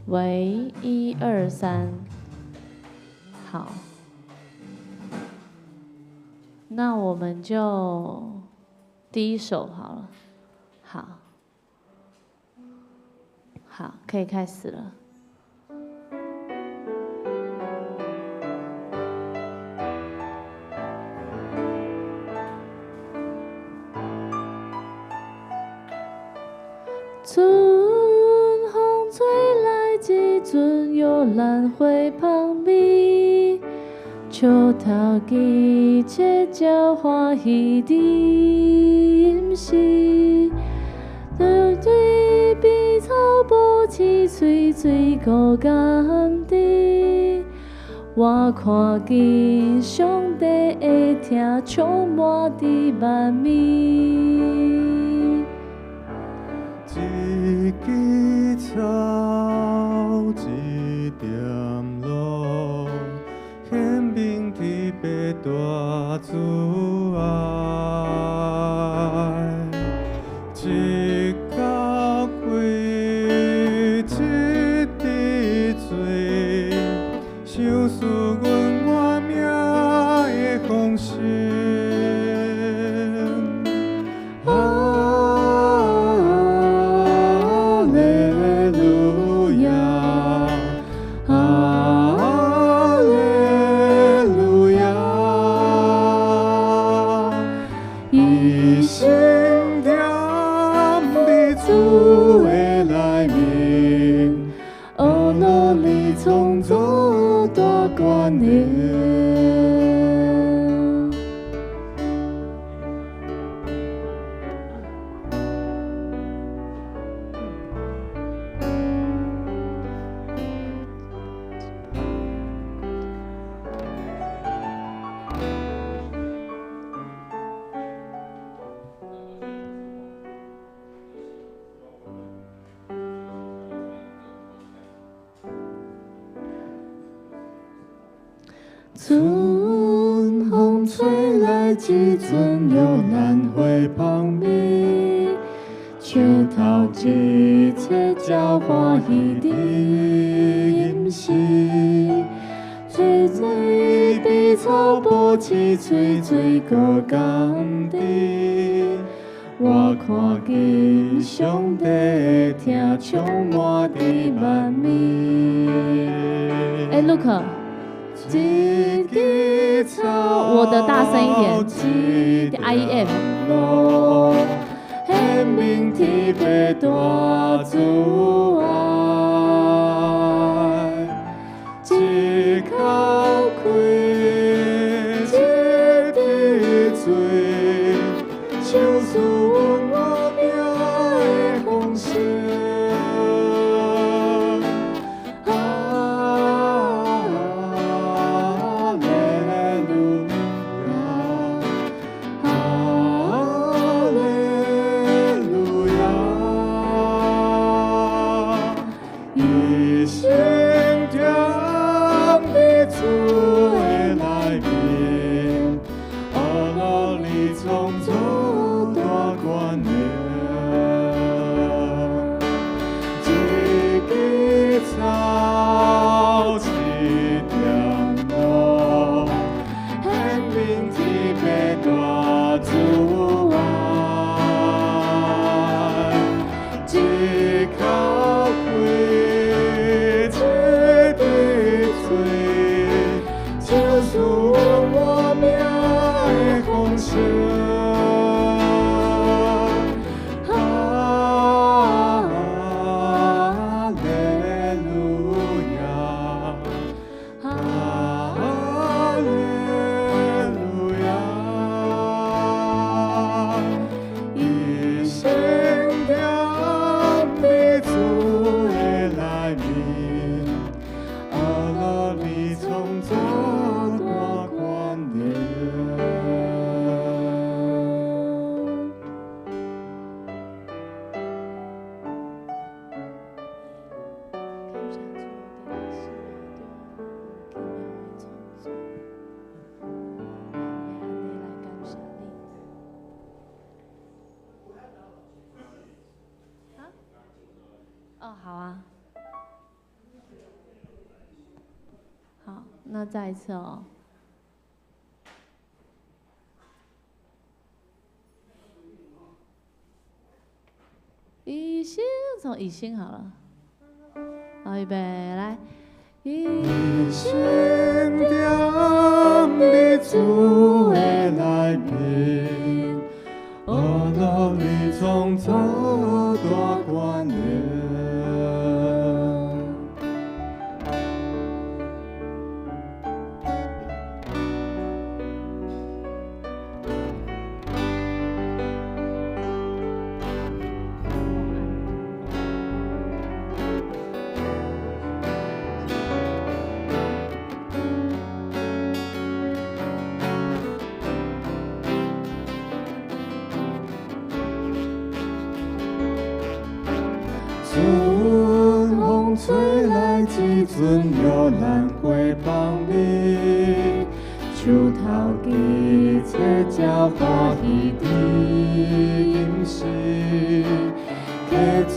喂，一二三，好，那我們就第一首好了，好，好，可以開始了。春風吹來這陣，玉蘭花芳味，樹頭枝切才歡喜伫時，對比草埔青翠水果甘甜，我看見上帝的疼充滿佇萬民。一枝草，一點露，顯明天父大慈愛。一口氣，一滴水，賞賜阮活命的豐盛。哈利路亞，哈利路亞，一心踮佇主的內面，學努力創造大權能。春風吹來這陣，玉蘭花芳味，樹頭枝切才歡喜佇時，水水比草埔青翠，水果甘甜。我看見上帝的疼充滿佇萬民。哎，Look。一枝草，我的大聲一點，G I M。顯明天父大慈愛，一口氣，一滴水，賞賜阮活命的豐盛。哈利路亞，哈利路亞，一心踮佇主的內面，學努力創造大權能。一枝草，一點露，顯明天父大慈愛。一口氣，一滴水，賞賜阮活命的豐盛。哈利路亞，哈利路亞，一心踮佇主的內面，學努力創造大權能。感謝主，佇咱生命中奇妙的創造，咱欲按呢來感謝你。啊？哦，好啊。那再一次哦。一心，從一心好了。好，預備，來。一心踮佇主的內面，呵樂裡創造大權能。春風吹來這陣，玉蘭花芳味，樹頭枝切才歡喜伫吟詩。溪水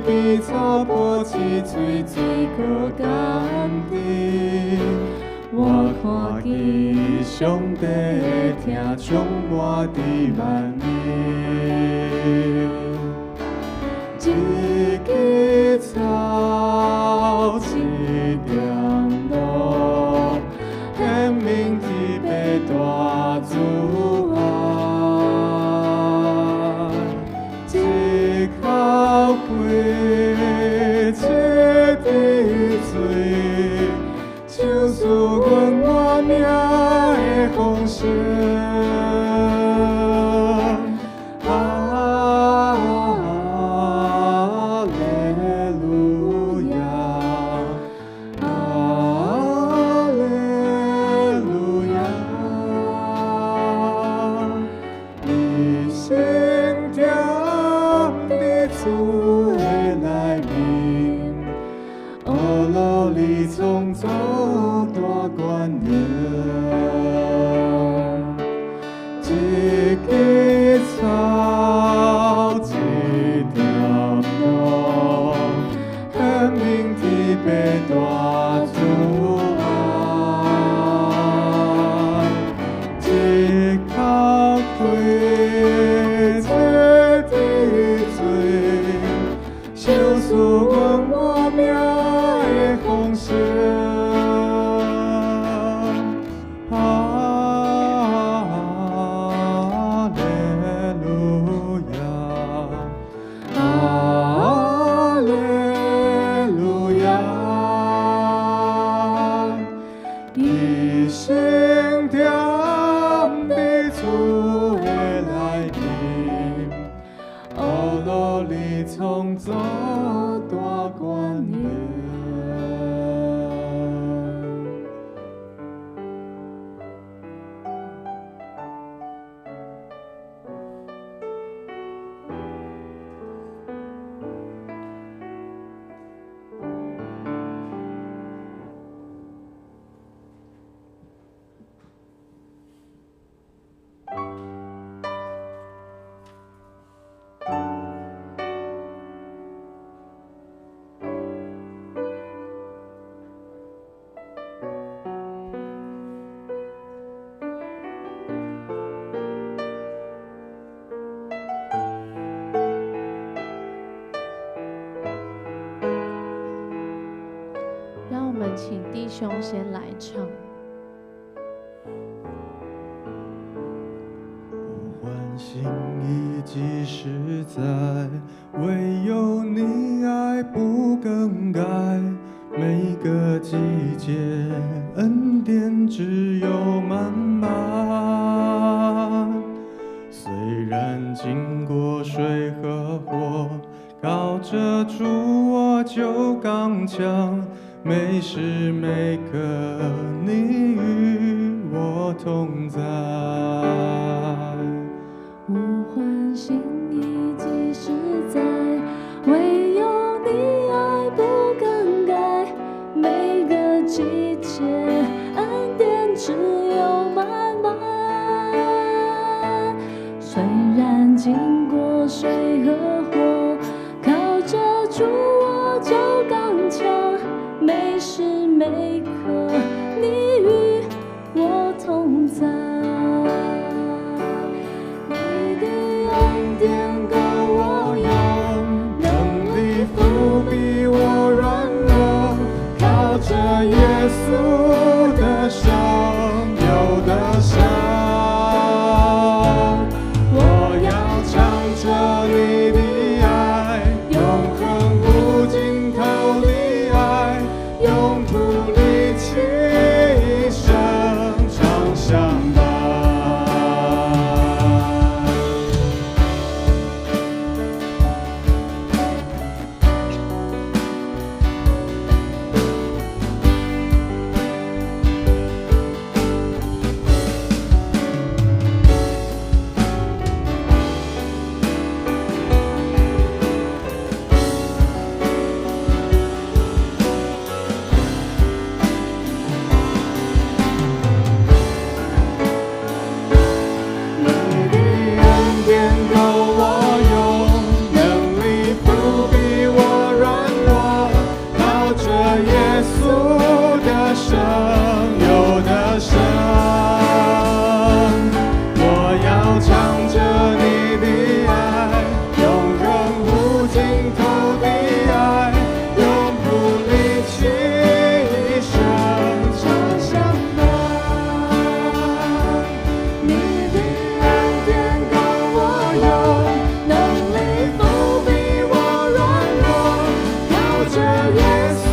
邊草坡飼水水閣甘甜。我看見上帝的疼充滿佇萬民。一枝草，一點露，顯明天父大慈愛。一口氣，一滴水，賞賜阮活命的豐盛。請弟兄先來唱。呼喚心意即實在，唯有你愛不更改。每個季節恩典只有滿滿。雖然經過水和火，靠著主我就剛強。每時每刻，你與我同在。呼喚心意即實在，唯有你愛不更改。每個季節恩典只有滿滿。雖然經過水和火，靠著主我就剛強。每時每刻，你讚。你的恩典夠我用，能力覆庇我軟弱，靠著耶穌的手有得勝。我要唱著你的愛，永恆無盡頭的愛，永不離棄，一生常相伴。你的恩典夠我用，能力覆庇我軟弱，靠著耶穌的手有得勝。我要唱著你的愛，永恆無盡頭的愛，永不離棄，一生常相伴。你的恩典夠我用，能力覆庇我軟弱，靠著耶穌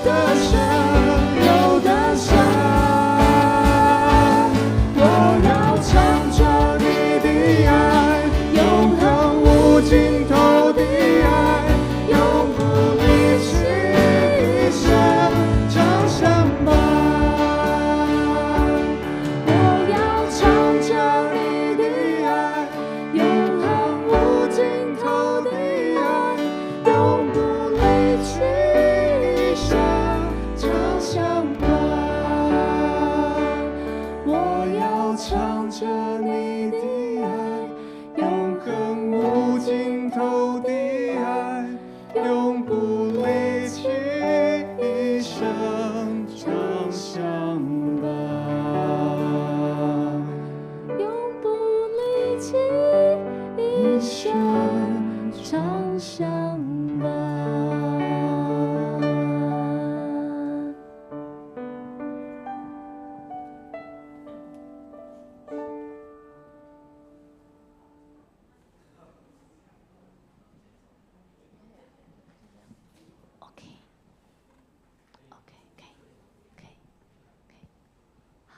的手有得勝。我要唱著你的愛，永恆無盡頭的愛，永不離棄，一生常相伴。我要唱著你的愛，永恆無盡頭的愛，永不離棄，一生常相伴。我要唱著你的愛，永恆無盡頭的愛，永不離棄，一生常相伴。永不離棄，一生常相伴。OK，OK，可以，可以，可以，好。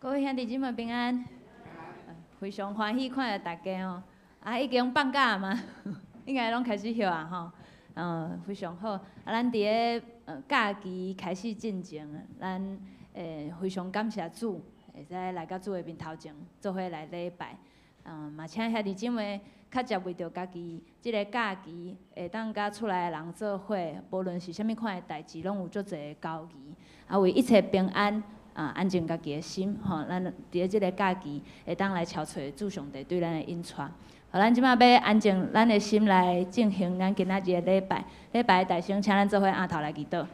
各位兄弟姊妹平安，非常歡喜看著大家哦。啊，已經放假嘛，應該攏開始歇啊吼。非常好。啊，咱佇咧假期開始進前，咱非常感謝主，會使來到主的面頭前，做伙來禮拜。嘛請兄弟姊妹較捷為著家己這个假期會當佮厝內的人做伙，無論是啥物款的代誌，攏有足濟的交誼。啊，為一切平安。啊，安靜家己的心，吼，咱佇咧這个假期會當來朝揣主上帝對咱的引帶。好，咱這擺欲安靜咱的心來進行咱今仔日的禮拜。禮拜的大聲，請咱做伙徛頭來祈禱。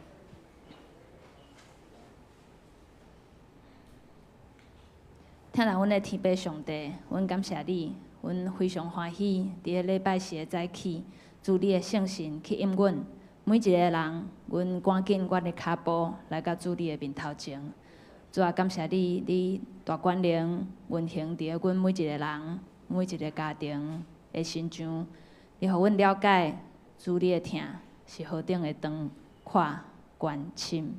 疼愛阮的天父上帝，阮感謝你，阮非常歡喜佇咧禮拜四的早起，主你的聖神去引阮每一个人，阮趕緊阮的跤步來到主你的面頭前。主啊，感謝你，你大權能運行佇咧阮每一个人、每一个家庭的身上。你予阮了解，主你的疼是何等的長、闊、懸、深。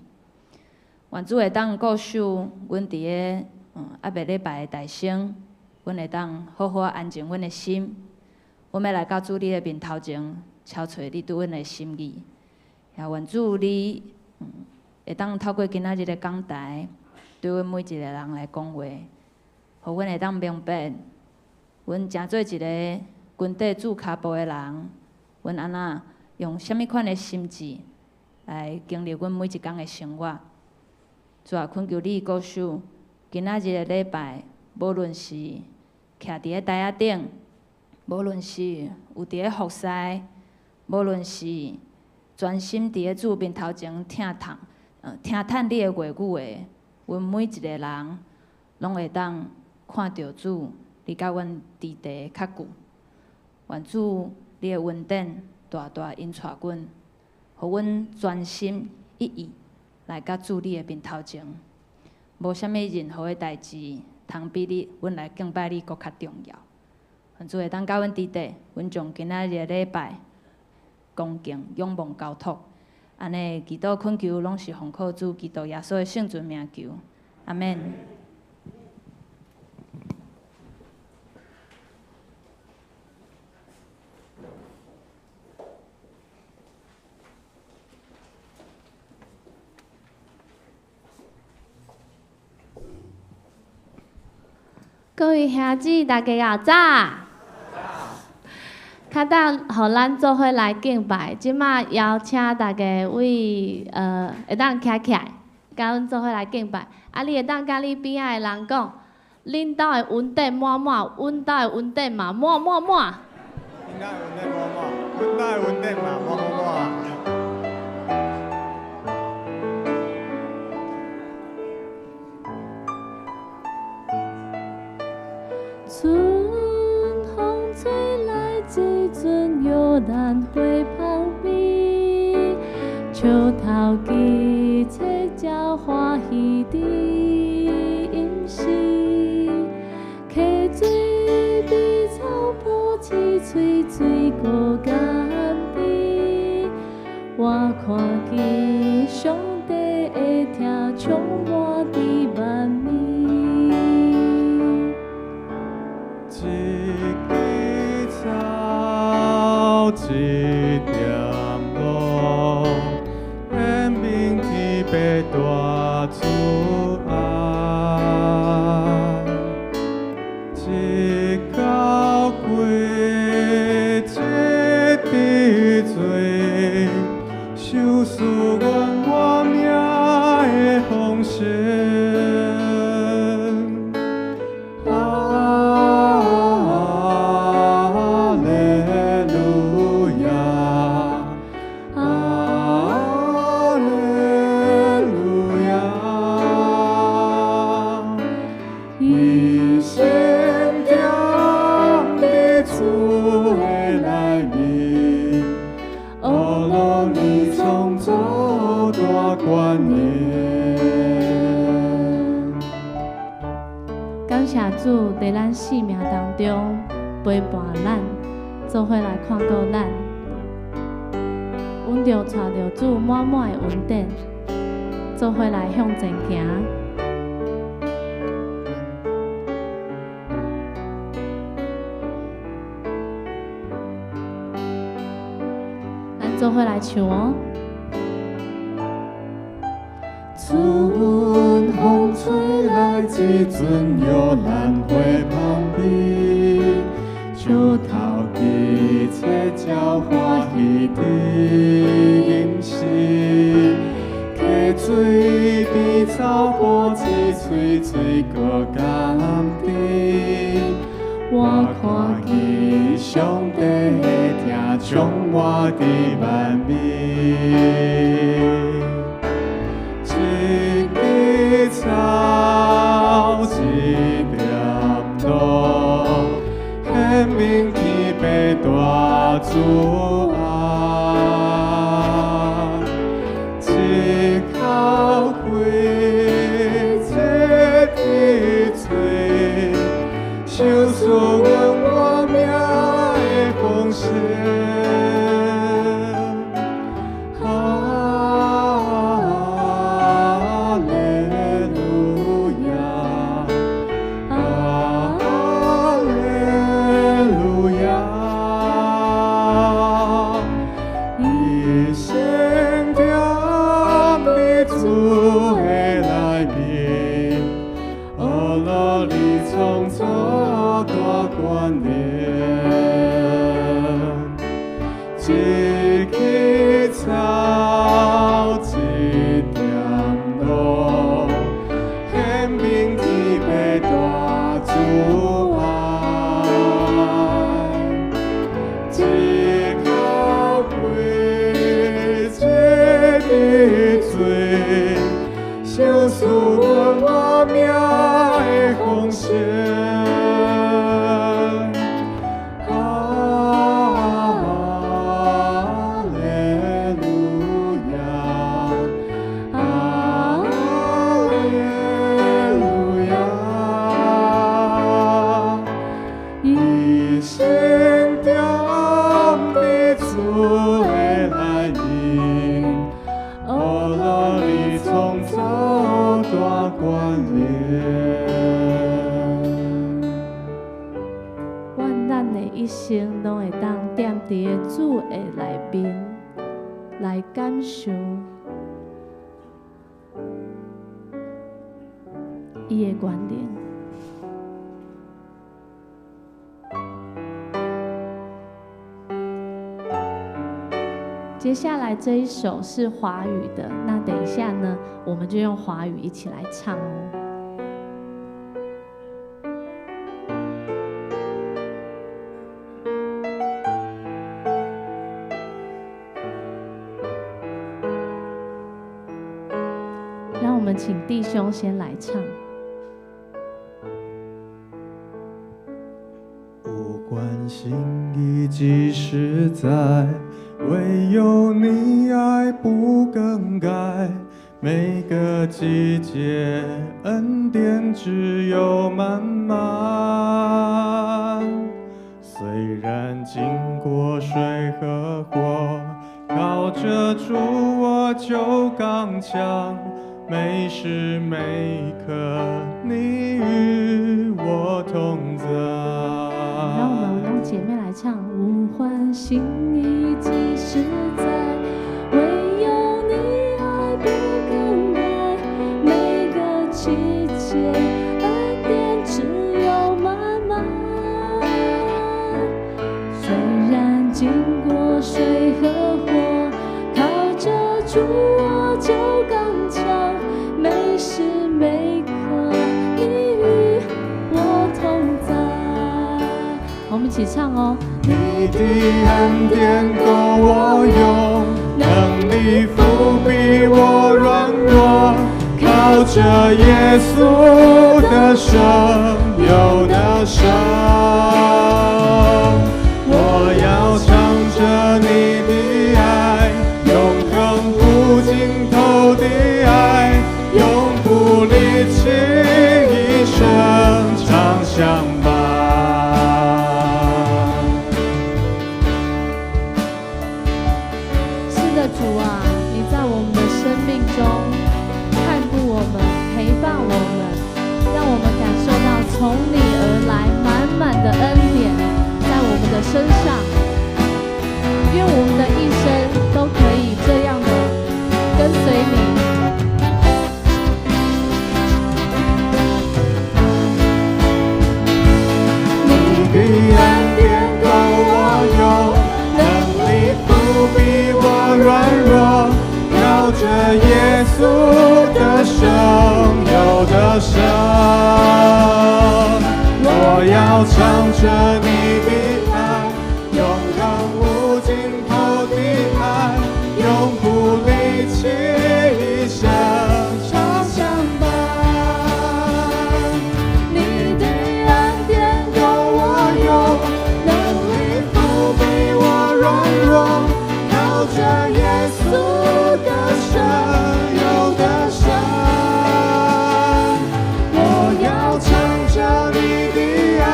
願主會當顧守阮佇咧猶未禮拜的大聲，阮會當好好安靜阮的心。阮欲來到主你的面頭前，敲揣你對阮的心意。也願主你會當透過今仔日的講台，對阮每一個人來講話，予阮會當明白，阮成做一个跟綴主跤步的人，阮按怎用啥物款的心志來經歷阮每一工的生活。主啊，懇求你顧守今仔日的禮拜，無論是徛佇咧台仔頂，無論是有佇咧服侍，無論是專心佇咧主面頭前聽聽，聽嘆你的話語的。阮每一个人攏會當看著主，你佮阮佇地較久。願主你的恩典大大引帶阮，予阮專心一意來到主你的面頭前。無啥物任何的代誌通比你，阮來敬拜你閣較重要。願主會當佮阮佇地，阮將今仔日的禮拜恭敬仰望交託。按呢祈禱懇求，攏是奉靠主基督耶穌的聖尊名求，阿們。各位兄姊，大家好早。較早，予咱做伙來敬拜。這馬邀請大家為會當徛起來，佮阮做伙來敬拜。啊，你會當佮你邊仔的人講，恁兜的恩典滿滿，阮兜的恩典嘛滿滿滿。恁兜的恩典滿滿，阮兜的恩典嘛滿滿滿。春風吹來這陣玉蘭花香味，樹頭枝切才歡喜的音色，溪水比草埔沏水水閣甘甜，我看見上帝的疼充滿佇萬暝。一枝草，一點露，顯明天父大慈愛。一口氣，一滴水，賞賜阮活命的豐盛。哈利路亞，哈利路亞，一心踮佇主的內面，呵咾你創造大權能。感謝主，佇咱生命當中陪伴咱，做伙來看顧咱。阮著帶著主滿滿的恩典，做伙來向前行。來唱哦。春風吹來這陣，玉蘭花香味，樹頭枝切才歡喜佇吟詩，溪水邊草埔一穗穗閣甘甜。我看見上帝的疼充滿佇萬民。一枝草，一點露，顯明天父大慈愛。一口氣，一滴水，賞賜阮活命的豐盛。哈利路亞，哈利路亞，一生踮佇主的內面，呵樂你創造大權能。一枝草，一點露，顯明天父大慈愛。一口氣，一滴水，賞賜阮活命的豐盛。哈利路亞，哈利路亞，一生踮佇主的內面，呵樂你創造大權能。願咱的一生攏會當踮佇个主的內面，來感受伊的權能。接下來這一首是華語的，那等一下呢，我們就用華語一起來唱哦。讓我們請弟兄先來唱。不管心意幾時在，唯有你愛不更改。每個季節恩典只有滿滿。雖然經過水和火，靠著主我就剛強。每時每刻你與我同在。讓我們用姐妹來唱。無歡心意幾時在，唯有你愛不更改。每個季節恩典只有滿滿。雖然經過水和火，靠著主我就剛強。每時每刻你與我同在。我們一起唱哦。你的恩典夠我用，能力覆庇我軟弱，靠著耶穌的手又得勝。我要唱著你的愛，永恆無盡頭的愛，永不離棄，一生常相伴。是的，主啊，你在我們的生命中看顧我們，陪伴我們，讓我們感受到從你而來滿滿的恩典在我們的身上。願我們的一生都可以跟隨你。你的恩典夠我用，能力覆庇我軟弱，靠著耶穌得勝又得勝。我要唱著你的愛，永恆無盡頭的愛，永不離棄，一生常相伴。你的恩典夠我用，能力覆庇我軟弱，靠著耶穌得勝又得勝。我要唱著你的愛，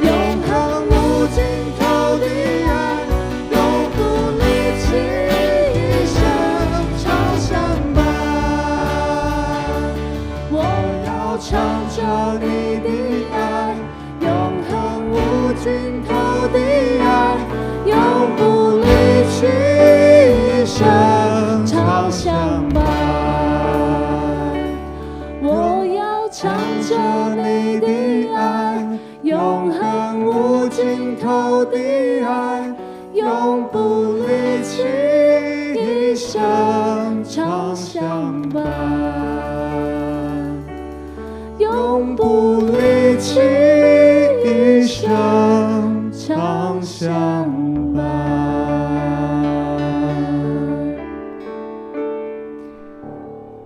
永恆無盡頭的愛，永不離棄，一生常相伴。我我要唱著你的愛，永恆無盡頭的愛，永不離棄，一生常常相相伴。伴。我要唱著你的愛，永恆無盡頭的愛，永不離棄，一生常常相相伴伴。永不離棄，一生常常相相伴。伴。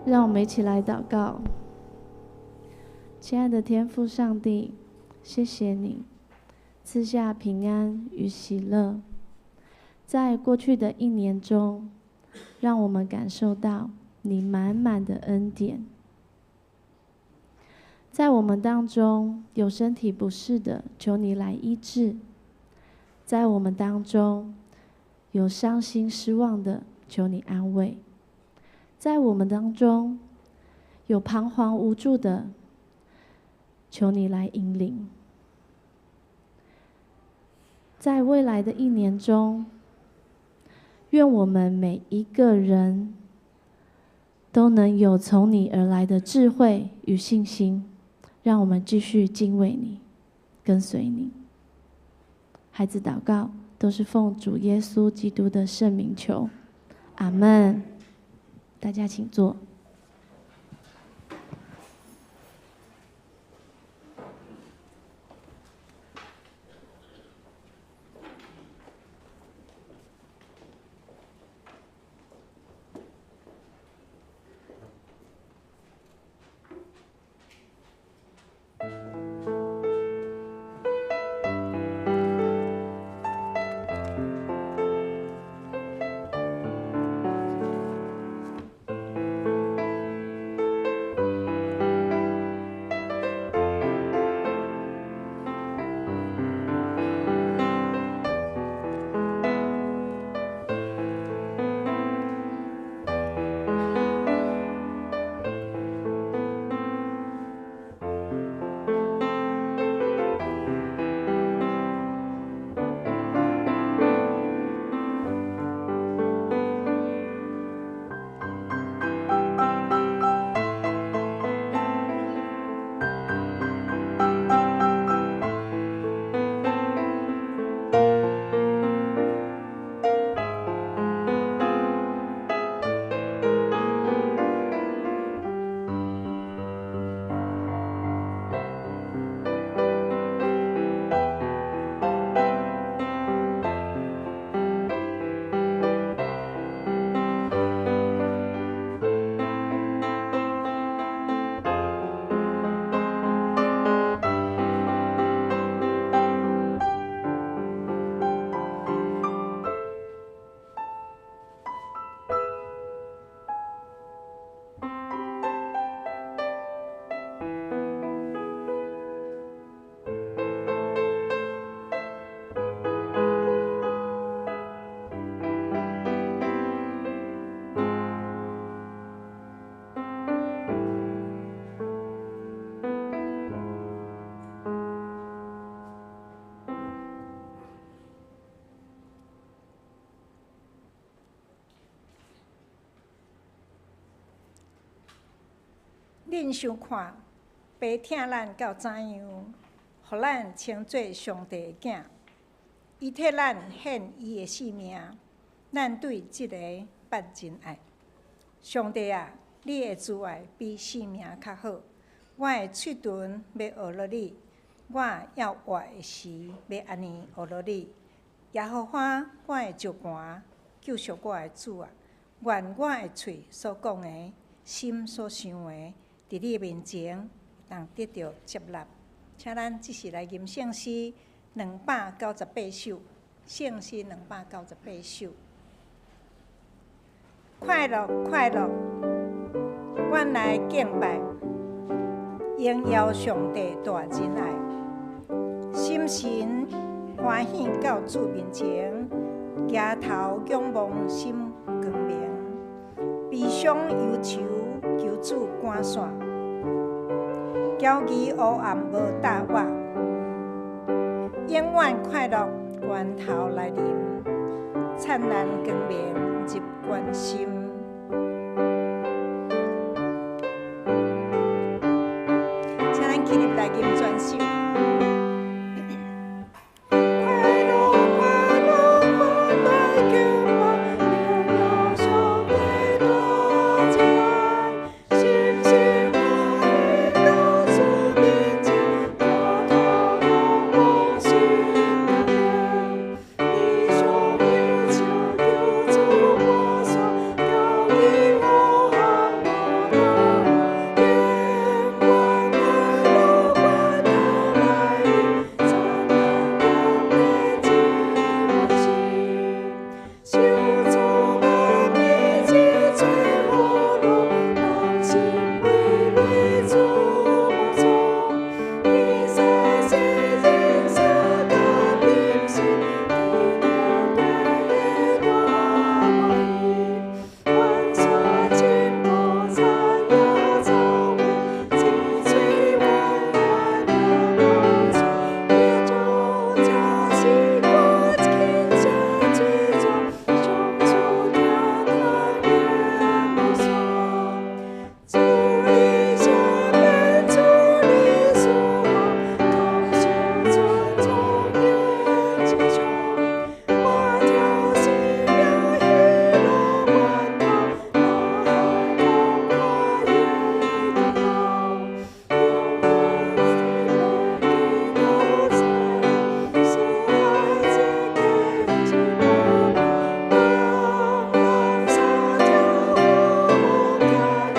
讓我們一起來禱告。親愛的天父上帝，謝謝你賜下平安與喜樂，在過去的一年中，讓我們感受到你滿滿的恩典。在我們當中有身體不適的，求你來醫治；在我們當中有傷心失望的，求你安慰；在我們當中有彷徨無助的，求你來引領。在未來的一年中，願我們每一個人都能有從你而來的智慧與信心，讓我們繼續敬畏你，跟隨你。孩子禱告都是奉主耶穌基督的聖名求，阿門。大家請坐。恁想看，爸疼咱到怎樣，予咱稱做上帝的囝。伊替咱獻伊的性命，咱對這个捌真愛。上帝啊，你的慈愛比性命較好。我的喙唇欲學著你，我猶活的時欲按呢學著你。耶和華，我的石磐，救贖我的主啊！願我的喙所講的，心所想的，佇你面前會當得著接納。請咱這時來吟聖詩298首，聖詩兩百九十八首。快樂，快樂，阮來敬拜，榮耀上帝大真愛，心神歡喜到主面前，舉頭仰望心光明，悲傷憂愁求主趕散，驕疑烏暗無搭我，永遠快樂源頭來臨，燦爛光明入關心。請咱起立來吟全首。快樂，快樂，阮來敬拜，榮耀上帝大真愛，心神歡喜到主面前，舉頭仰望心光明，悲傷憂愁求主趕散，驕疑烏暗無搭我，永遠快樂源頭來臨，燦爛光明入關心。受造萬物之最和樂，同心為淚主無錯。以賽世人相甲平心，得到大歡喜。關山經過山野草原，一喙溫暖無錯。耶穌這是我輕聲水泉，上主聽聽願無散。主你赦免，主你賜福，同受尊崇永之上。滿條生命喜樂源頭，大海廣闊永得到。永遠是基督四海之間之寶貝，人人三條好夢行去，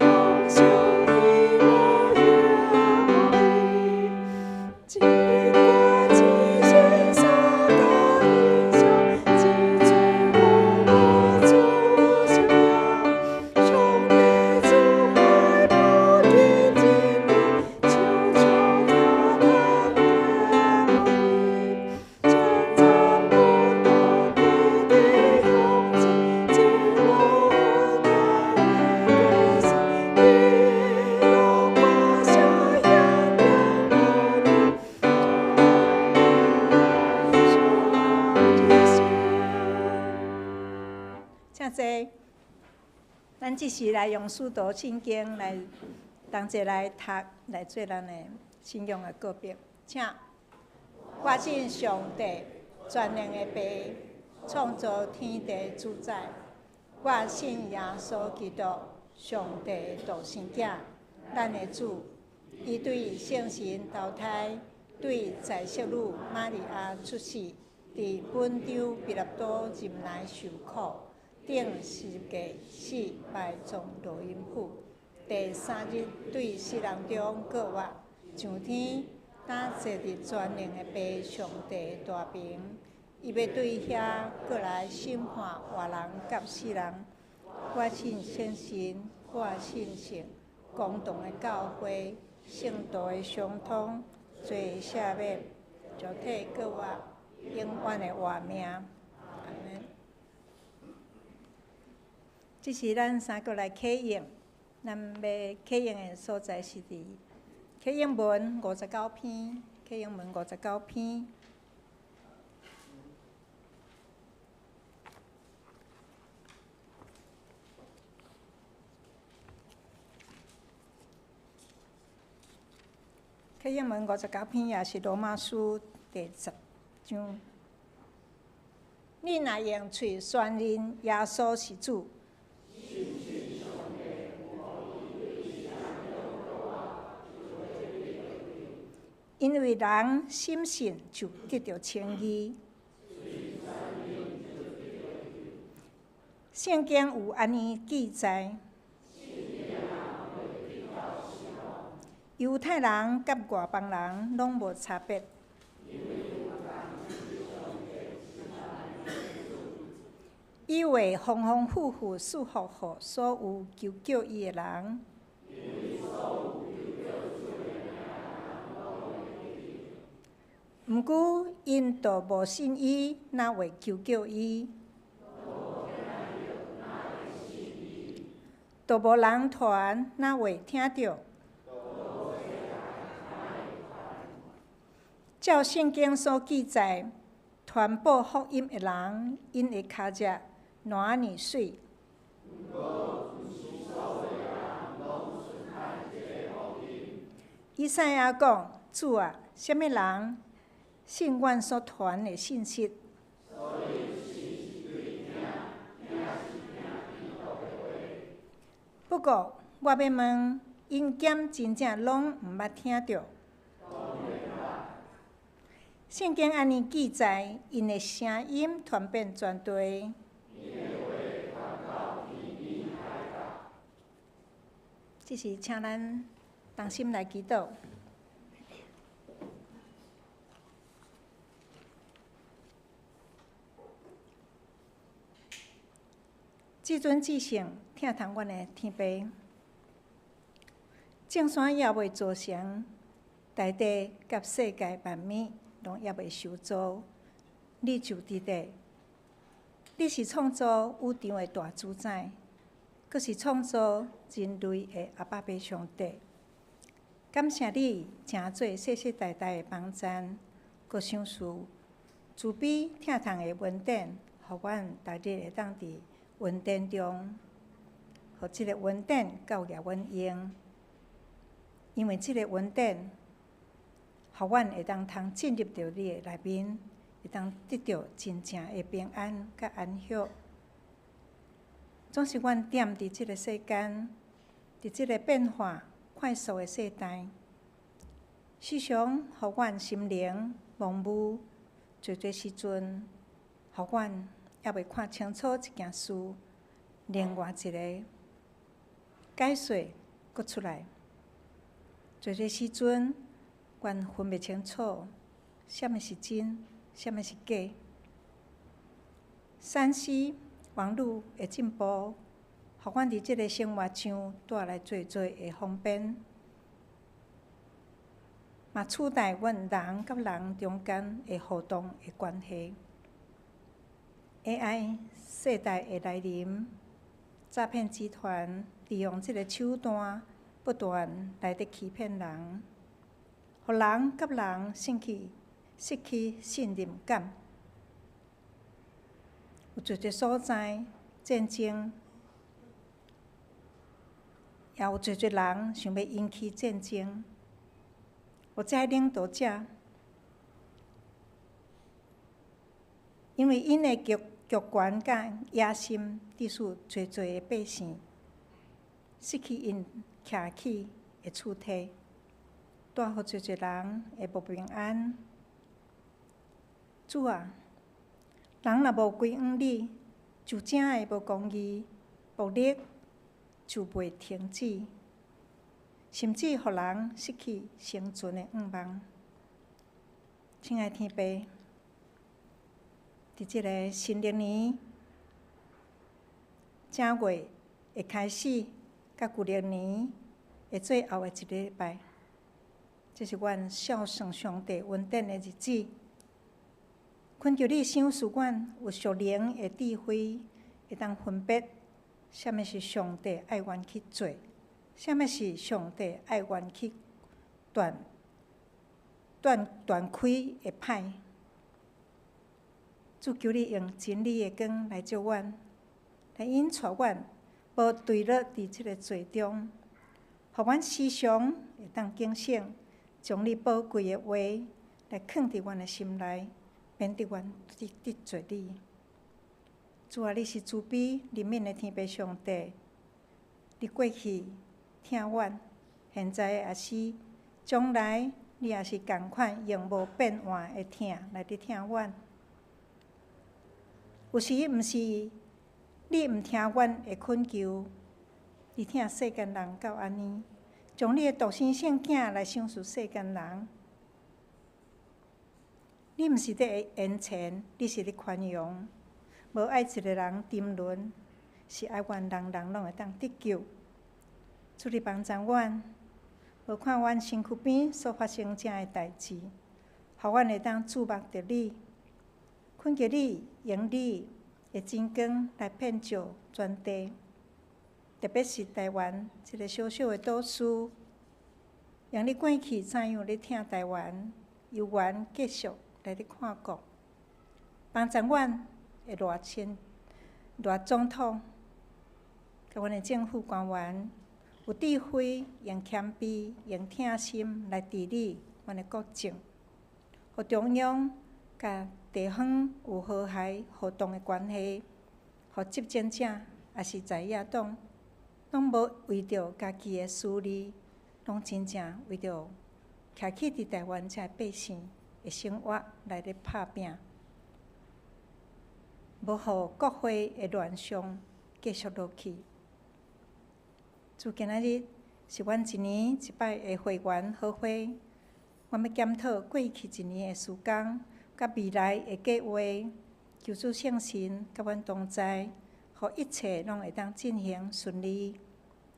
享受喜樂永無止。一歌一心三個音響，一嘴和睦主生命，上帝慈懷抱緊真理，唱唱聽聽願無止。稱讚不斷地地向前，一路奮鬥的歌聲，一路歌聲響亮無停。上請坐。咱這時來用使徒信經來同齊來讀，來做咱的信仰的告白。請，我信上帝全能的父，創造天地主宰。我信耶穌基督，上帝的獨生囝，咱的主。伊對聖神投胎，對在聖女瑪利亞出世，佇本丟彼拉多任內受苦，釘十字架死，埋葬落陰府。第三日對死人中復活，上天，擔坐佇全能的父上帝大爿。伊欲對遐閣來審判活人佮死人。我信聖神，我信聖公同的教會，聖徒的相通，罪的赦免，肉體復活，永遠的活命。阿們。這是咱三個來啟用，咱欲啟用的所在是佇啟應文五十九篇，啟應文五十九篇。啟英文59篇，也是羅馬書第10章。你若用喙宣認耶穌是主，因為人深信就得著稱義。聖經有按呢記載。猶太人佮外邦人攏無差別，伊會豐豐富富賜福予所有求叫伊的人。毋過𪜶都無信伊，哪會求叫伊？都無人傳，哪會聽著？照聖經所記載，傳布福音的人，𪜶的跤跡偌爾媠。以賽亞講：主啊，啥物人信阮所傳的信息？不過，我欲問，𪜶敢真正攏毋捌聽著？聖經按呢記載，𪜶的聲音傳遍全地。這時，請咱同心來祈禱。至尊至聖，疼痛阮的天父，眾山猶未造成，大地佮世界萬物攏猶未受造，你就佇咧。你是創造宇宙的大主宰，閣是創造人類的阿爸父上帝。感謝你，成做世世代代的幫贊，閣賞賜慈悲疼痛的恩典，予阮逐日會當佇恩典中，予這个恩典夠額阮用，因為這个恩典，予阮會當通進入著你的內面，會當得著真正的平安佮安息。總是阮踮佇這个世間，佇這个變化快速的世代，時常予阮心靈蒙霧，濟濟時陣，予阮猶未看清楚一件事，另外一个解說閣出來。濟濟時陣，阮分袂清楚，啥物是真，啥物是假。3C 網路的進步，予阮佇這个生活上帶來濟濟的方便，嘛取代阮人佮人中間的互動的關係。AI 世代的來臨，詐騙集團利用這个手段，不斷來佇欺騙人，予人佮人失去信任感。有濟濟所在戰爭，也有濟濟人想欲引起戰爭。有這領導者，因為𪜶的極權佮野心，致使濟濟的百姓失去𪜶徛起的厝體，帶予濟濟人的無平安。主啊，人若無歸向你，就真會無公義、暴力就袂停止，甚至予人失去生存的願望。親愛天父，佇這个新曆年正月的開始，佮舊曆年的最後的一禮拜，這是阮孝順上帝恩典的日子。懇求你賞賜阮有屬靈的智慧，會當分別啥物是上帝愛阮去做，啥物是上帝愛阮去斷開的歹。主求你用真理的光來照阮，來引帶阮，無墜落佇這个罪中，予阮時常會當警醒，將你寶貴的話來囥佇阮的心內，免得阮得罪你。主啊，你是慈悲憐憫的天父上帝，你過去疼阮，現在也是，將來你也是仝款永無變換的疼來佇疼阮。有時毋是你毋聽阮的懇求，你疼世間人到按呢，將你的獨生聖囝來賞賜世間人。你毋是佇延遲，你是佇寬容，無愛一个人沉淪，是愛願人人攏會當得救。主你幫助阮，無看阮身軀邊所發生這的代誌，予阮會當注目著你，懇求你用你的真光來遍照全地，特別是台灣這个小小的島嶼，用你過去怎樣咧疼台灣，猶原繼續來咧看顧，幫助阮的賴清賴總統，佮阮的政府官員有智慧，用謙卑、用疼心來治理阮的國政，予中央佮地方有和諧互動的關係，予執政者抑是在野黨，攏無為著家己的私利，攏真正為著徛起佇台灣遮百姓的生活來咧拍拚，無予國會的亂象繼續落去。主今仔日是阮一年一擺的會員好會，阮欲檢討過去一年的事工，佮未來的計劃，求主聖神佮阮同在，予一切攏會當進行順利。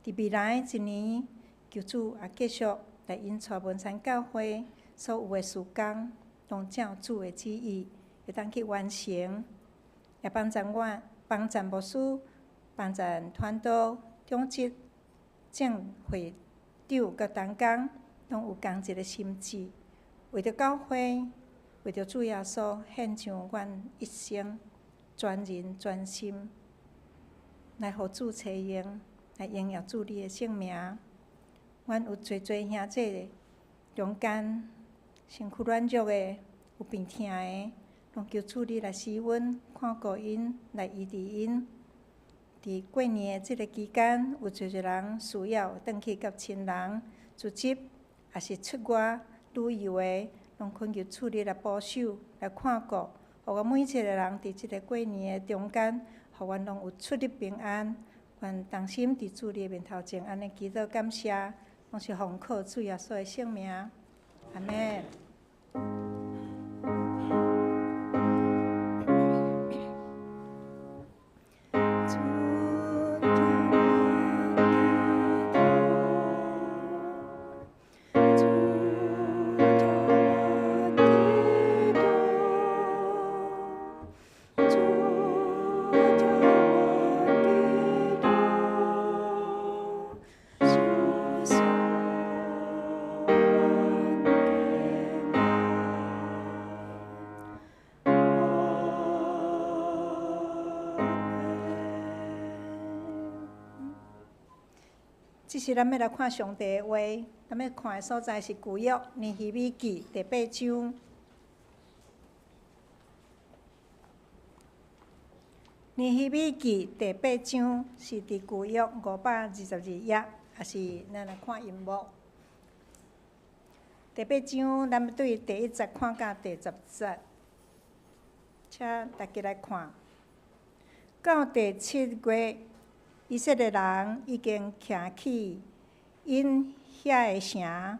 佇未來一年，求主也繼續來引帶文山教會所有的事工，攏照主的旨意，會當去完成。也幫助我，幫助牧師，幫助傳道、長執、正會長佮同工，攏有仝一个心志，為著教會，為著主耶穌獻上阮一生，全人全心，來予主采用，來榮耀主你的聖名。阮有濟濟兄弟中間身軀軟弱的，有病疼的，攏求主你來施恩，看顧𪜶，來醫治𪜶。佇過年的這个期間，有濟濟人需要轉去佮親人聚集，抑是出外旅遊的，攏懇求主你來保守、來看顧，予阮每一个人佇這个過年的中間，予阮攏有出入平安。阮同心佇主你的面頭前，按呢祈禱感謝，攏是奉靠主耶穌的聖名，阿們。這時咱欲來看上帝的話，咱欲看的所在是舊約尼希米記第八章。尼希米記第八章是佇舊約522頁，抑是咱來看螢幕。第八章，咱欲對第一節看到第十節，請大家來看。到第七月，以色列人已經徛起𪜶遐个城。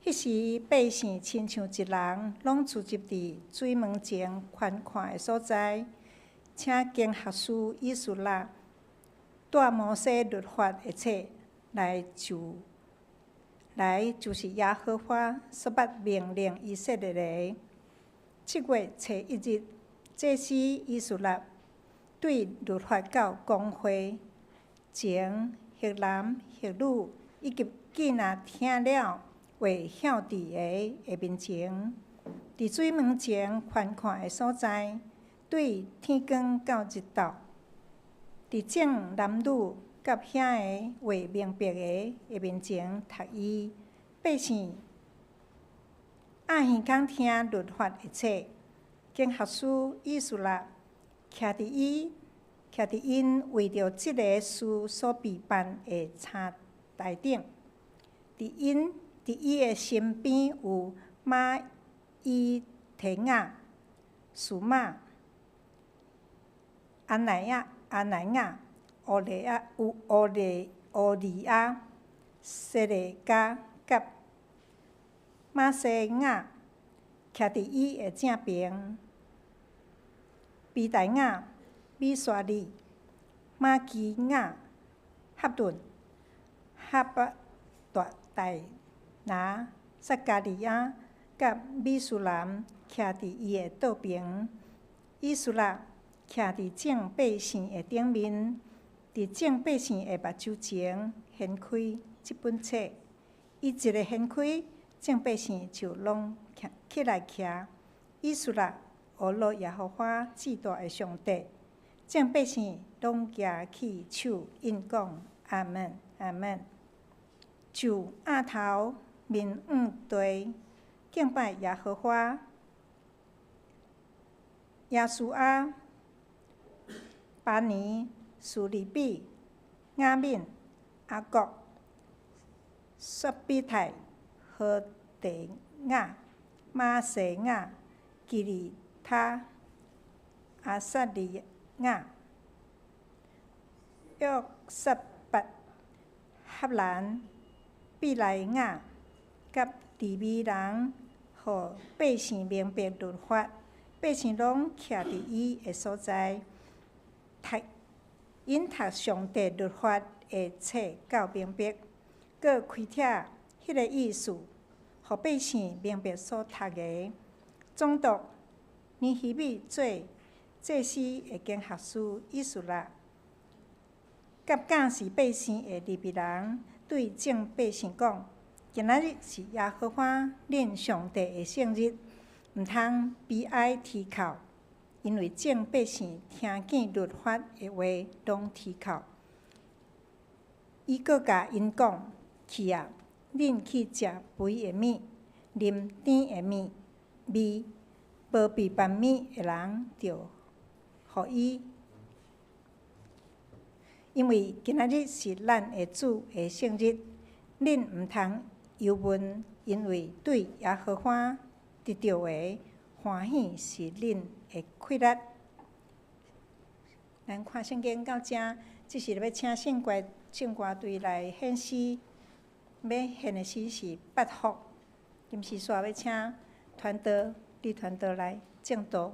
彼時百姓親像一人，攏聚集佇水門前寬闊的所在，請經學士以斯拉帶摩西律法的冊來就來，就是耶和華所捌命令以色列的。7月初1日，祭司以斯拉對律法到公會前，或男或女，以及囝仔聽了話，向佇的面前，佇水門前寬闊的所在，對天光到日晝，佇眾男女佮遐个話明白的的面前讀伊。百姓掩耳孔聽律法的冊。經學士以斯拉徛佇伊，徛佇𪜶為著這个事所備辦的餐台頂。佇伊的身邊有瑪以提亞、示瑪、阿乃亞、阿乃亞、烏利亞、烏烏利烏利亞、西勒加佮瑪西亞，徛佇伊的正爿。毗大雅、米沙利、瑪基亞、哈頓、哈巴大拿、撒迦利亞佮米書蘭徛佇伊的倒爿。以斯拉徛佇眾百姓的頂面，佇眾百姓的目睭前掀開這本冊。伊一个掀開，眾百姓就攏起來徛。以斯拉呵咾耶和華至大的上帝，眾百姓攏舉起手應講阿門，阿門。就仰頭面向地敬拜耶和華。耶書亞、巴尼、示利比、雅憫、亞各、煞比泰、何地亞、瑪西亞、基利他、亞撒利雅、約撒拔、哈蘭、比來雅佮利未人，予百姓明白律法，百姓攏徛佇伊的所在，讀𪜶讀上帝律法的冊到明白，閣開啟彼个意思，予百姓明白所讀的。總督尼希米做祭司的經學士以斯拉，佮教示百姓的利未人，對眾百姓講：今仔日是耶和華恁上帝的聖日，毋通悲哀啼哭，因為眾百姓聽見律法的話，攏啼哭。伊閣共𪜶講：去啊，恁去食肥的物，啉甜的物味，無備辦物的人，就予伊。因為今仔日是咱的主的聖日，恁毋通憂悶，因為對耶和華得著的歡喜是恁的氣力。咱看聖經到遮，這是欲請聖歌隊來獻詩，欲獻的詩是八福。今時煞欲請傳道，李傳道來證道。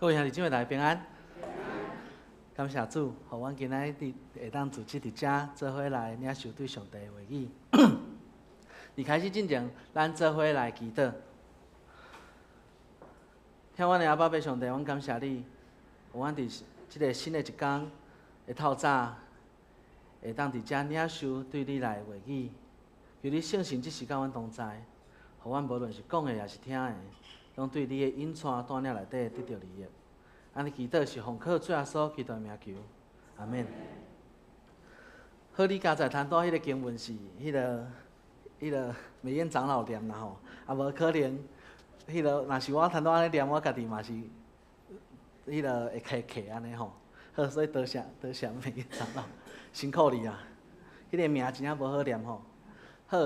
各位兄弟姊妹，大家平安。感謝主，予阮今仔日會當組織佇遮做伙來領受對上帝的話語。佇開始進前，咱做伙來祈禱。疼阮的阿爸父上帝，阮感謝你，予阮佇這个新的一工的透早，會當佇遮領受對你來的話語。求你聖神這時佮阮同在，予阮無論是講的抑是聽的，攏對你的引帶帶領內底得著利益。按呢祈禱是奉靠主耶穌基督的名求，阿們。好，你剛才談到彼个經文是彼个美燕長老念啦吼，啊無可能，彼个若是我談到按呢念，我家己嘛是，彼个會開客按呢吼。好，所以多謝多謝美燕長老，辛苦你啊！彼个名真正無好念吼。好，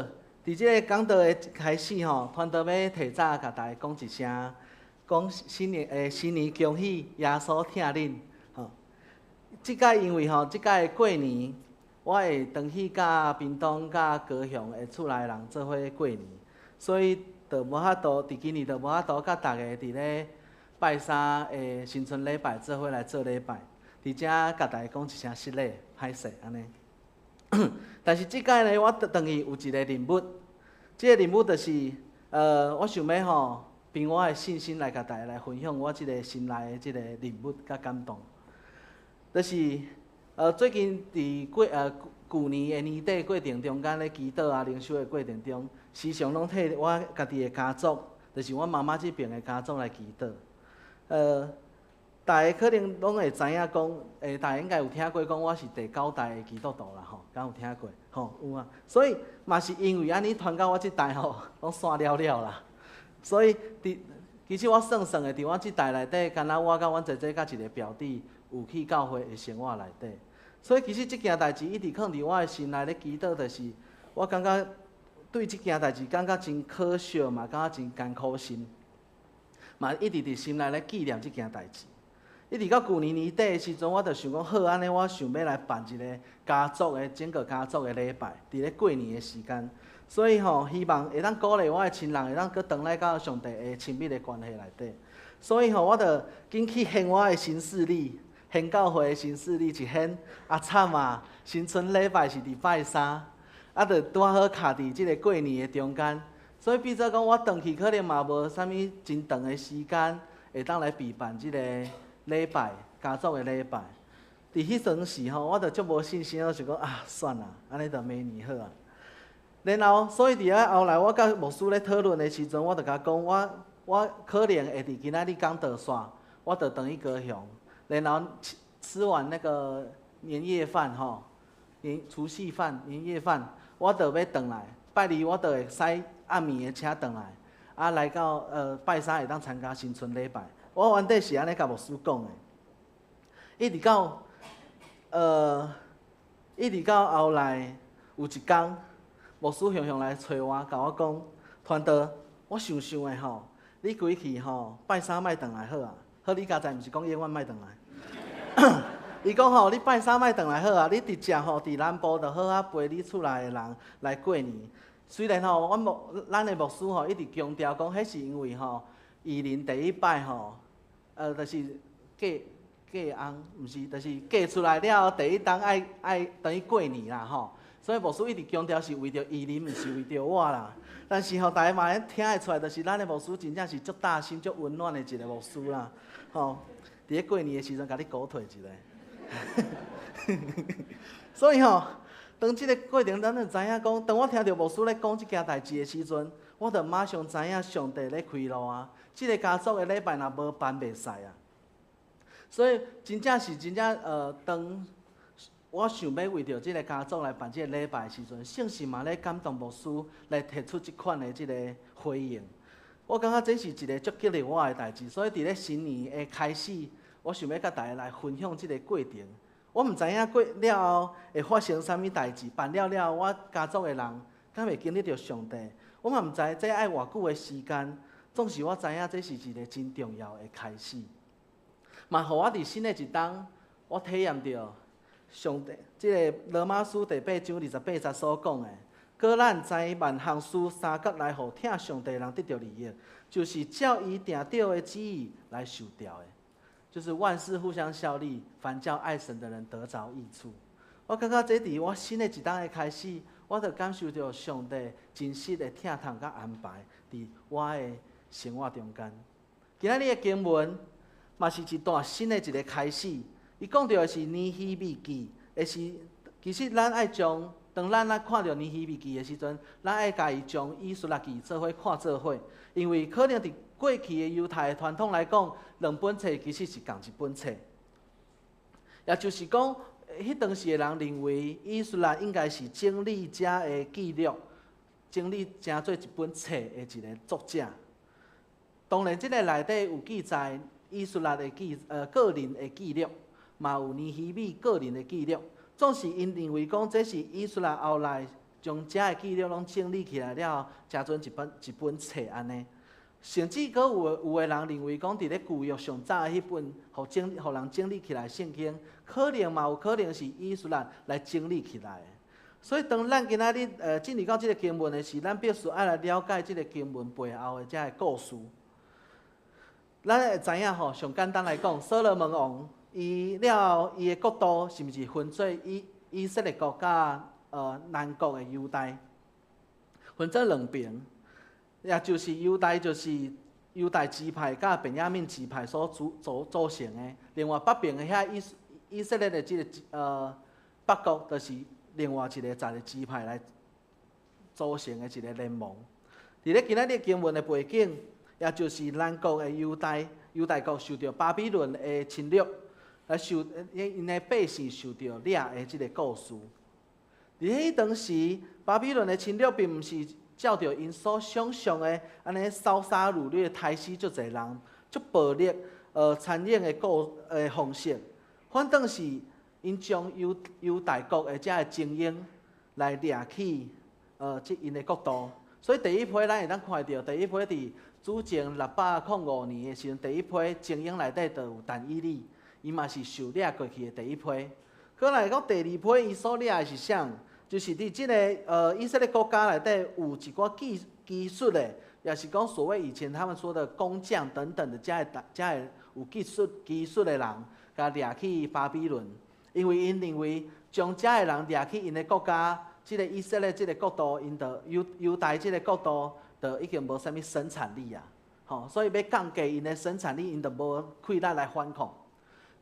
佇這个講道的開始吼，傳道欲提早共大家講一聲，講新年欸，新年恭喜，耶穌疼恁吼。這擺因為吼，這擺過年，我會轉去佮屏東、佮高雄的厝內人做伙過年，所以就無法度，佇今年就無法度佮逐家佇咧拜三的新春禮拜做伙來做禮拜，佇遮共大家講一聲失禮，歹勢按呢。但是這擺呢，我轉去有一個任務，這个任務就是，我想欲吼，憑我的信心來共大家來分享我這个心內的這个任務佮感動。就是，最近佇過舊年的年底過程中間咧祈禱啊靈修的過程中，時常攏替我家己的家族，就是阮媽媽這爿的家族來祈禱。大家可能攏會知影講，大家應該有聽過講我是第九代的基督徒啦吼，敢有聽過？吼，有啊。所以嘛是因為按呢傳到我這代吼，攏散了了啦。所以佇其實我算算的，佇我這代內底，干焦我佮阮姐姐佮一个表弟有去教會的生活內底。所以其實這件代誌一直囥佇我的心內咧祈禱，就是我感覺對這件代誌感覺真可惜嘛，感覺真艱苦心，嘛一直佇心內咧紀念這件代誌。一直到舊年年底的時陣，我就想講好，按呢我想欲來辦一个家族的整個家族的禮拜，佇咧過年的時間。所以吼，希望會當鼓勵我的親人會當閣轉來佮上帝的親密的關係內底。所以吼，我就緊去掀我的行事曆，掀教會的行事曆一掀，啊慘啊！新春禮拜是佇拜三，啊，就拄好卡佇這个過年的中間。所以變做講，我轉去可能嘛無啥物真長的時間，會當來備辦這个禮拜，家族的禮拜。佇彼陣時吼，我就足無信心，我想講啊，算啦，按呢就明年好啊。然後，所以佇遐後來，我佮牧師咧討論的時陣，我就共伊講，我可能會佇今仔日講道煞，我就轉去高雄，然後吃完那個年夜飯吼，年除夕飯、年夜飯，我就欲轉來，拜二我就會駛暗暝的車轉來，啊來到拜三會當參加新春禮拜。我原底是按呢共牧師講的，一直到後來有一工，牧師雄雄來揣我，共我講，傳道，我想想的吼，你規氣吼拜三莫轉來好啊，好你佳哉毋是講永遠莫轉來。伊講吼，你拜三莫轉來好啊，你直接吼佇南部就好啊，陪你厝內的人來過年。雖然吼，咱的牧師吼一直強調講，彼是因為吼，移民第一擺吼，就是嫁嫁翁，毋是，就是嫁出來了後第一冬愛愛轉去過年啦吼。所以牧師一直強調是為著移民，毋是為著我啦。但是吼，大家嘛會聽會出來，就是咱的牧師真正是足貼心、足溫暖的一個牧師啦。吼，佇咧過年的時陣，共你鼓勵一下。所以吼，當這个過程，咱就知影講，當我聽著牧師咧講這件代誌的時陣，我就馬上知影上帝咧開路啊。這个家族的禮拜若無辦袂使啊。所以真正是真正當我想欲為著這个家族來辦這个禮拜的時陣，聖神嘛咧感動牧師來提出這款的這个回應。我感覺這是一个足激勵我的代誌，所以佇咧新年的開始，我想欲共大家來分享這个過程。我毋知影過了後會發生啥物代誌，辦了了後，我家族的人敢會經歷著上帝，我嘛毋知這愛偌久的時間。總是我知影這是一个真重要的開始，嘛予我佇新的一冬，我體驗著上帝這个羅馬書第八章二十八節所講的，閣咱知萬項事相佮來予疼上帝的人得著利益，就是照伊定著的旨意來受召的。就是萬事互相效力，凡叫愛神的人得著益處。我感覺這佇我新的一冬的開始，我就感受著上帝真實的疼痛佮安排佇我的生活中間。今仔日的經文嘛是一段新的一個開始，伊講著的是尼希米記的是，其實咱愛將當咱來看著尼希米記的時陣，咱愛共伊將以斯拉記做伙看做伙，因為可能佇過去的猶太的傳統來講，兩本冊其實是仝一本冊，也就是講，彼當時的人認為以斯拉應該是整理遮的記錄，整理成做一本冊的一個作者。當然，這个內底有記載以斯拉的記個人的記錄，嘛有尼希米個人的記錄。總是𪜶認為講這是以斯拉後來將遮的記錄攏整理起來了後，成做一本一本冊按呢。甚至閣有的人認為講，佇咧舊約上早的彼本，予人整理起來聖經，可能嘛有可能是以斯拉來整理起來的。所以當咱今仔日進入到這个經文的時，咱必須愛來了解這个經文背後的遮个故事。咱會知影吼，上簡單來講，所羅門王伊了後，伊的國度是毋是分做以色列國佮南國的猶大，分做兩邊。也就是猶大就是猶大支派佮便雅憫支派所組成的，另外北邊的遐以色列的這个北國，就是另外一個十個支派來組成的一個聯盟。佇咧今仔日經文的背景，也就是南國的猶大，猶大國受著巴比倫的侵略，來受𪜶的百姓受著掠的這个故事。佇彼當時，巴比倫的侵略並毋是照著𪜶所想象的按呢燒殺擄掠、刣死足濟人、足暴力、殘忍的故的方式，反倒是𪜶將猶大國的遮个精英來掠去，這𪜶的國度。所以第一批咱會當看著，第一批佇主前605年的時陣，第一批精英內底就有但以理，伊嘛是受掠過去的第一批。閣來講第二批，伊所掠的是啥？就是佇這个以色列國家內底有一寡技術的，也是講所謂以前他們說的工匠等等的，遮个遮个有技術的人，共掠去巴比倫，因為𪜶認為將遮个人掠去𪜶的國家，這个以色列這个國度，𪜶就猶大這个國度，就已經無啥物生產力啊，吼，所以欲降低𪜶的生產力，𪜶就無氣力來反抗。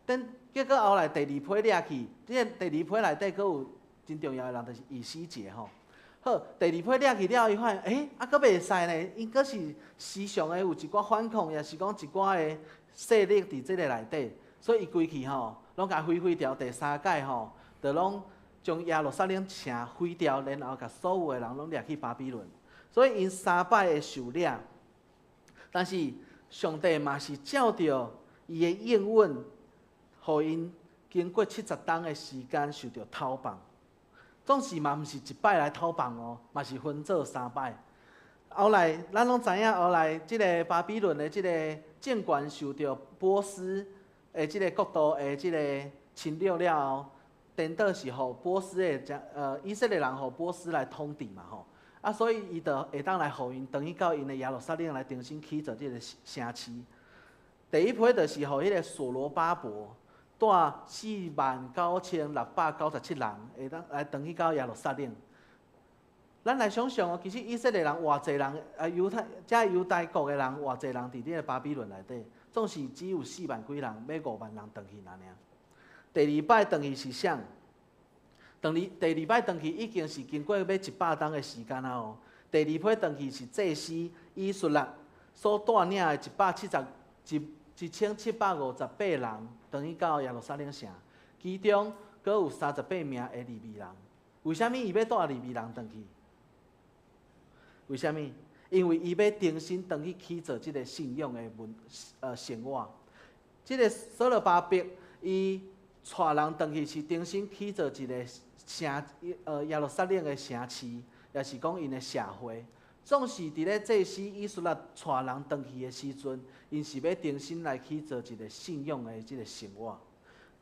等結果後來第二批掠去，這个第二批內底閣有真重要的人，就是以西結吼。好，第二批掠去了，伊發現，欸，啊，閣袂使呢，𪜶閣是時常的有一寡反抗，也是講一寡的勢力佇這个內底，所以伊規氣吼，攏共毀毀掉。第三擺吼，就攏將耶路撒冷城毀掉，然後共所有的人攏掠去巴比倫。所以𪜶三擺的受掠，但是上帝嘛是照著伊的應允，予𪜶經過70冬的時間受著討放。總是嘛，毋是一擺來討放哦，嘛是分做三擺。後來咱攏知影，後來這个巴比倫的這个政權受著波斯的這个國度的這个侵略了後，顛倒是予波斯的這以色列人予波斯來統治嘛吼。啊，所以伊就會當來予𪜶轉去到𪜶的耶路撒冷來重新起造這个城市。第一批就是予彼个所羅巴伯帶49,697人會當來轉去到耶路撒冷。咱來想象哦，其實以色列人偌濟人，啊猶太遮猶大國的人偌濟人佇這个巴比倫內底，總是只有4萬幾人，欲5萬人轉去爾爾。第二擺轉去是啥？第二擺轉去已經是經過欲100冬的時間啊哦。第二批轉去是祭司以斯拉所帶領的1758人，轉去到耶路撒冷城，其中閣有38名的利未人。為啥物伊欲帶利未人轉去？為啥物？因為伊欲重新轉去起造這个信仰的文生活。這个所羅巴伯伊帶人轉去是重新起造一个城，耶路撒冷的城市，也是講𪜶的社會。總是佇咧祭司以斯拉帶人轉去的時陣，𪜶是欲重新來起造一个信仰的這个生活。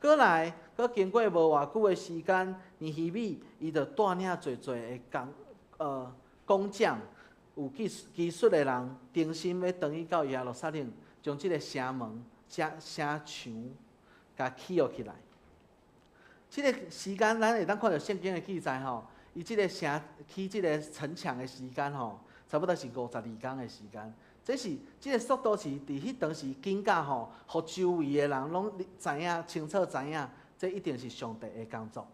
閣來，閣經過無偌久的時間，尼希米伊就帶領濟濟的工匠，有技術的人，重新欲轉去到耶路撒冷，將這个城門、這城牆共起予起來。這个時間，咱會當看著聖經的記載吼，伊這个城起這个城牆的時間吼，差不多是52工的時間。這是這个速度是佇彼當時緊甲吼，予周圍的人攏知影清楚知影，這一定是上帝的工作，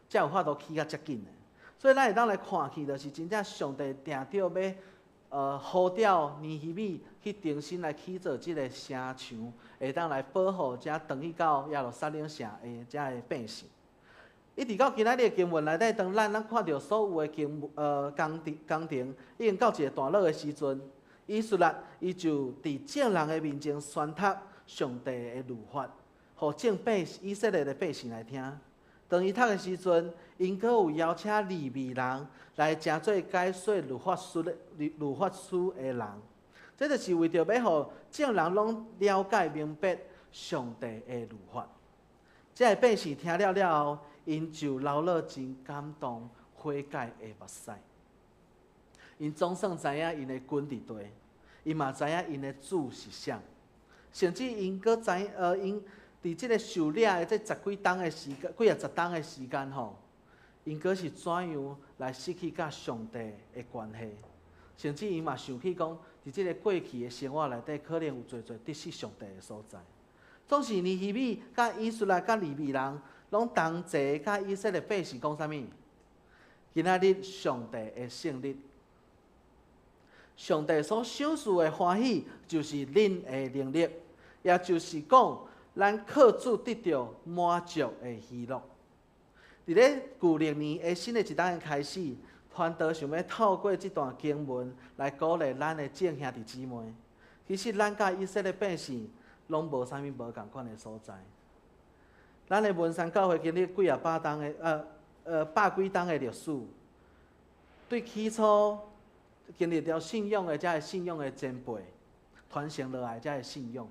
才有法度起甲遮緊的。所以咱會當來看去，就是真正上帝定著欲呼召尼希米去重新來起造這个城牆，會當來保護遮轉去到耶路撒冷城的遮个百姓。一直到今仔日的經文內底，當咱看著所有的經工程工程已經到一個段落的時陣，以斯拉伊就佇眾人的面前宣讀上帝的律法，予眾百以色列的百姓來聽。當伊讀的時陣，𪜶閣有邀請利未人來成做解說律法書的律法書的人，這就是為著欲予眾人攏了解明白上帝的律法。這个百姓聽了了後，𪜶就流落真感動、悔改的目屎。𪜶總算知影𪜶的根佇佗，𪜶嘛知影𪜶的主是啥，甚至𪜶閣知𪜶佇這个受掠的這十幾冬的時間，幾仔十冬的時間吼，𪜶閣是怎樣來失去佮上帝的關係？甚至𪜶嘛想起講，佇這个過去的生活內底，可能有濟濟得失上帝的所在。總是尼希米佮以斯拉佮利未人，攏同齊佮以色列百姓講啥物？今仔日上帝的聖日，上帝所賞賜的歡喜，就是恁的能力，也就是講，咱靠主得著滿足的喜樂。佇咧舊曆年的新的一冬的開始，傳道想欲透過這段經文來鼓勵咱的眾兄弟姊妹。其實咱佮以色列百姓攏無啥物無仝款的所在。咱的文山教會經歷幾仔百冬的百幾冬的歷史，對起初經歷著信仰的遮个信仰的前輩傳承落來遮个信仰，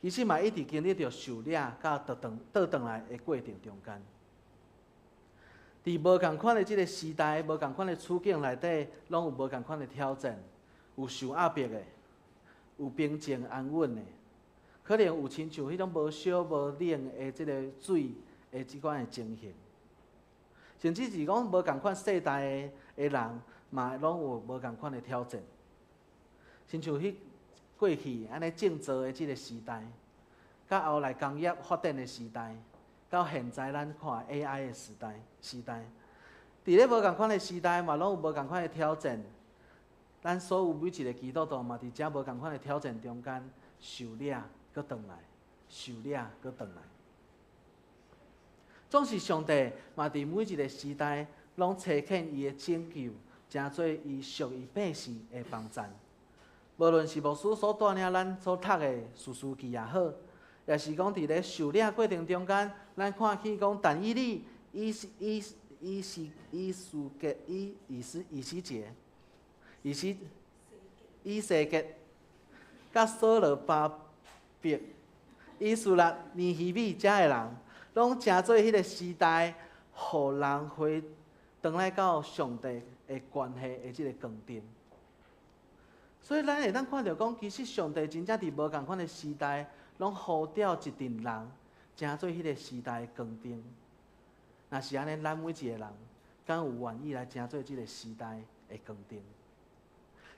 其實嘛一直經歷著受掠佮倒轉倒轉來的過程中間。佇無仝款的這个時代、無仝款的處境內底，攏有無仝款的挑戰，有受壓迫的，有平靜安穩的，可能有親像彼種無燒無冷的這个水的這款的情形，甚至是講無仝款世代的的人，嘛攏有無仝款的挑戰。親像彼過去按呢種造的這个時代，到後來工業發展的時代，到現在咱看 AI 的時代時代，佇咧無仝款的時代，嘛攏有無仝款的挑戰。咱所有每一个基督徒嘛，佇遮無仝款的挑戰中間受掠，閣轉來，受掠，閣轉來。總是上帝嘛，佇每一个時代，攏差遣伊的拯救，成做伊屬伊百姓的幫贊。無論是牧師所帶領咱所讀的士師記也好，抑是講佇咧受掠過程中間，咱看見講但以理、以以以西以斯結、以以斯以西結、以西以西結、佮所羅巴伯、以斯拉、尼希米遮的人，攏成做彼个時代，予人回轉來到上帝的關係的這个光燈。所以咱會當看著講，其實上帝真正佇無仝款的時代，攏呼召一陣人，成做彼个時代的光燈。若是按呢，咱每一个人，敢有願意來成做這个時代的光燈？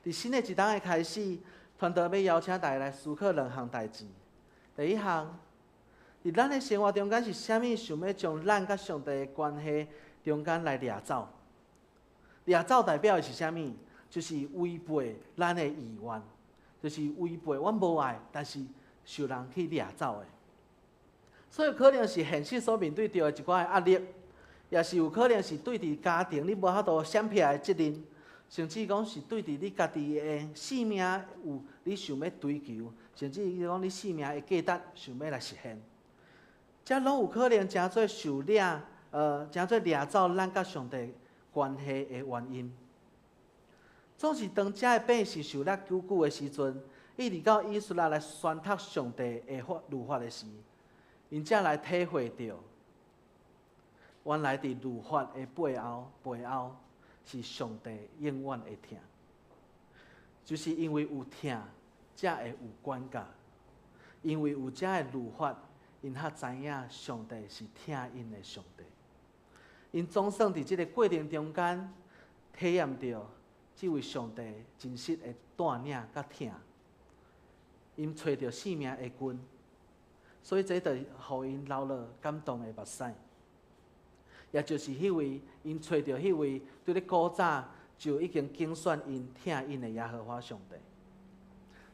佇新的一冬的開始，傳道欲邀請大家來思考兩項代誌。第一項，佇咱的生活中間是啥物想欲將咱佮上帝的關係中間來掠走？掠走代表的是啥物？就是違背咱的意願，就是違背阮無愛，但是受人去掠走的。所以可能是現實所面對著的一寡的壓力，也是有可能是對佇家庭你無法度閃避的責任，甚至講是對佇你家己的性命有你想欲追求，甚至講你性命的價值想欲來實現，這攏有可能成做受掠，成做掠走咱佮上帝關係的原因。總是當遮的百姓受掠久久的時陣，一直到以斯拉來宣讀上帝的法律法的時，𪜶才來體會著，原來佇律法的背後，背後是上帝永遠的疼，就是因為有疼，才會有管教。因為有遮的律法，𪜶較知影上帝是疼𪜶的上帝。𪜶總算佇這个過程中間體驗著這位上帝真實的帶領佮疼。𪜶揣著性命的根，所以這就予𪜶流落感動的目屎。也就是彼位，𪜶揣著彼位，佇咧古早就已經揀選𪜶疼𪜶的耶和華上帝。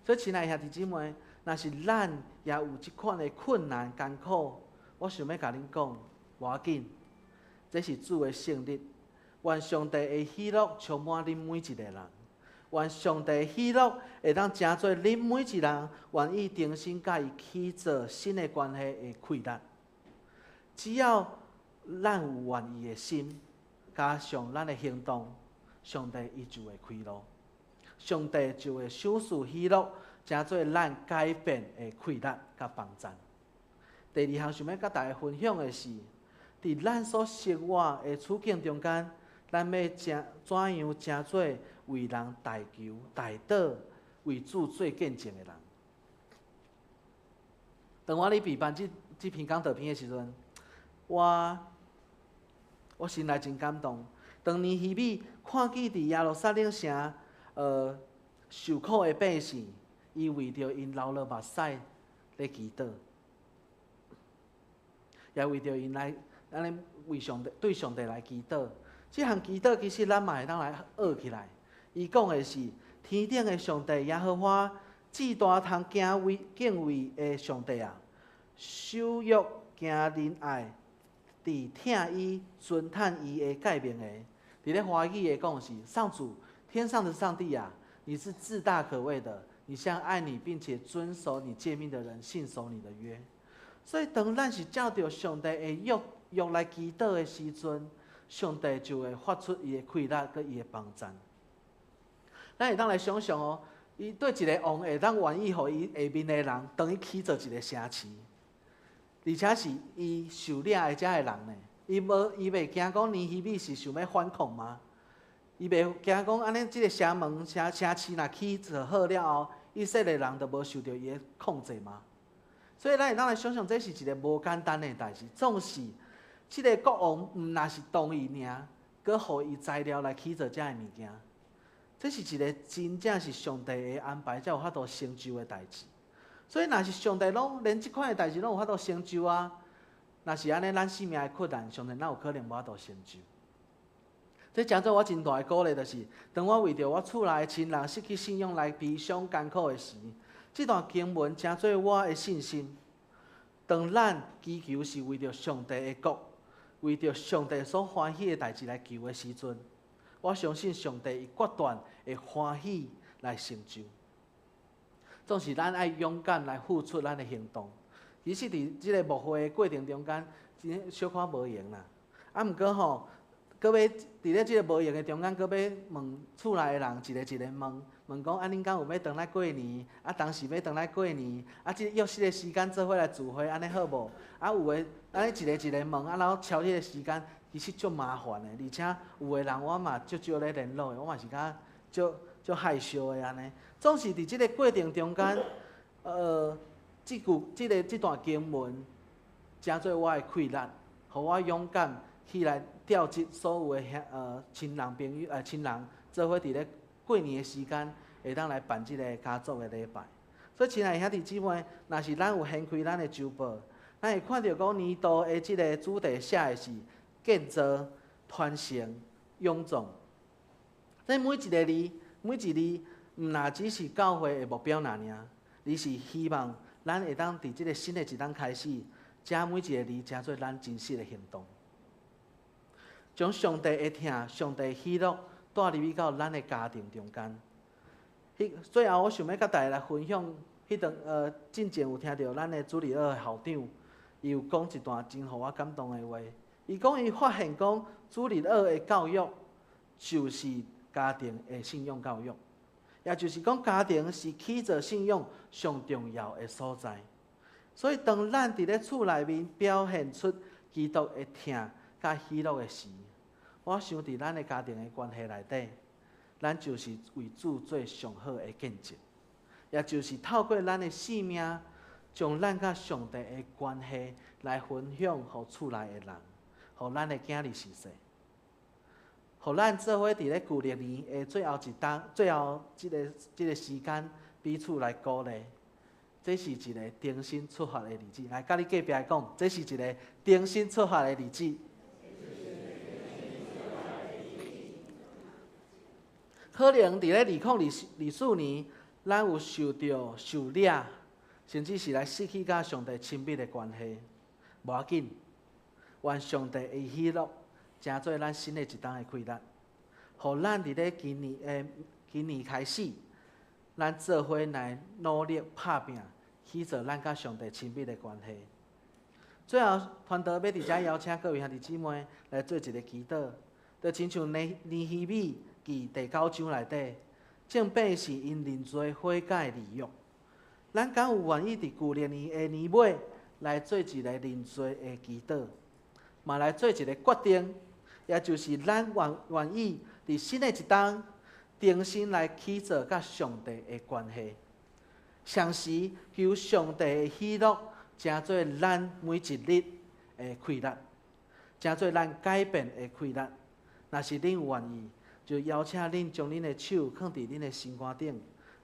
所以，親愛的兄弟姊妹，若是咱也有這款的困難艱苦，我想欲共恁講，無要緊，這是主的聖日，願上帝的喜樂充滿恁每一个人，願上帝的喜樂會當成做恁每一人願意重新佮伊起做新的關係的氣力。只要咱有願意的心，加上咱的行動，上帝伊就會開路，上帝就會賞賜喜樂，成做咱改變的氣力佮幫贊。第二項想欲佮大家分享的是，佇咱所生活的處境中間，咱欲成怎樣成做為人代求、代禱、為主做見證的人。當我咧備辦這篇講道片的時陣，我心內真感動。當尼希米看見佇耶路撒冷城，受苦的百姓，伊為著𪜶流落目屎咧祈禱，也為著𪜶來按呢為上帝對上帝來祈禱。這項祈禱其實咱嘛會當來學起來。伊講的是天頂的上帝耶和華，至大通敬畏敬畏的上帝啊，守約行仁愛，佇疼伊遵趁伊的誡命的。佇咧華語的講是上主，天上的上帝啊，你是至大可畏的，你向愛你並且遵守你誡命的人信守你的約。所以當咱是照著上帝的約來祈禱的時陣，上帝就會發出伊的氣力佮伊的幫贊。咱會當來想像哦，伊對一个王會當願意予伊下面的人當伊起造一个城市，而且是伊受領的遮个人呢，伊無伊袂驚講尼希米是想欲反抗嗎？伊袂驚講按呢，這个城門城市若起造好了後，以色列人就無受著伊的控制嗎？所以咱會當來想像，這是一个無簡單的代誌。縱使這个國王毋若是同意爾，閣予伊材料來起造遮个物件，這是一个真正是上帝的安排，才有法度成就的代誌。所以，若是上帝攏連這款的代誌攏有法度成就啊，若是按呢，咱性命的困難，上帝哪有可能無法度成就？這成做我真大的鼓勵，就是當我為著我厝內的親人失去信仰來悲傷艱苦的時，這段經文成做我的信心。當咱祈求是為著上帝的國，為著上帝所歡喜的代誌來求的時陣，我相信上帝伊決斷會歡喜來成就。總是咱愛勇敢來付出咱的行動。其實佇這个牧會的過程中間，真小可無閒啦。啊，毋過吼，閣欲佇咧這个無閒的中間，閣欲問厝內的人一个一个問，問講啊，恁敢有欲轉來過年？啊，當時欲轉來過年？啊，這个約時的時間做伙來聚會，按呢好無？啊，有的按呢一个一个問，啊，然後敲彼个時間，其實足麻煩的。而且有的人我嘛足少咧聯絡的，我嘛是較足足害羞的按呢。總是佇這个過程中間，這句、這个、這段經文，成做我的氣力，予我勇敢起來召集所有的兄親人朋友親人，做伙佇咧過年的時間，會當來辦這个家族的禮拜。所以，親愛的兄弟姊妹，若是咱有掀開咱的週報，咱會看著講年度的這个主題寫的是建造、傳承、勇壯。這每一个字，每一字，毋若只是教會的目標爾爾，而是希望咱會當佇這个新的一冬開始，這每一个字成做咱真實的行動，將上帝的疼、上帝的喜樂帶入去到咱的家庭中間。彼最後，我想欲佮大家來分享，彼頓進前有聽著咱的主日學的校長，伊有講一段真予我感動的話。伊講伊發現講主日學的教育就是家庭的信仰教育，也就是講家庭是起造信仰上重要的所在。所以當咱佇咧厝內面表現出基督的疼佮喜樂的時，我想佇咱的家庭的關係內底，咱就是為主做上好的見證。也就是透過咱的生命，將咱佮上帝的關係來分享予厝內的人，予咱的囝兒洗禮，予咱做伙佇咧舊曆年的最後一冬、最後這個時間彼此來鼓勵。這是一個重新出發的日子。來，佮你隔壁講，這是一個重新出發的日子。可能佇咧2024年，咱有受著受掠，甚至是來失去佮上帝親密的關係。無要緊，願上帝的喜樂，成做咱新的一冬的氣力，予咱佇咧今年開始，咱做伙來努力拍拚，去做咱佮上帝親密的關係。最後，傳道欲佇遮邀請各位兄弟姊妹來做一个祈禱，就親像尼希米記第九章內底，正百姓𪜶認罪悔改的立約。咱敢有願意佇舊曆年的年尾來做一个認罪的祈禱，嘛來做一个決定，也就是咱願意佇新的一冬重新來去做佮上帝的關係，同時求上帝的喜樂，成做咱每一日的氣力，成做咱改變的氣力。若是恁有願意，就邀請恁將恁的手放佇恁的心肝頂，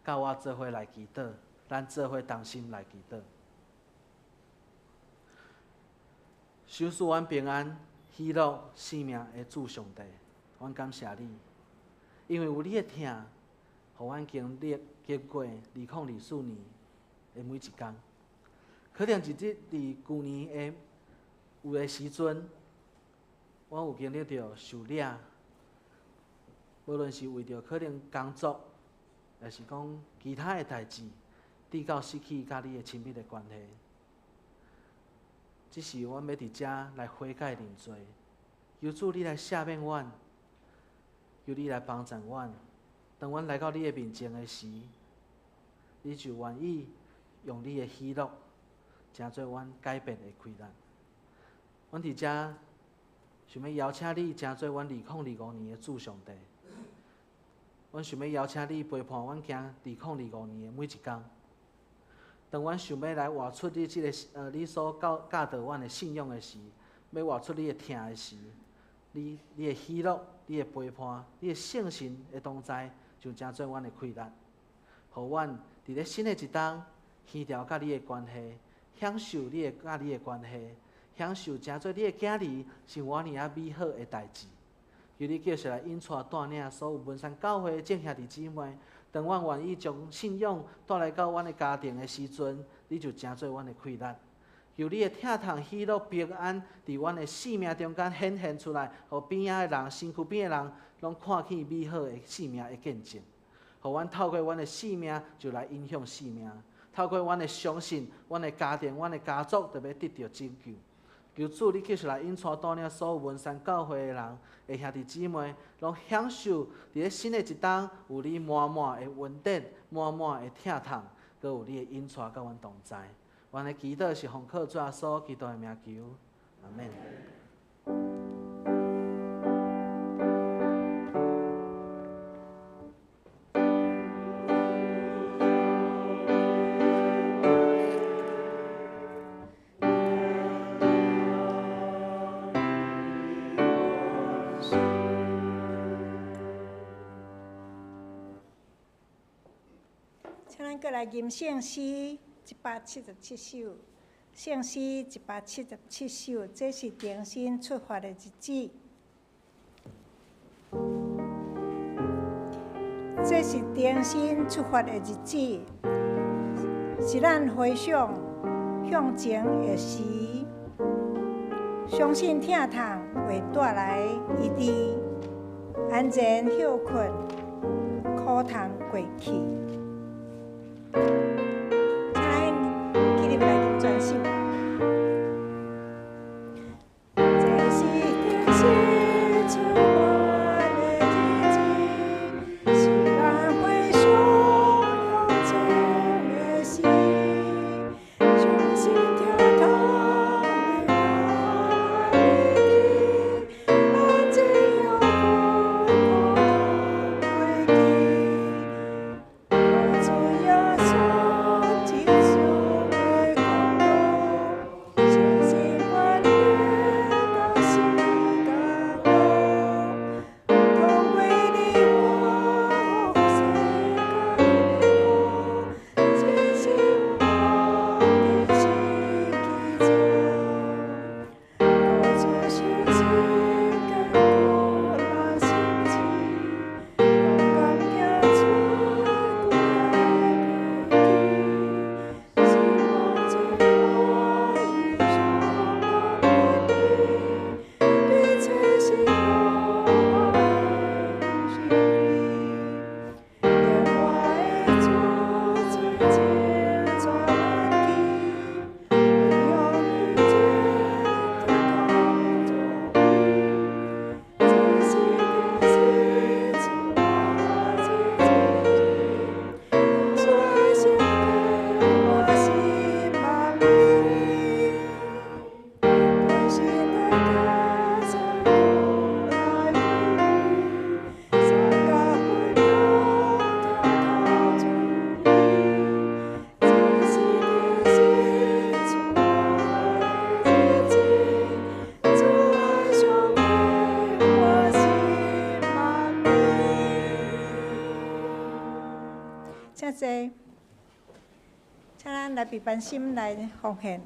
佮我做伙來祈禱，咱做伙同心來祈禱。賞賜阮平安、喜樂、生命的主上帝，阮感謝你，因為有你的疼，予阮經歷經過2024年的每一工。可能是這佇舊年的有的時陣，阮有經歷著受掠，無論是為著可能工作，抑是講其他的代誌，直到失去佮你的親密的關係。這時，阮欲佇遮來悔改認罪，求主你來赦免阮，求你來幫助阮。當阮來到你的面前的時，你就願意用你的喜樂，成做阮改變的氣力。阮佇遮想欲邀請你，成做阮2025年的主上帝。阮想欲邀請你陪伴阮行2025年的每一工。當阮想欲來活出你這个你所教導阮的信仰的時，欲活出你的疼的時，你的喜樂、你的陪伴、你的聖神的同在，就成做阮的氣力，予阮佇咧新的一冬，協調佮你的關係，享受你的佮你的關係，享受成做你的囝兒，成為遮爾美好的代誌。求你繼續來引帶帶領所有文山教會的眾兄弟姊妹，當阮願意將信仰帶來到阮的家庭的時陣，你就成做阮的氣力。求你的疼痛、喜樂、平安，佇阮的生命中間顯現出來，予邊仔的人、身軀邊的人，攏看見美好的生命的見證。予阮透過阮的生命，就來影響生命；透過阮的相信，阮的家庭、阮的家族，就欲得著拯救。求主，你繼續來引帶帶領所有文山教會的人的兄弟姊妹，攏享受佇咧新的一冬，有你滿滿的恩典、滿滿的疼痛，閣有你的引帶佮阮同在。阮的祈禱是奉靠主耶穌基督的名求，阿們。請咱閣來吟聖詩177首，聖詩177首，這是重新出發的日子。這是重新出發的日子，是咱回想向前的時，相信疼痛會帶來醫治，安然歇睏，苦痛過去。請咱起立來吟全首。這是重新出發的日子，是咱回想向前的時，相信疼痛會帶來醫治，安然歇睏，苦痛過去。靠主耶穌。平安心來奉獻。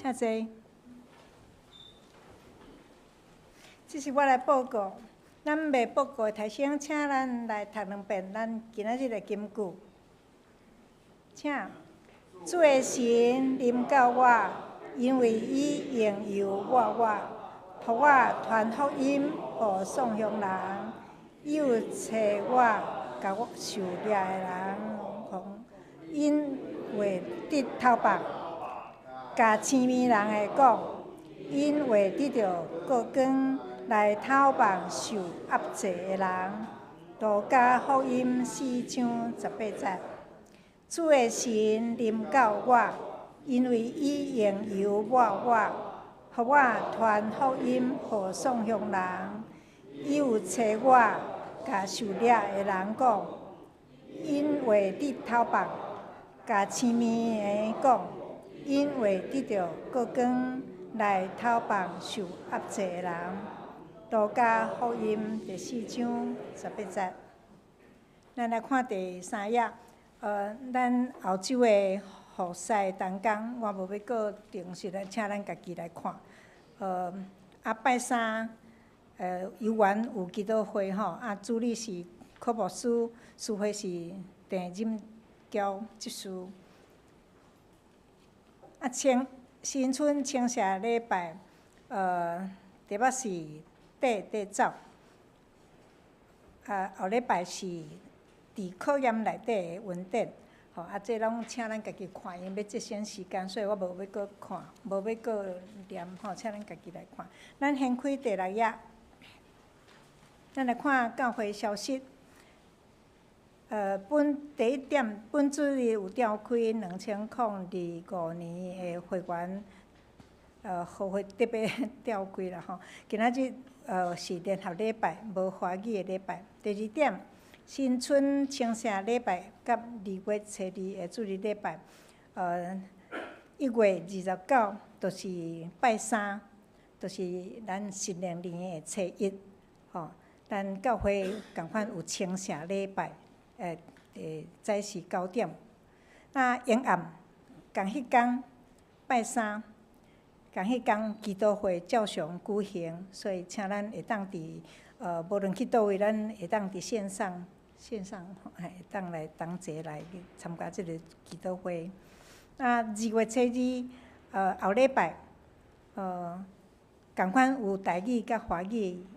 請坐。這是我來報告，咱未報告的提醒，請咱來讀兩遍咱今仔日的金句。請主的神臨到我，因為伊用油抹我，予我傳福音予喪鄉人，伊有差我共我受掠的人講，𪜶會得透放，共青耳人的講，𪜶會得著國光來透放受壓制的人。路加福音4章18節。主的神臨到我，因為伊用油抹我，予我傳福音予喪鄉人。伊有差我共受掠的人講，𪜶會得透放；共青耳的講，𪜶會得著國光來透放受壓制的人。路加福音第4章18節。咱來看第三頁。咱後週的服侍同工，我無欲閣重述來，請咱家己來看。拜三，猶原有祈禱會吼，主理是柯牧師，司會是鄭任嬌執事。青新春清社禮拜，題目是綴綴走。後禮拜是佇考驗內底的恩典，吼，這攏請咱家己看，因為欲節省時間，所以我無欲閣看，無欲閣念，吼，請咱家己來看。咱掀開第六頁，咱來看教會消息。本第一點，本主日有召開2025年的會員和會特別召開啦吼。今仔日是聯合禮拜，無華語的禮拜。第二點，新春清聖禮拜佮2月初2的主日禮拜，1月29就是拜三，就是咱新曆年的初一，吼。咱教會仝款有清聖禮拜，早時9點。那迎暗仝彼工拜三，仝彼工祈禱會照常舉行，所以請咱會當佇無論去佗位，咱會當佇線上會當來同齊來參加這個祈禱會。啊，2月初2，後禮拜，仝款有台語佮華語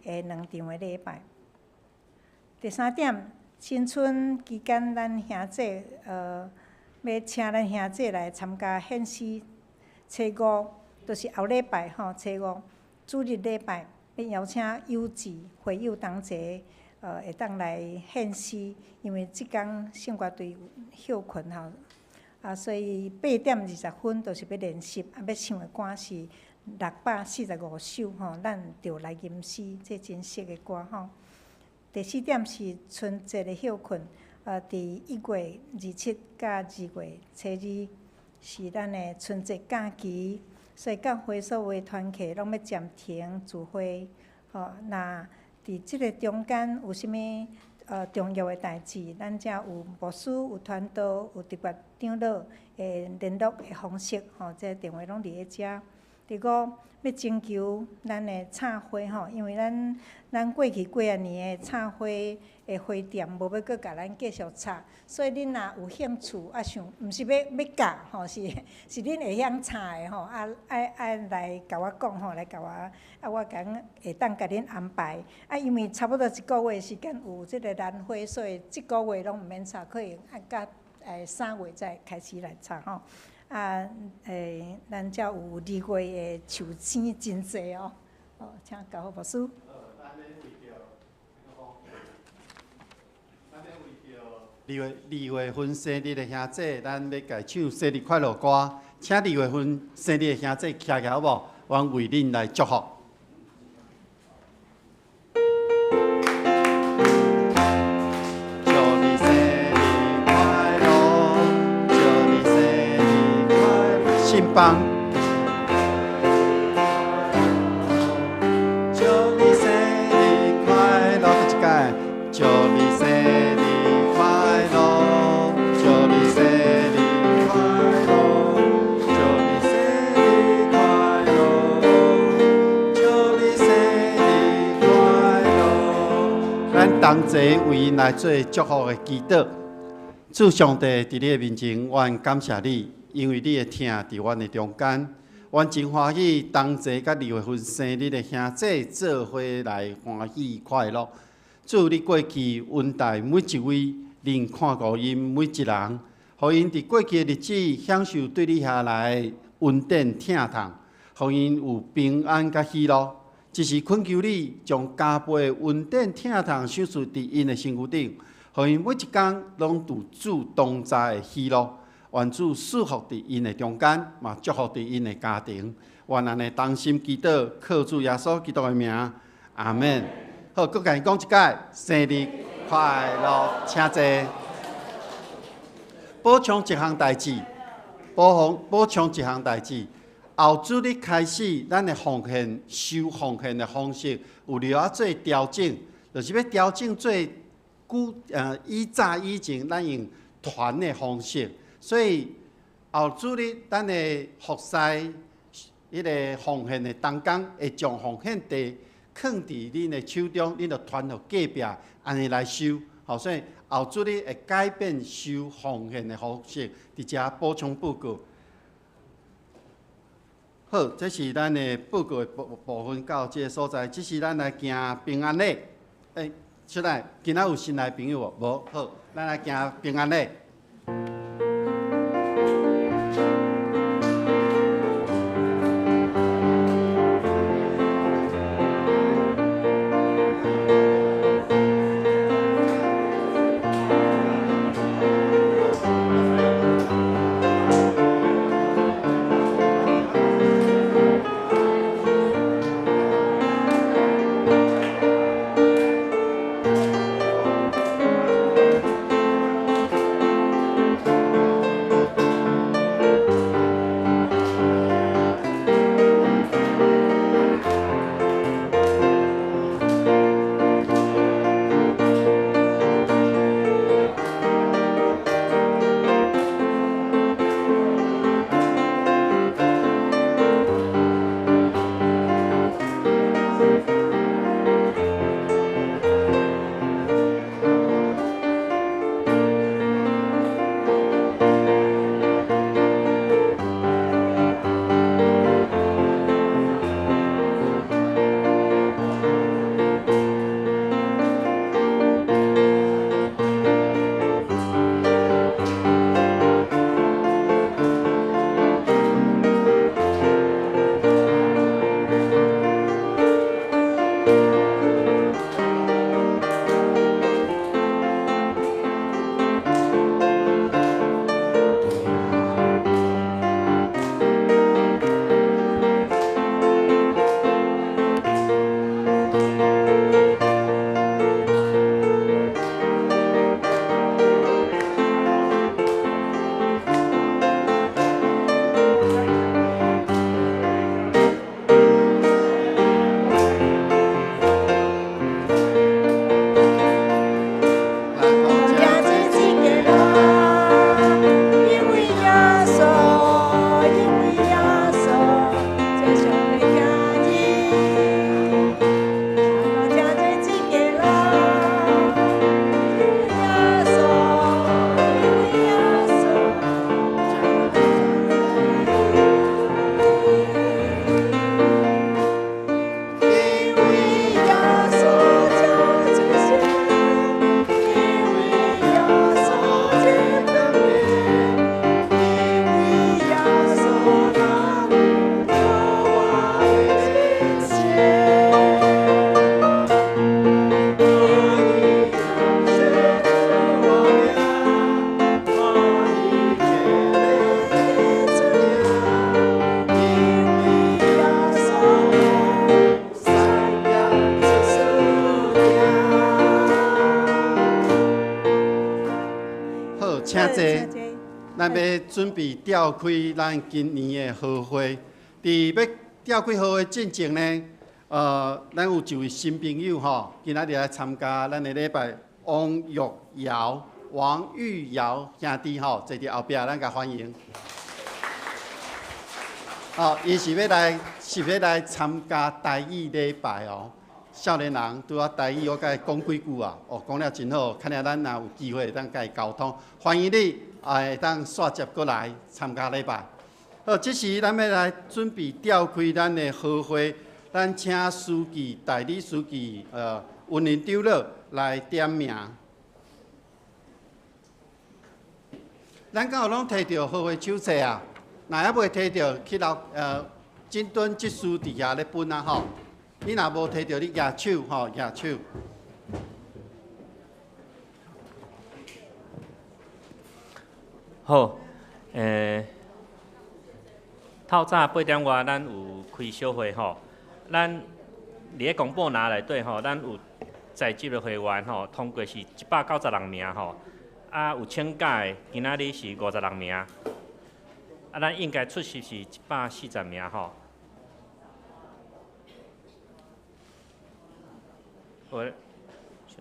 的兩場的禮拜。第三點，新春期間，咱兄姊欲請咱兄姊來參加獻詩。初五，就是後禮拜吼，初五主日禮拜，欲邀請友姊會友同齊，會當來獻詩。因為這工聖歌隊休睏吼，啊，所以8點20分就是欲練習，啊，欲唱的歌是645首吼，咱著來吟詩，這真熟的歌吼。第四點是春節的休睏，佇1月27佮2月初2是咱的春節假期，所以教會所有的團契攏欲暫停聚會，吼。若佇這個中間有啥物重要的代誌，咱遮有牧師、有傳道、有特別長老的聯絡的方式，吼，這個電話攏佇咧遮。第五，欲徵求咱的插花吼，因為咱過去幾仔年的插花的花店無欲閣共咱繼續插，所以恁若有興趣啊想，毋是欲教吼，是恁會曉插的吼，啊愛來共我講吼，來共我啊，我共會當共恁安排。啊，因為差不多一個月時間有這個蘭花，所以這個月攏毋免插，可能愛到3月才會開始來插吼。啊，咱遮有2月的樹青真濟哦，哦，請交予牧師。咱欲為著2月份生日的兄姊，咱欲共唱生日快樂歌，請2月份生日的兄姊徛起來好無？阮為恁來祝福。祝你生日快樂，祝你生日快樂，信邦。祝你生日快樂，閣一擺。祝你生日快樂，祝你生日快樂，祝你生日快樂，祝你生日快樂。咱同齊為𪜶來做祝福的祈禱。主上帝佇你的面前，阮感謝你，因為你的疼佇阮的中間。阮真歡喜同齊佮2月份生日的兄姊做伙來歡喜快樂。主，你過去恩待每一位，恁看顧𪜶每一人，予𪜶佇過去的日子享受對你遐來的恩典疼痛，予𪜶有平安佮喜樂。只是懇求你將加倍的恩典疼痛賞賜佇𪜶的身軀頂，予𪜶每一工攏有主同在的喜樂。願主賜福佇𪜶的中間，嘛祝福佇𪜶的家庭。願按呢同心祈禱，靠主耶穌基督的名，阿們。好，閣共伊講一擺，生日快樂，請坐。補充一項代誌，補充一項代誌。後主日開始，咱的奉獻收奉獻的方式有著愛做調整，就是欲調整做古以早以前咱用團的方式。所以後主日咱的服侍彼個奉獻的同工會將奉獻袋囥佇恁的手中，恁就傳予隔壁，按呢來收。好，所以後主日會改變收奉獻的方式，佇遮補充報告。好，這是咱的報告的部分到這个所在，這是咱來行平安禮。出來，今仔有新來朋友無？無，好，咱來行平安禮。好，請坐。咱欲準備召開咱今年的和會。佇欲召開和會進前呢，咱有一位新朋友吼，今仔日來參加咱的禮拜，王玉瑤、王玉瑤兄弟吼，坐佇後壁，咱共歡迎。哦，伊是欲來，是欲來參加台語禮拜哦。少年人拄仔台語，我共伊講幾句啊，哦，講了真好，看來咱若有機會會當共伊溝通，歡迎你，會當煞接過來參加禮拜。好，這時咱欲來準備召開咱的和會，咱請司儀、代理司儀，溫林長老來點名。咱敢有攏提著和會手冊啊？若猶未提著，去樓整頓執事佇遐咧分啊吼。你若無提著，你舉手吼，舉手。好，透早八點外，咱有開小會吼。咱佇咧公布欄內底吼，咱有在職的會員吼，通過是196名吼。啊，有請假的，今仔日是56名。啊，咱應該出席是140名吼。好，稍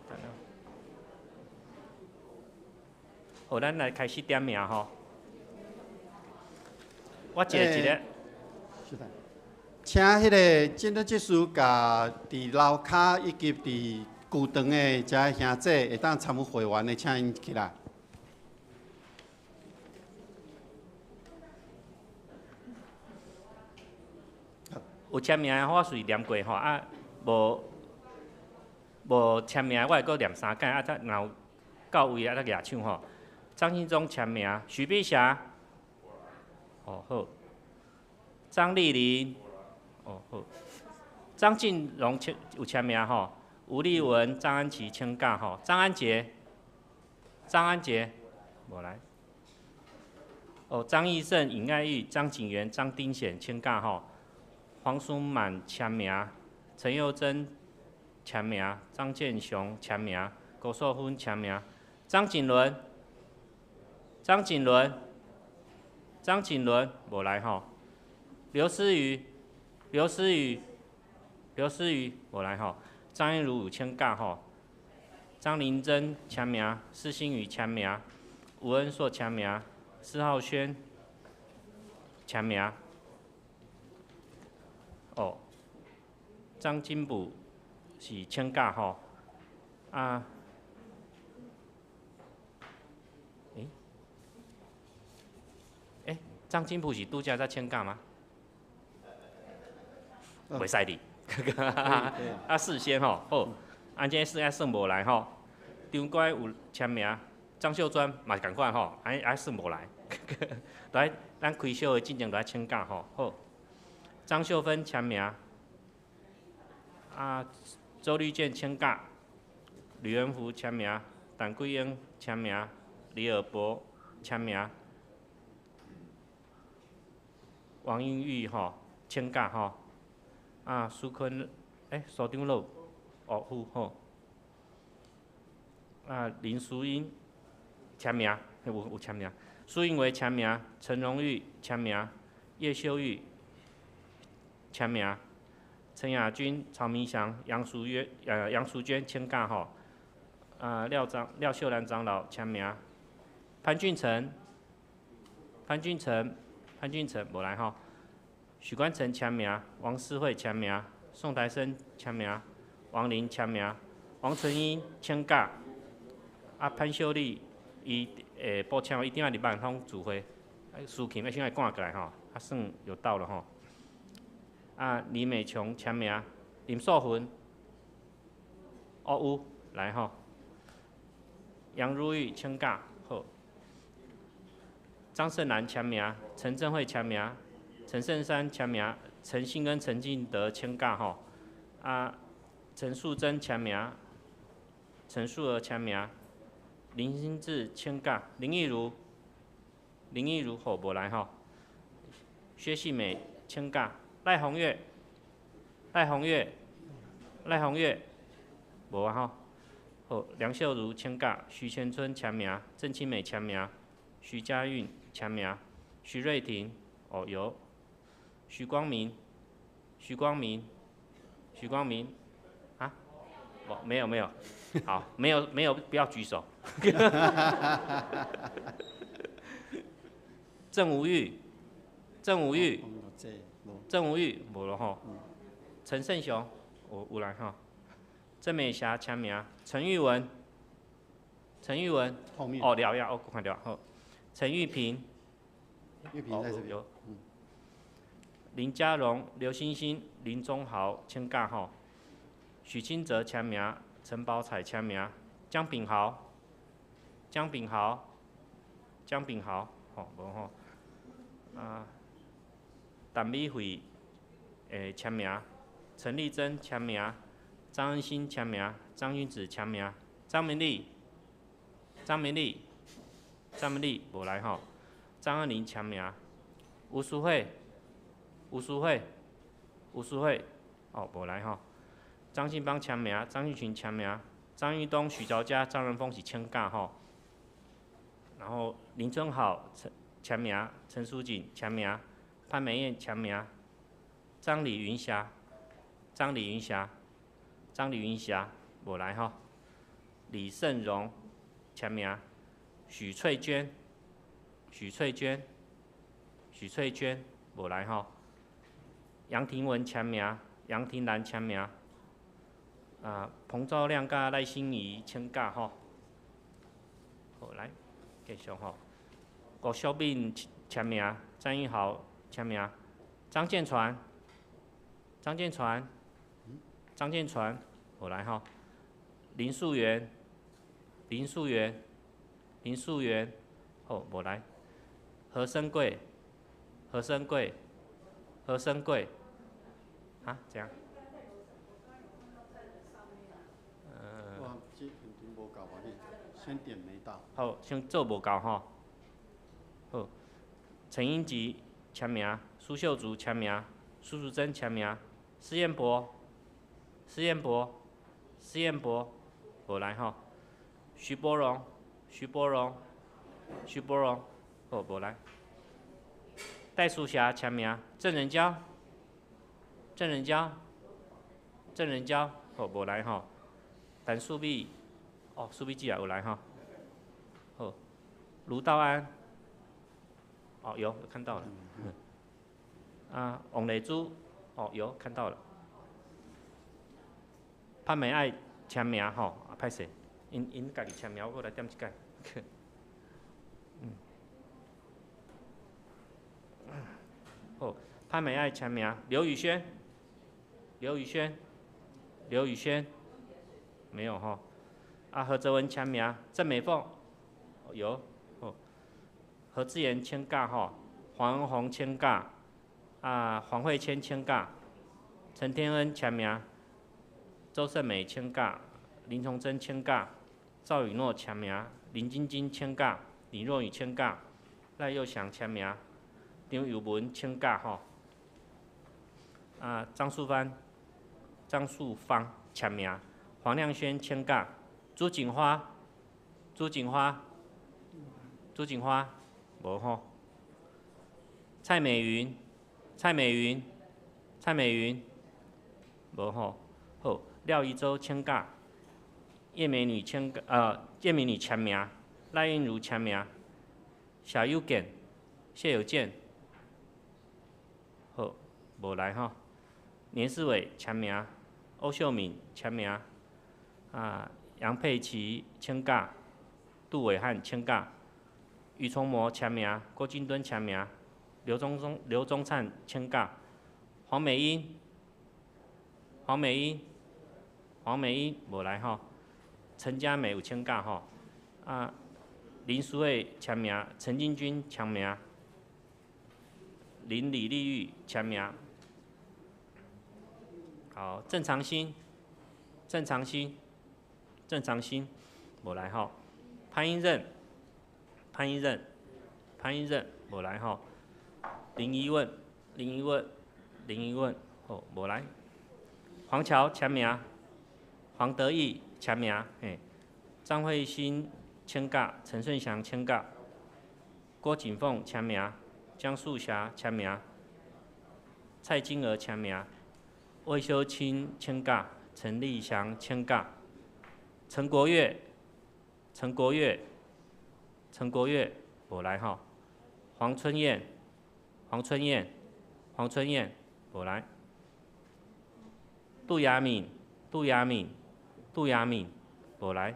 等啊。好，咱來開始點名吼。我一个一个。請彼个整頓執事共佇樓跤以及佇球場的遮兄弟會當參與會員的，請𪜶起來。有簽名的，我隨念過吼，啊，無無簽名的，我會閣念三擺，啊，才若有到位啊，才舉手吼。張信忠簽名，許碧霞，哦好，張麗玲，哦好，張進榮簽有簽名吼，吳立文、張安琪請假吼，張安杰，張安杰，無來。哦，張義勝、尹愛玉、張景元、張丁顯請假吼，黃淑滿簽名，陳佑珍簽名，張建雄簽名，郭素芬簽名，張景倫，張景倫，張景倫無來吼，劉思瑜，劉思瑜，劉思瑜無來吼，張映如有請假吼，張玲珍簽名，施新宇簽名，吳恩碩簽名，施浩軒簽名，哦，張金甫是請假吼，啊，欸，欸，張金甫是拄才才請假嗎？袂使哩，啊，事先吼，好，按這算愛算無來吼，張乖有簽名，張秀專嘛是仝款吼，按愛算無來，都愛咱開小會進前都愛請假吼，好，張秀芬簽名，啊，周綠健請假，呂元福簽名，陳桂英簽名，李爾博簽名，王英玉吼請假吼，啊，蘇坤，欸，蘇長老，岳父吼，啊，林淑英簽名，有有簽名，蘇英維簽名，陳榮玉簽名，葉秀玉簽名，陳雅君、曹明祥、楊淑娟、楊淑娟請假吼，啊，廖長廖秀蘭長老簽名，潘俊成、潘俊成、潘俊成無來吼，許冠成簽名，王思慧簽名，宋台生簽名，王林簽名，王純英請假，啊，潘秀麗伊會報請，伊頂下禮拜通聚會，司琴要先來趕過來吼，啊，算有到了吼。啊，李美瓊簽名，林素芬，哦有來吼，楊如玉請假好，張勝蘭簽名，陳振惠簽名，陳勝山簽名，陳信跟陳進德請假吼，啊，陳素貞簽名，陳素娥簽名，林新志請假，林義如，林義如吼無來吼，薛细美請假。賴宏月，賴宏月，賴宏月，無啊吼，好，梁秀如请假，徐前春签名，郑清美签名，徐佳韵签名，徐瑞婷，哦有，徐光明，徐光明，徐光明，啊？哦，没有没有，好，没有没有，不要举手。郑吴玉，郑吴玉，郑吴玉，无咯吼。陈胜雄，有来吼。郑美霞签名，陈玉文，陈玉文，哦，了呀，哦，看到好。陈玉萍，玉萍在这边。有。林佳龙、刘星星、林忠豪请假吼。许清泽签名，陈宝彩签名，江炳豪，江炳豪，江炳豪，吼，无吼。啊，陈美惠，签名，陈丽珍签名，张恩新签名，张云子签名，张明丽，张明丽，张明丽无来吼，张恩玲签名，吴淑慧，吴淑慧，吴淑慧，哦，无来吼，张信邦签名，张玉群签名，张玉东、许兆佳、张仁峰是请假吼，然后林春好陈签名，陈淑锦签名，潘美燕签名，张李云霞，张李云霞，张李云霞无来吼，李胜荣签名，许翠娟，许翠娟，许翠娟无来吼，杨廷文签名，杨廷兰签名，啊，彭兆亮佮赖心怡请假吼，好，来继续吼。郭小敏签名，詹玉豪签名，张建传，张建传，张建传，无来吼。林素媛，林素媛，林素媛，好，无来。何生贵，何生贵，何生贵，啊，怎样？哇，这肯定无够啊！你先点没到。好，先做无够吼。好，陈英吉签名，苏秀竹签名，苏淑珍签名，施彦博，施彦博，施彦博，无来吼。徐波荣，徐波荣，徐波荣，好，无来。戴淑霞签名，郑仁娇，郑仁娇，郑仁娇，好，无来吼。陈淑美，哦，淑美姐也有来吼。好，卢道安。哦，有，有看到了。啊，王丽珠，哦，有看到了。潘美爱签名吼，啊，歹势，𪜶𪜶家己签名，我阁来点一摆。好，潘美爱签名，刘宇轩，刘宇轩，刘宇轩，没有吼。啊，何泽文签名，郑美凤，有。何志妍请假吼，黄恩宏请假，啊，黄慧谦请假，陈天恩签名，周胜美请假，林崇珍请假，赵雨诺签名，林晶晶请假，李若雨请假，赖佑祥签名，张友文请假吼，啊，张淑芳，张淑芳签名，黄亮轩请假，朱锦花，朱锦花，朱锦花。无吼，蔡美云，蔡美云，蔡美云，无吼，好，廖一舟请假，叶美女请假，叶美女签名，赖韵如签名，小有健，谢有健，好，无来吼，连世伟签名，欧秀敏签名，啊，杨佩琪请假，杜伟汉请假。余崇模签名，郭金敦签名，刘忠忠、刘忠灿请假，黄美英、黄美英、黄美英无来吼，陈嘉美有请假吼，啊，林淑慧签名，陈进军签名，林李丽玉签名，好，郑长兴、郑长兴、郑长兴无来吼，潘英任。潘英任，潘英任无来吼，林一问，林一问，林一问，吼无来。黄桥签名，黄德义签名，嘿，张慧欣请假，陈顺祥请假，郭锦凤签名，江素霞签名，蔡金娥签名，魏秀清请假，陈立祥请假，陈国岳，陈国岳，陈国岳无来吼，黄春燕，黄春燕，黄春燕无来，杜雅敏，杜雅敏，杜雅敏无来。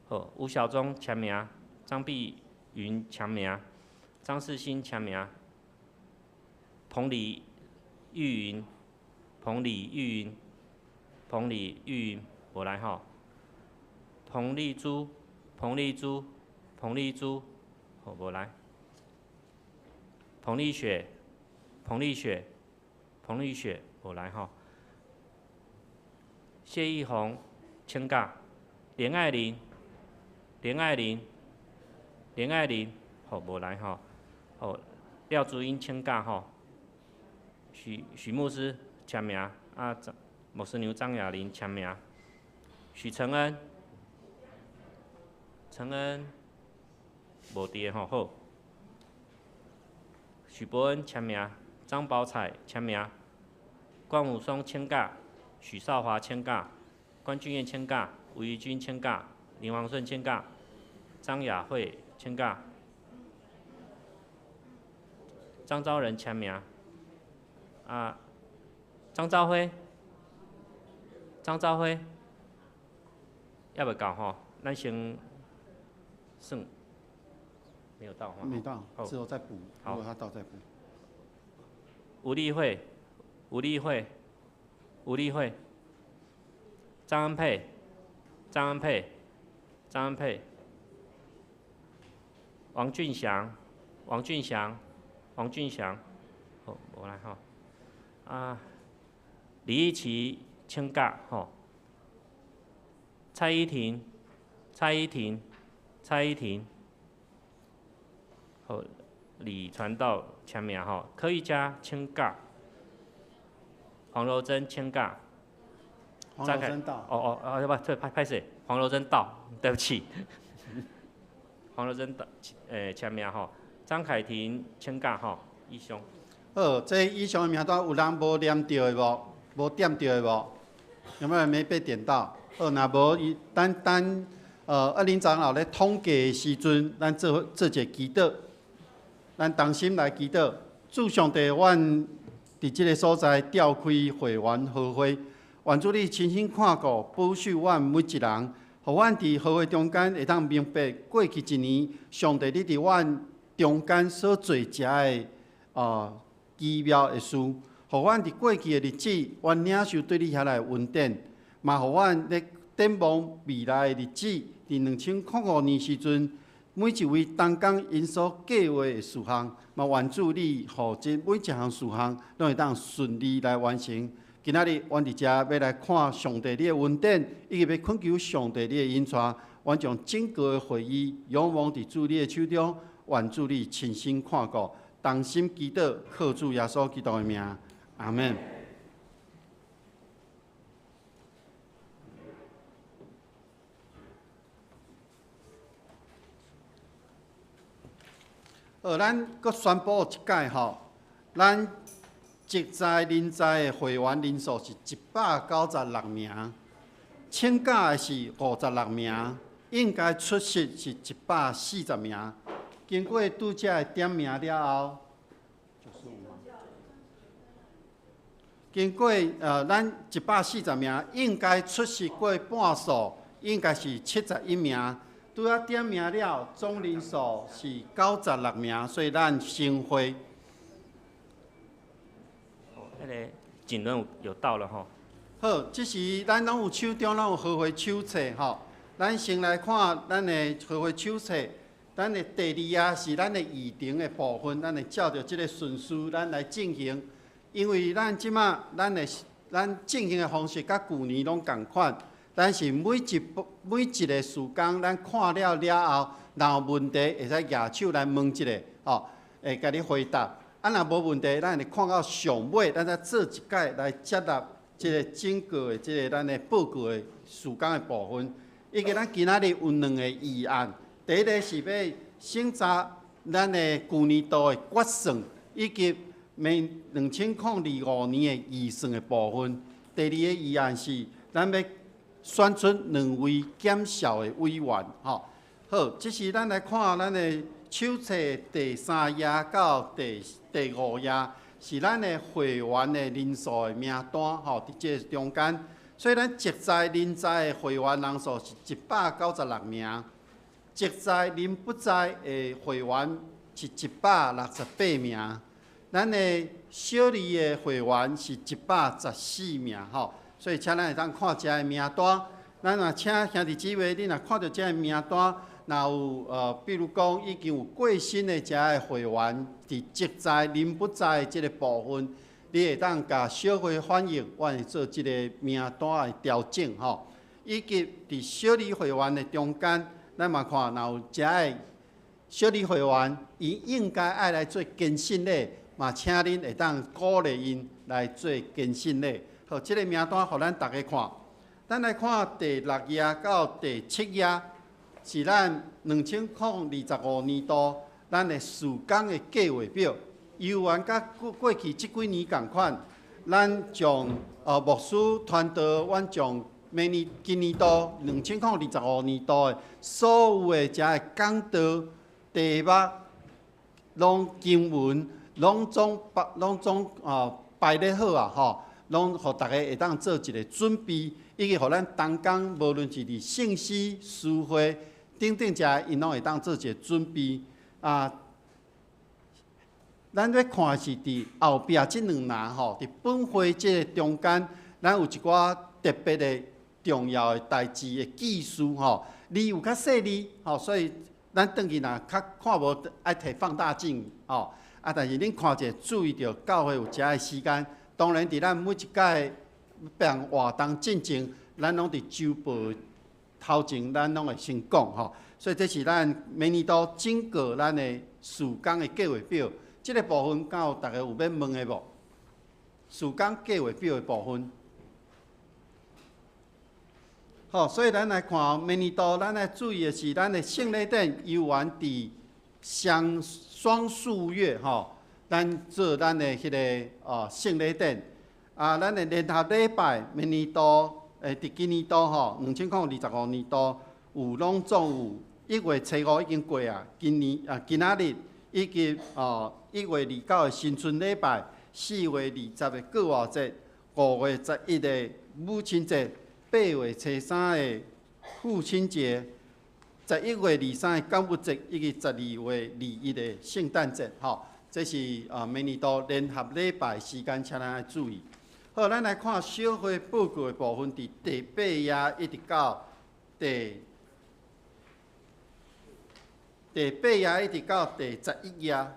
好，吴小忠签名，张碧云签名，张世新签名，彭李玉云，彭李玉云，彭李玉云无来吼。彭丽珠，彭丽珠，彭丽珠，好无来。彭丽雪，彭丽雪，彭丽雪无来吼。谢义宏请假，连爱玲。连爱玲，连爱玲，好无来吼，好廖竹英请假吼，许许牧师签名，啊张牧师娘张雅玲签名，许承恩，承恩无伫吼好，许伯恩签名，张宝彩签名，关武松请假，许少华请假，关俊彦请假，吴怡君请假。林王顺请假，张雅慧请假，张昭仁签名，啊，张昭辉，张昭辉，犹未到吼，咱先算，没有到吼，没到，之后再补，如果他到再补。吴丽慧，吴丽慧，吴丽慧，张恩佩，张恩佩。张恩佩、王俊祥、王俊祥、王俊祥，好，无来吼。啊，李义奇请假吼。蔡依婷、蔡依婷、蔡依婷，好，李传道签名吼。柯玉佳请假，黄柔珍请假。黄柔珍到。哦哦哦，不，对，歹歹势，黄柔珍到，对不起。黄柔珍到，签名吼。张凯婷请假吼，以上。好，这以上的名单有人无念到的无？无点到的无？有没有人没被点到？好，若无，伊等等，阿林长老咧统计的时阵，咱做做一个祈祷，咱同心来祈祷，主上帝，阮伫这个所在召开会员和会。愿主你亲身看顾、保守阮每一人，予阮伫和会中间会当明白过去一年，上帝你伫阮中间所做遮的奇妙的事，予阮伫过去的日子，阮领受对你遐来的恩典，嘛予阮咧展望未来的日子，伫2005年时阵，每一位同工𪜶所计划的事项，嘛愿主你予这每一项事项拢会当顺利来完成。今仔日，阮伫遮欲来看上帝你的恩典，以及欲恳求上帝你的引带。阮将整个的会议仰望伫主你的手中，愿主你亲身看顾，同心祈祷，靠主耶稣基督的名，阿们。咱阁宣布一摆吼，咱职灾、人灾的会员人数是196名，请假的是56名，应该出席是140名。经过拄才的点名了后，经过咱140名应该出席过半数，应该是71名。拄仔点名了，总人数是96名，所以咱成会。那个锦纶有到了吼。好，这时咱拢有手中拢有和会手册吼，咱先来看咱的和会手册。咱的第二啊是咱的议程的部分，咱会照著这个顺序咱来进行。因为咱这马咱进行的方式佮旧年拢仝款，咱是每一个事工，咱看了了后，若有问题会使举手来问一下，吼，会共你回答。啊，若无问题，咱会看到上尾，咱再做一摆来接纳这个整个的这个咱的报告的事工的部分。以及咱今仔日有兩个议案，第一个是欲审查咱的旧年度的决算，以及明2025年的预算的部分。第二个议案是咱欲选出两位检校的委员，吼。好，这时咱来看咱的手册第三页到第五页，是咱的会员的人数的名单，吼，伫这个中间。所以咱籍在人在的会员人数是196名，籍在人不在的会员是168名，咱的小字的会员是114名，吼。所以请咱会当看遮的名单，咱若请兄弟姊妹，恁若看著遮的名单，若有比如讲已经有过身的遮的会员，伫籍在人不在的这个部分，你会当共小会反映，阮会做这个名单的调整吼。以及伫小理会员的中间，咱嘛看若有遮的小理会员，伊应该爱来做更新礼，嘛请恁会当鼓励𪜶来做更新礼。好，这个名单予咱逐家看。咱来看第六页到第七页，是咱2025年度咱的事工的计划表。犹原佮过去这几年仝款，咱将牧师团队，阮将明年今年度2025年度的所有的遮个讲道题目，拢经文，拢总排列好啊吼，拢予逐家会当做一个准备，以及予咱同工，无论是伫圣诗、诗会等等遮，𪜶拢会当做一个准备啊。咱欲看的是伫后壁这两栏吼，伫本会这个中间，咱有一寡特别的重要的代志的记事吼，字有较细腻吼，所以咱转去若较看无，爱提放大镜吼。啊，但是恁看者注意著，教会有遮的时间。当然，伫咱每一届办活动进前，咱拢伫周报头前，咱拢会先讲吼。所以这是咱明年度整个咱的事工的计划表。这个部分，敢有逐家有欲问的无？事工计划表的部分。好，所以咱来看明年度，咱爱注意的是，咱的圣礼典犹原伫双双数月吼，咱做咱的彼个圣礼典啊，咱的联合礼拜明年度，伫今年度吼，2025年度有拢总有1月初5已经过啊，今年啊今仔日以及1月29的新春礼拜，4月20的复活节，5月11的母亲节，8月初3的父亲节，11月23的感恩节，以及12月21的圣诞节，吼，这是明年度联合礼拜时间，请咱爱注意。好，咱来看小会报告的部分，伫第8页一直到第8页一直到第11页。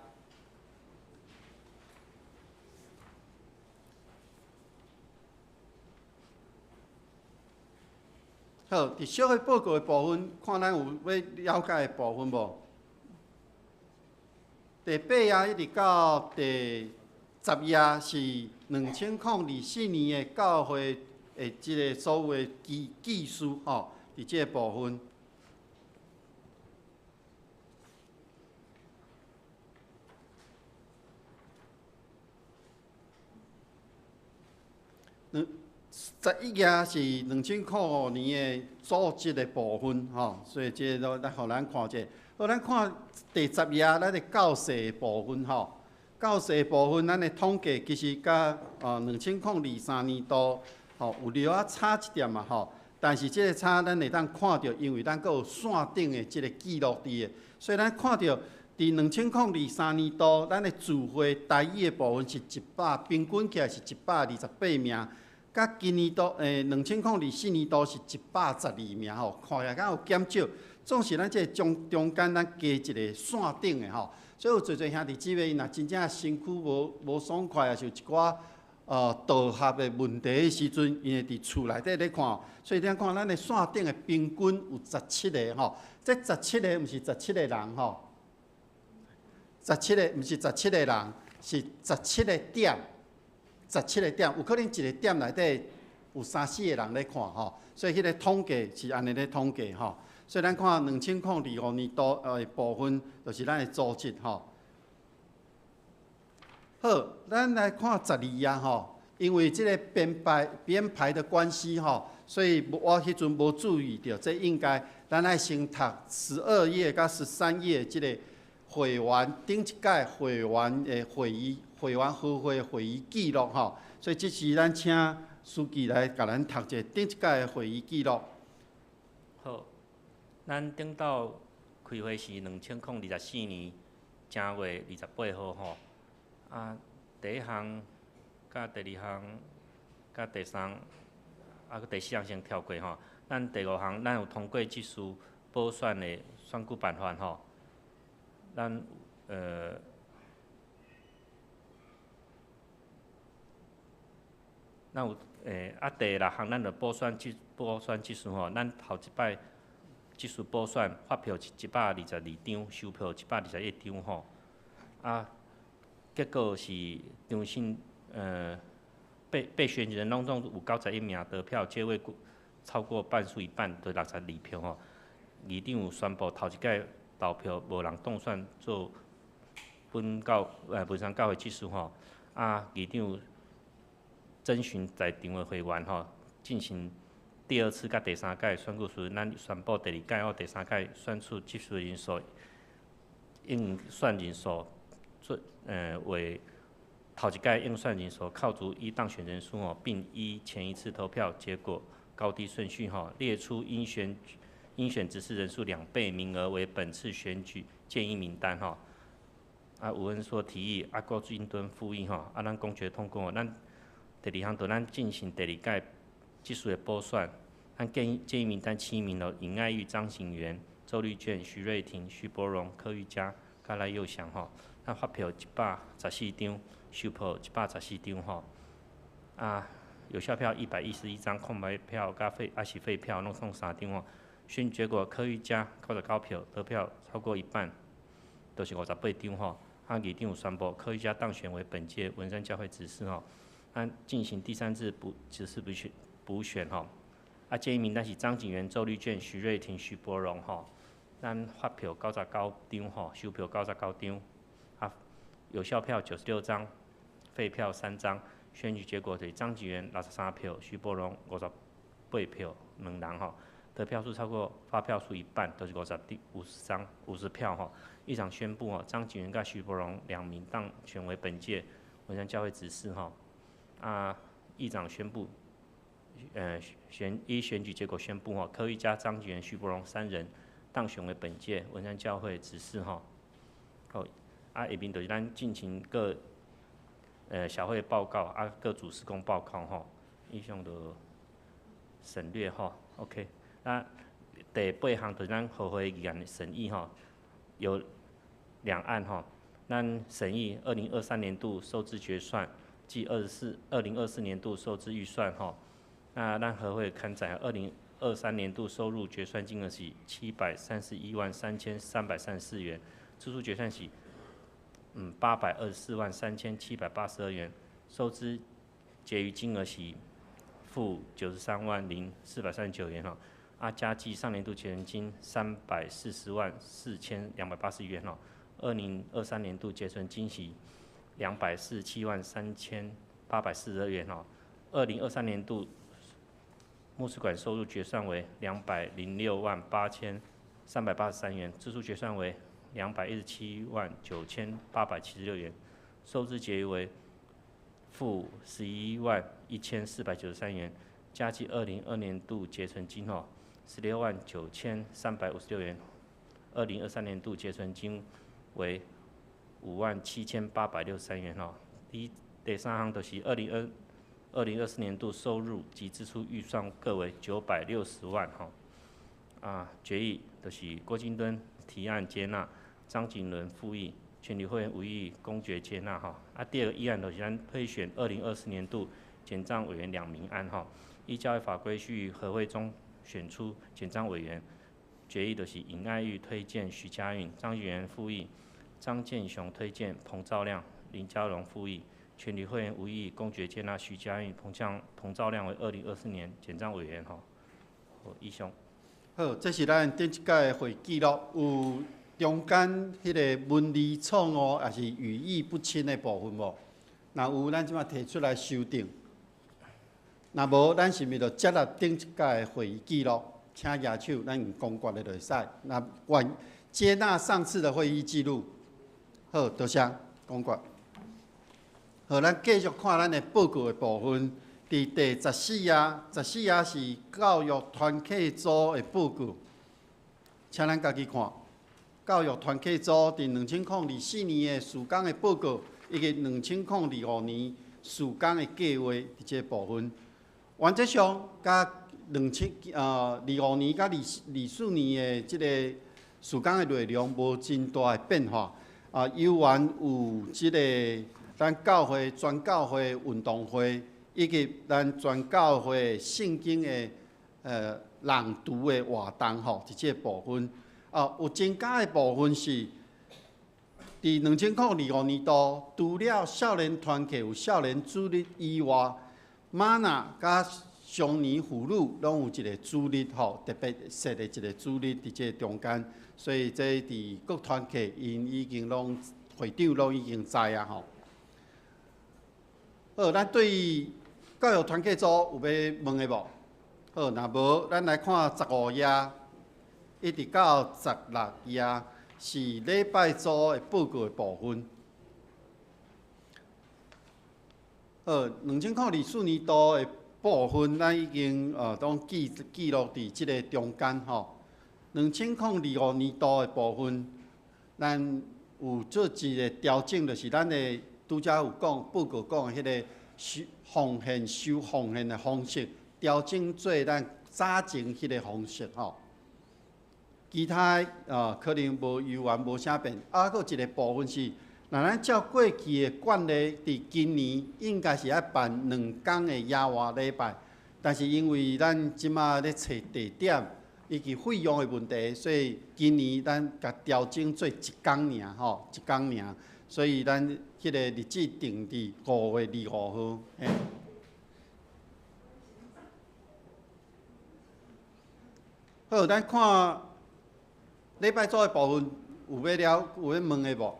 好，伫小会报告的部分，看咱有欲了解的部分无？第8页一直到第10页是2024年的教会的这个所有的记事吼，伫这个部分。11页是2005年的组织的部分，吼，所以这个来予咱看者。好，咱看第10页，咱的教士的部分，吼，教士的部分，咱的统计其实佮2023年度，吼，有略仔差一点嘛，吼。但是这个差，咱会当看著，因为咱阁有线顶的这个记录伫的，所以咱看著伫2023年度，咱的聚会台语的部分是一百，平均起来是128名。佮今年度，2024年度是112名吼，看起来敢有减少。总是咱这个中间咱加一个线顶的吼，所以有济济兄弟姊妹，𪜶若真正身躯无爽快，抑是有一寡道合的问题的时阵，𪜶会伫厝内底咧看。所以你看咱的线顶的平均有17个吼，这17个毋是17个人吼，17个毋是17个人，是17个点。17个点，有可能一个点内底有三四个人咧看吼，所以彼个統計是按呢咧統計吼。所以咱看2025年度的部分，就是咱的組織吼。好，咱來看12頁吼，因為這个編排的關係吼，所以我彼陣無注意著，這應該咱愛先讀12頁佮13頁這个會員頂一屆會員的會議，會員和會會議記錄吼。所以這時咱請書記來共咱讀一下頂一屆的會議記錄。好，咱頂晝開會是2024年正月28號吼。啊，第一項、佮第二項、佮第三、啊，閣第四項先跳過吼。咱第五項，咱有通過執事補選的選舉辦法吼。咱有啊，第六項咱就補選執事吼。咱頭一擺執事補選發票是122張，收票121張吼。啊，結果是張信被選舉人攏總有91名得票，這位超過半數一半，就62票吼。議長有宣布頭一屆投票無人當選做本教文山教會執事吼。啊，議長徵詢在場的會員吼，進行第二次佮第三屆選舉時，咱宣布第二屆或第三屆選出執事人數，應選人數做為頭一屆應選人數扣除依當選人數吼，並依前一次投票結果高低順序吼，列出應選執事人數2倍名額為本次選舉建議名單吼。啊，吳恩碩提議，啊，郭金敦附議吼，啊，咱公決通過。咱第二項就咱進行第二屆執事的補選，咱建議名單7名咯，尹愛玉、張景元、周麗娟、徐瑞婷、徐伯榮、柯玉佳、佮賴佑祥吼。咱發票114張，收票114張吼。啊，有效票111張，空白票佮廢啊是廢票攏總3張吼。選結果柯玉佳99票，得票超過一半，就是58張吼。啊，議長有宣布柯玉佳當選為本屆文山教會執事吼。啊，進行第三次執事補選吼。啊，建議名單是張景元、周麗娟、徐瑞婷、徐伯榮吼。咱發票99張吼，收票99張。啊，有效票96張，廢票3張。選舉結果是張景元63票，徐伯榮58票，兩人吼，得票數超過發票數一半，都是50張50票吼。議長宣布吼，張景元佮徐伯榮兩名當選為本屆文山教會執事吼。啊，議長宣布，依選舉結果宣布吼，柯玉佳、張景元、徐伯榮3人當選為本屆文山教會執事吼。好，啊，下面就是咱進行各小會報告啊，各組事工報告吼，以上就省略吼。OK，那第八項就是咱和會議案的審議吼，有兩案吼，咱審議2023年度收支決算及2024年度收支預算吼。那咱和會刊載2023年度收入決算金額是7,313,334元，支出決算是8,243,782元，收支結餘金額是負930,439元吼。啊，加計上年度結存金3,404,280元吼。2023年度結存金是2,473,842元吼。2023年度牧師館收入決算為2,068,383元，支出決算為2,179,876元，收支結餘為負111,493元，加計2022年度結存金吼169,356元，2023年度結存金為57,863元吼。第三項就是2024年度收入及支出預算各為960萬吼。啊，決議就是郭金敦提案接納，張景倫附議，全體會員無異議，公決接納吼。啊，第二個議案就是咱推選2024年度簡章委員2名案吼。依教會法規須於合會中選出簡章委員。決議就是尹愛玉推薦徐家運，張景元附議，張建雄推薦彭兆亮，林家榮附議，全体會員無異議，公決接納徐嘉運、彭兆亮為2024年簡章委員。吼，好，以上。好，這是咱頂一屆的會記錄，有中間彼个文字錯誤，抑是語義不清的部分無？若有，咱這馬提出來修正。若無，咱是毋是就接納頂一屆的會議記錄？請舉手，咱用公決的就會使。若願接納上次的會議記錄，好，多謝公決。好，咱繼續看咱的報告的部分。佇第14頁，十四頁是教育團契組的報告，請咱家己看。教育團契組佇2024年的事工的報告，以及2025年事工的計劃，佇這個部分。原則上，佮2025年佮24年的這個事工的內容無真大的變化。啊，猶原有這個咱教會全教會運動會，以及咱全教會聖經的朗讀的活動吼，佇這個部分。啊，有增加的部分是，佇2025年度，除了少年團契有少年主日以外，嗎哪佮常年婦女攏有一個主日吼，特別設的一個主日佇這個中間，所以這佇各團契𪜶已經攏會長攏已經知啊吼。好，咱對教育團契組有欲問的無？好，若無，咱來看15頁，一直到16頁是禮拜組的報告的部分。好，2024年度的部分，咱已經攏記錄佇這个中間吼。2025年度的部分，咱有做一个調整，就是咱的拄才有講報告講的彼个收奉獻收奉獻的方式，調整做咱早前彼個方式吼。其他可能無猶原無啥變，啊，閣有一个部分是，若咱照過去的慣例，佇今年應該是愛辦兩工的野外禮拜，但是因為咱這馬咧揣地點以及費用的問題，所以今年咱共調整做一工爾吼，一工爾，所以咱彼个日子定佇5月25號。嘿。好，咱看禮拜組的部分有欲了，有欲問的無？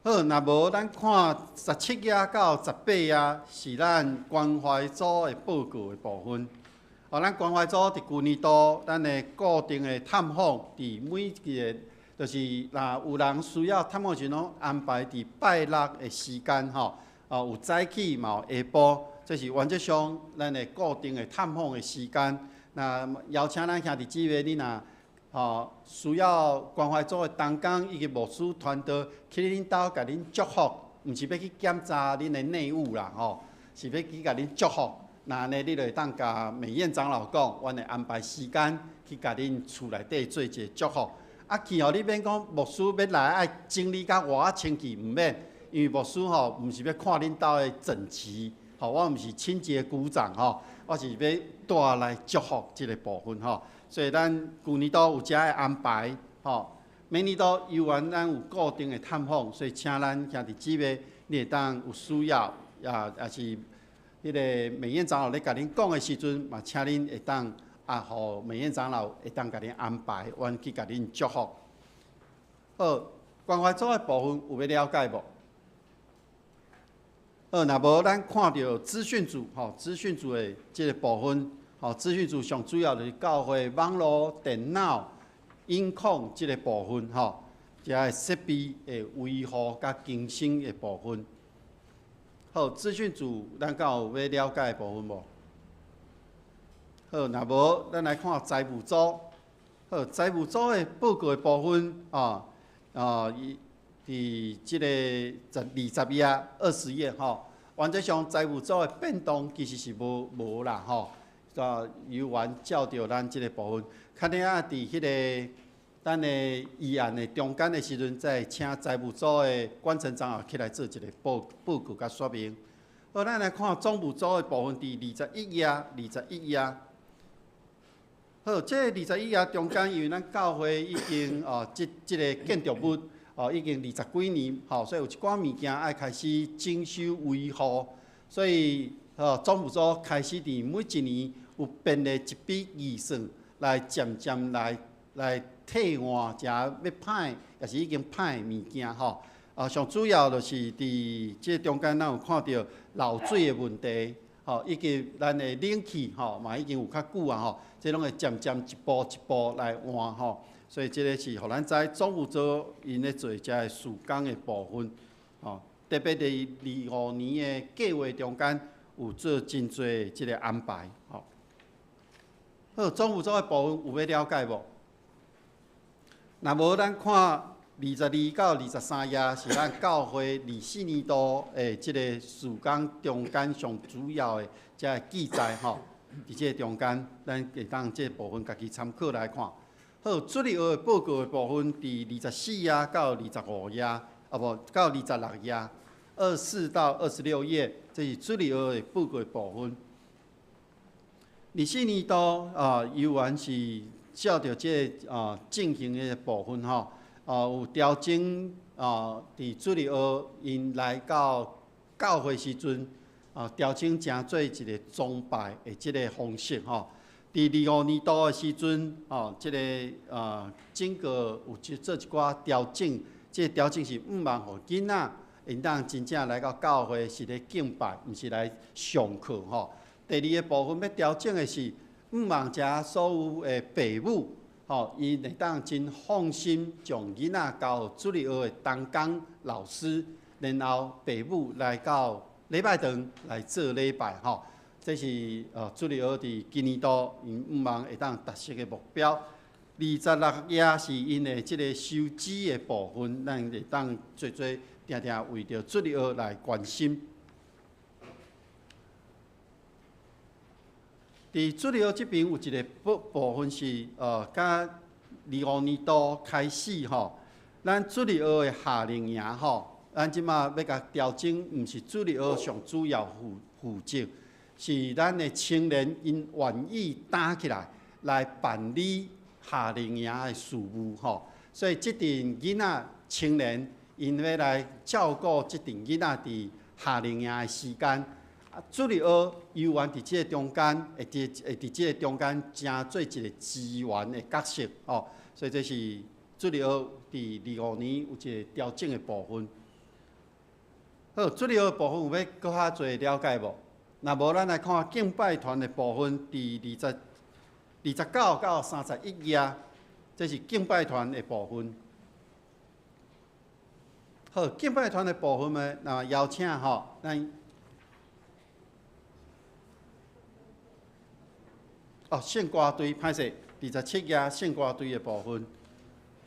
好，若無咱看17頁到18頁是咱關懷組的報告的部分。哦，咱關懷組佇舊年度，咱的固定的探訪，佇每一个，就是若有人需要探訪時，攏安排佇拜六的時間吼。哦，有早起嘛有下晡，這是原則上咱的固定的探訪的時間。那邀請咱兄弟姊妹，你若吼需要關懷組的同工以及牧師團隊去恁兜共恁祝福，毋是欲去檢查恁的內務啦吼，是欲去共恁祝福。若按呢，你就會當共美艷長老講，阮會安排時間去共恁厝內底做一个祝福。啊，去予你免講牧師欲來愛整理甲偌清氣，毋免，因為牧師吼毋是欲看恁兜的整齊，吼，我毋是清潔股長吼，我是欲帶來祝福這个部分吼。所以咱舊年度有遮的安排，吼，每年度猶原咱有固定的探訪，所以請咱兄弟姊妹，你會當有需要，也也是彼个美艷長老咧共恁講的時陣，嘛請恁會當啊，予美艷長老會當共恁安排，阮去共恁祝福。好，關懷組的部分有欲了解無？好，若無咱看著資訊組，吼，資訊組的這个部分。吼，資訊組上主要就是教會網路、電腦、音控這个部分，吼，遮个設備的維護佮更新的部分。好，資訊組咱敢有欲了解的部分無？好，若無，咱來看財務組。好，財務組的報告的部分，啊啊，伊佇這个20頁、20頁，吼，原則上財務組的變動其實是無啦，吼。啊，猶原照著咱這个部分，較爾仔佇彼个咱的議案的中間的時陣，再請財務組的管層長老起來做一个報告佮說明。好，咱來看總務組的部分，佇21頁，21頁。好，這21頁中間，因為咱教會已經哦，這個建築物哦，已經20幾年，吼，所以有一寡物件愛開始整修維護，所以吼總務組開始佇每一年有編列一筆預算來漸漸來替換遮欲歹，抑是已經歹的物件吼。啊，上主要就是佇這中間，咱有看著漏水的問題，吼，以及咱的冷氣吼嘛已經有較久啊吼，這攏會漸漸一步一步來換吼。所以這个是予咱知總務組𪜶咧做遮个事工的部分，吼，特別佇25年的計劃中間有做真濟這个安排，吼。好，總務組的部分有欲了解無？若無，咱看22到23頁是咱教會24年度的這个事工中間上主要的遮个記載，吼。佇這个中間，咱會當這个部分家己參考來看。好，主日學的報告的部分，佇24頁到25頁，啊無到26頁，24到26頁，這是主日學的報告的部分。24年度啊，猶原是照著這个啊進行的部分吼，啊有調整啊，佇主日學𪜶來到教會時陣啊，調整成做一个崇拜的這个方式吼。佇25年度的時陣，吼，這个整個有做一寡調整，這个調整是毋望予囡仔會當真正來到教會是咧敬拜，毋是來上課吼。第二個部分欲調整的是，毋望遮所有的爸母，吼，𪜶會當真放心將囡仔交予主日學的同工老師，然後爸母來到禮拜堂來做禮拜吼。這是主日學佇今年度𪜶向望會當達成的目標。26頁是𪜶的這个收支的部分，咱會當濟濟定定為著主日學來關心。佇主日學這邊有一个部分是佮25年度開始吼，咱主日學的夏令營吼，咱這馬欲共調整，毋是主日學上主要負責。是咱的青年，𪜶願意擔起來來辦理夏令營的事務吼，所以這陣囡仔青年，𪜶欲來照顧這陣囡仔佇夏令營的時間。啊，主日學猶原佇這個中間，會佇這個中間成做一个支援的角色吼，所以這是主日學佇25年有一个調整的部分。好，主日學的部分有欲閣較濟了解無？若無，咱來看敬拜團的部分，佇29到31頁，這是敬拜團的部分。好，敬拜團的部分呢，那邀請吼，咱哦，聖歌隊歹勢，27頁聖歌隊的部分，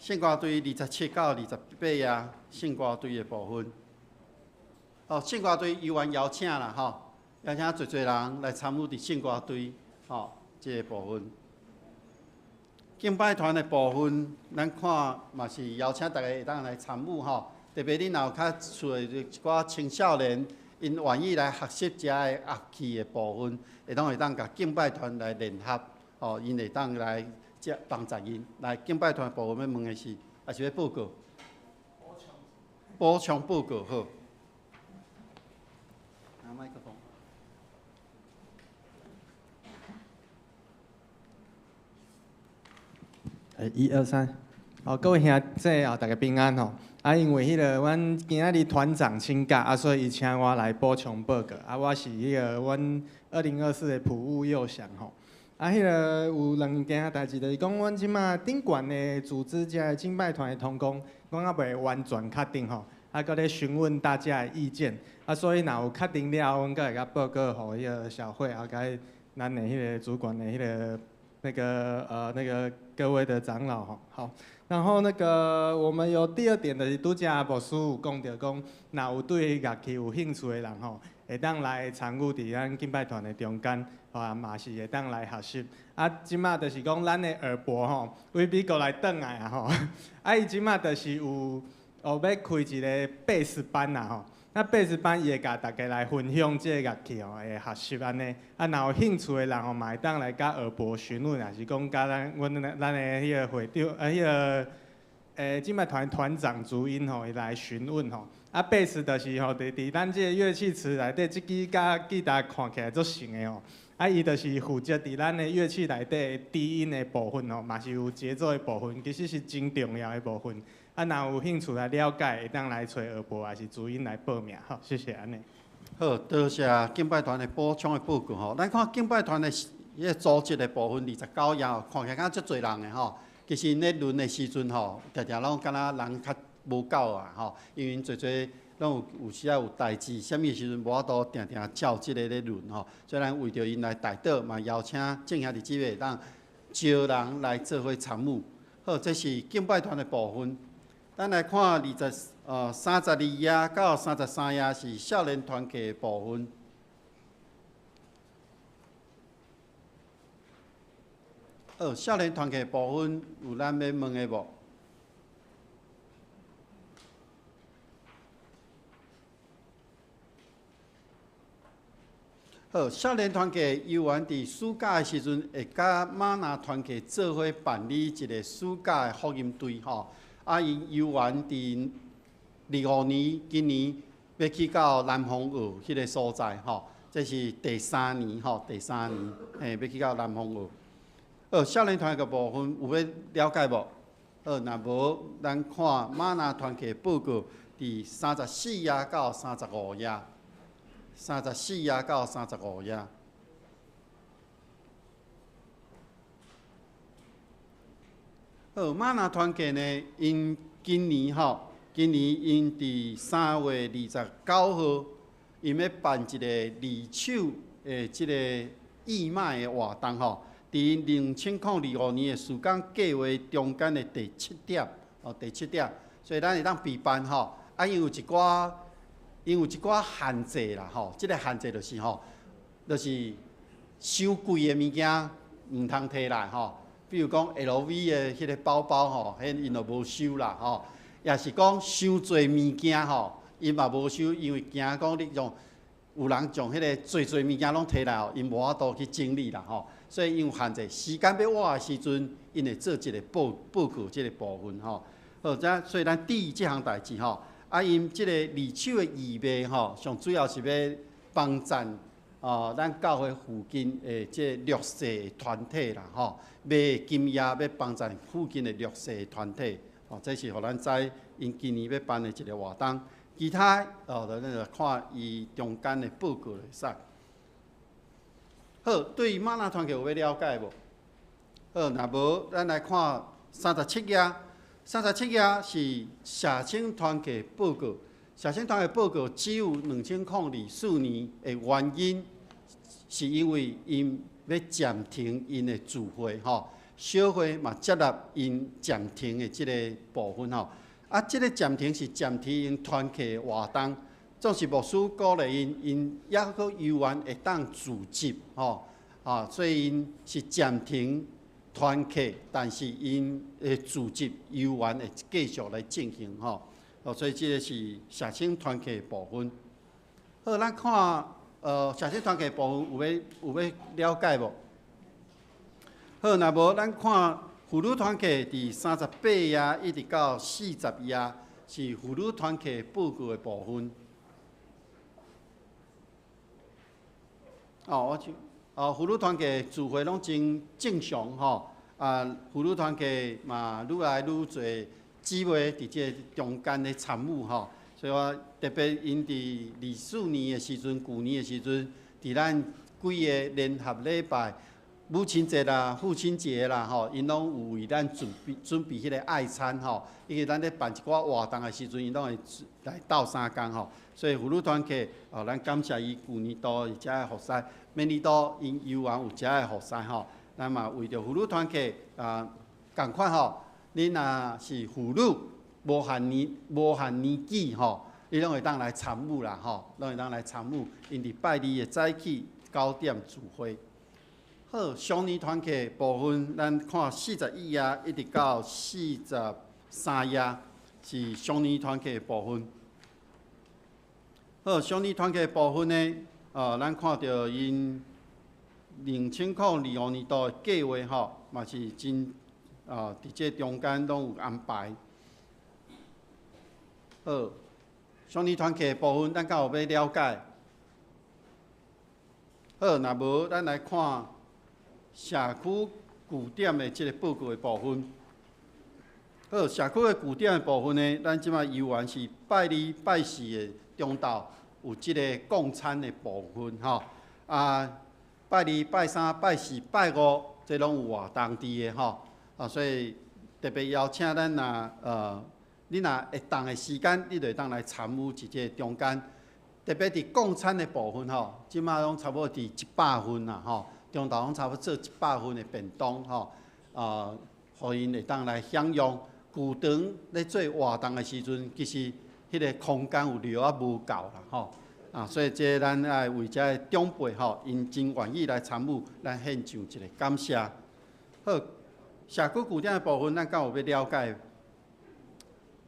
聖歌隊27到28頁聖歌隊的部分。哦，聖歌隊猶原邀請啦，吼。邀請濟濟人來參與佇聖歌隊，吼，這个部分。敬拜團的部分，咱看嘛是邀請大家會當來參與吼。特別恁若有較厝的一寡青少年，𪜶願意來學習遮个樂器的部分，會當共敬拜團來聯合，吼，𪜶會當來遮幫助𪜶。來敬拜團部分欲問的是，抑是欲報告？補充報告好。拿麥克風。欸，一二三，好，各位兄弟啊，大家平安吼。啊，因為彼个阮今仔日團長請假，啊，所以伊請我來補充報告。啊，我是彼个阮2024的埔務佑祥吼。啊，彼个有兩件代誌，就是講阮這馬頂懸的組織遮的敬拜團的同工，阮猶未完全確定吼，啊，閣咧詢問大家的意見。啊，所以若有確定了後，阮閣會共報告予彼个小會啊，佮咱的彼个主管的彼个。那個各位的長老吼，好，然後那個我們有第二點就是拄才牧師有講著講，若有對樂器有興趣的人吼，會當來參與佇咱敬拜團的中間，啊嘛是會當來學習。啊，這馬就是講咱的二伯吼，為美國來轉來啊吼，啊伊這馬就是有哦欲開一个貝斯班啦吼。那貝斯班伊會共大家來分享這个樂器吼，會學習按呢。啊，若有興趣的人吼，嘛會當來佮二伯詢問，抑是講佮咱阮咱的彼个會長，啊，彼个敬拜团团长主音吼，伊来询问吼。啊，贝斯就是吼，伫咱這个乐器池内底，這支佮吉他看起來足像的吼。啊，伊就是負責佇咱的樂器內底低音的部分吼，嘛是有節奏的部分，其實是真重要的部分。啊，若有興趣來了解，會當來揣學博，還是主音來報名。好，謝謝按呢。好，多謝敬拜團的補充的報告吼。咱看敬拜團的彼個組織的部分，29頁，看起來敢足濟人的吼。其實𪜶咧輪的時陣吼，定定攏敢若人較無夠啊吼，因為𪜶濟濟攏有時仔有代誌，啥物時陣無法度定定照這个咧輪吼。所以咱為著𪜶來代禱，嘛邀請眾兄弟姊妹會當招人來做伙參與。好，這是敬拜團的部分。咱來看32頁到33頁是少年團契的部分。少年團契的部分有咱欲問的無？好，少年團契猶原佇暑假的時陣，會佮嗎哪團契做伙辦理一個暑假的福音隊吼。啊，𪜶猶原佇25年，今年欲去到南豐澳彼个所在吼，這是第三年吼，第三年，嘿，欲去到南豐澳。好，少年團契的部分有欲了解無？好，若無，咱看嗎哪團契報告，佇34頁到35頁。34頁到35頁。好，嗎哪團契呢？𪜶今年吼，今年𪜶佇3月29號，𪜶欲辦一个二手的這个義賣的活動吼。佇2025年的事工計劃中間的第七點，哦，第七點，所以咱會當備辦吼。啊，𪜶有一寡，𪜶有一寡限制啦，吼，這个限制就是吼，就是傷貴的物件毋通提來吼。比如講 LV 的彼个包包吼，彼𪜶就無收啦吼。也是講傷濟物件吼，𪜶嘛無收，因為驚講你用有人將彼個濟濟物件攏提來吼，𪜶無法度去整理啦吼。所以𪜶有限制，時間欲倚的時陣，𪜶會做一个報告這个部分吼。好，這所以咱注意這項代誌吼。啊，𪜶這个二手的義賣吼，上主要是欲幫贊哦，咱教會附近的這弱勢團體啦吼，賣金額欲幫贊附近的弱勢團體，哦，這是予咱知𪜶今年欲辦的一个活動。其他哦，咱就看伊中間的報告就會使。好，對嗎哪團契有欲了解無？好，若無，咱來看三十七頁。37頁是社青團契報告。社青團契報告只有2024年的原因，是因為𪜶欲暫停𪜶的聚會吼，小會嘛接納𪜶暫停的這个部分吼。啊，這个暫停是暫停𪜶團契活動，總是牧師鼓勵𪜶，𪜶猶閣猶原會當組織吼，啊，所以𪜶是暫停團契，但是𪜶的組織猶原會繼續來進行吼。哦，所以這个是社青團契的部分。好，咱看，社青團契部分有欲了解無？好，若無咱看婦女團契佇38頁一直到40頁是婦女團契報告的部分。哦，我就，哦，婦女團契聚會攏真正常吼，啊，婦女團契嘛愈來愈濟姊妹佇這个中間咧參與吼，所以我特別𪜶佇24年的時陣，舊年的時陣，佇咱幾个聯合禮拜，母親節啦、父親節啦吼，𪜶攏有為咱準備彼个愛餐吼，因為咱咧辦一寡活動的時陣，𪜶攏會來鬥相共吼。所以婦女團契哦，咱感謝伊舊年度佇遮个服侍，明年度𪜶猶原有遮个服侍吼。咱嘛為著婦女團契啊，仝款吼，恁若是婦女，無限年紀吼，你攏會當來參與啦吼，攏會當來參與。𪜶佇拜二的早起9點聚會。好，少年團契部分，咱看41頁一直到43頁是少年團契部分。好，少年團契部分呢，咱看著𪜶2025年度的計劃吼，嘛是真，佇這中間攏有安排。好，上年团契的部分，咱敢有欲了解？好，若無，咱來看社區據點的這个報告的部分。好，社區的據點的部分呢，咱這擺猶原是拜二、拜四的中晝有這个供餐的部分吼。啊，拜二、拜三、拜四、拜五，這攏有活動佇的吼。啊，所以特別邀請咱若你若會當的時間，你就會當來參與佇這个中間。特別佇供餐的部分吼，這擺攏差不多佇100份啦吼，中晝攏差不多做100份的便當吼，啊，予𪜶會當來享用。舊場咧做活動的時陣，其實彼个空間有留啊無夠啦吼，啊，所以這咱愛為遮个長輩吼，𪜶真願意來參與，咱獻上一个感謝。好，社區據點的部分，咱敢有欲了解？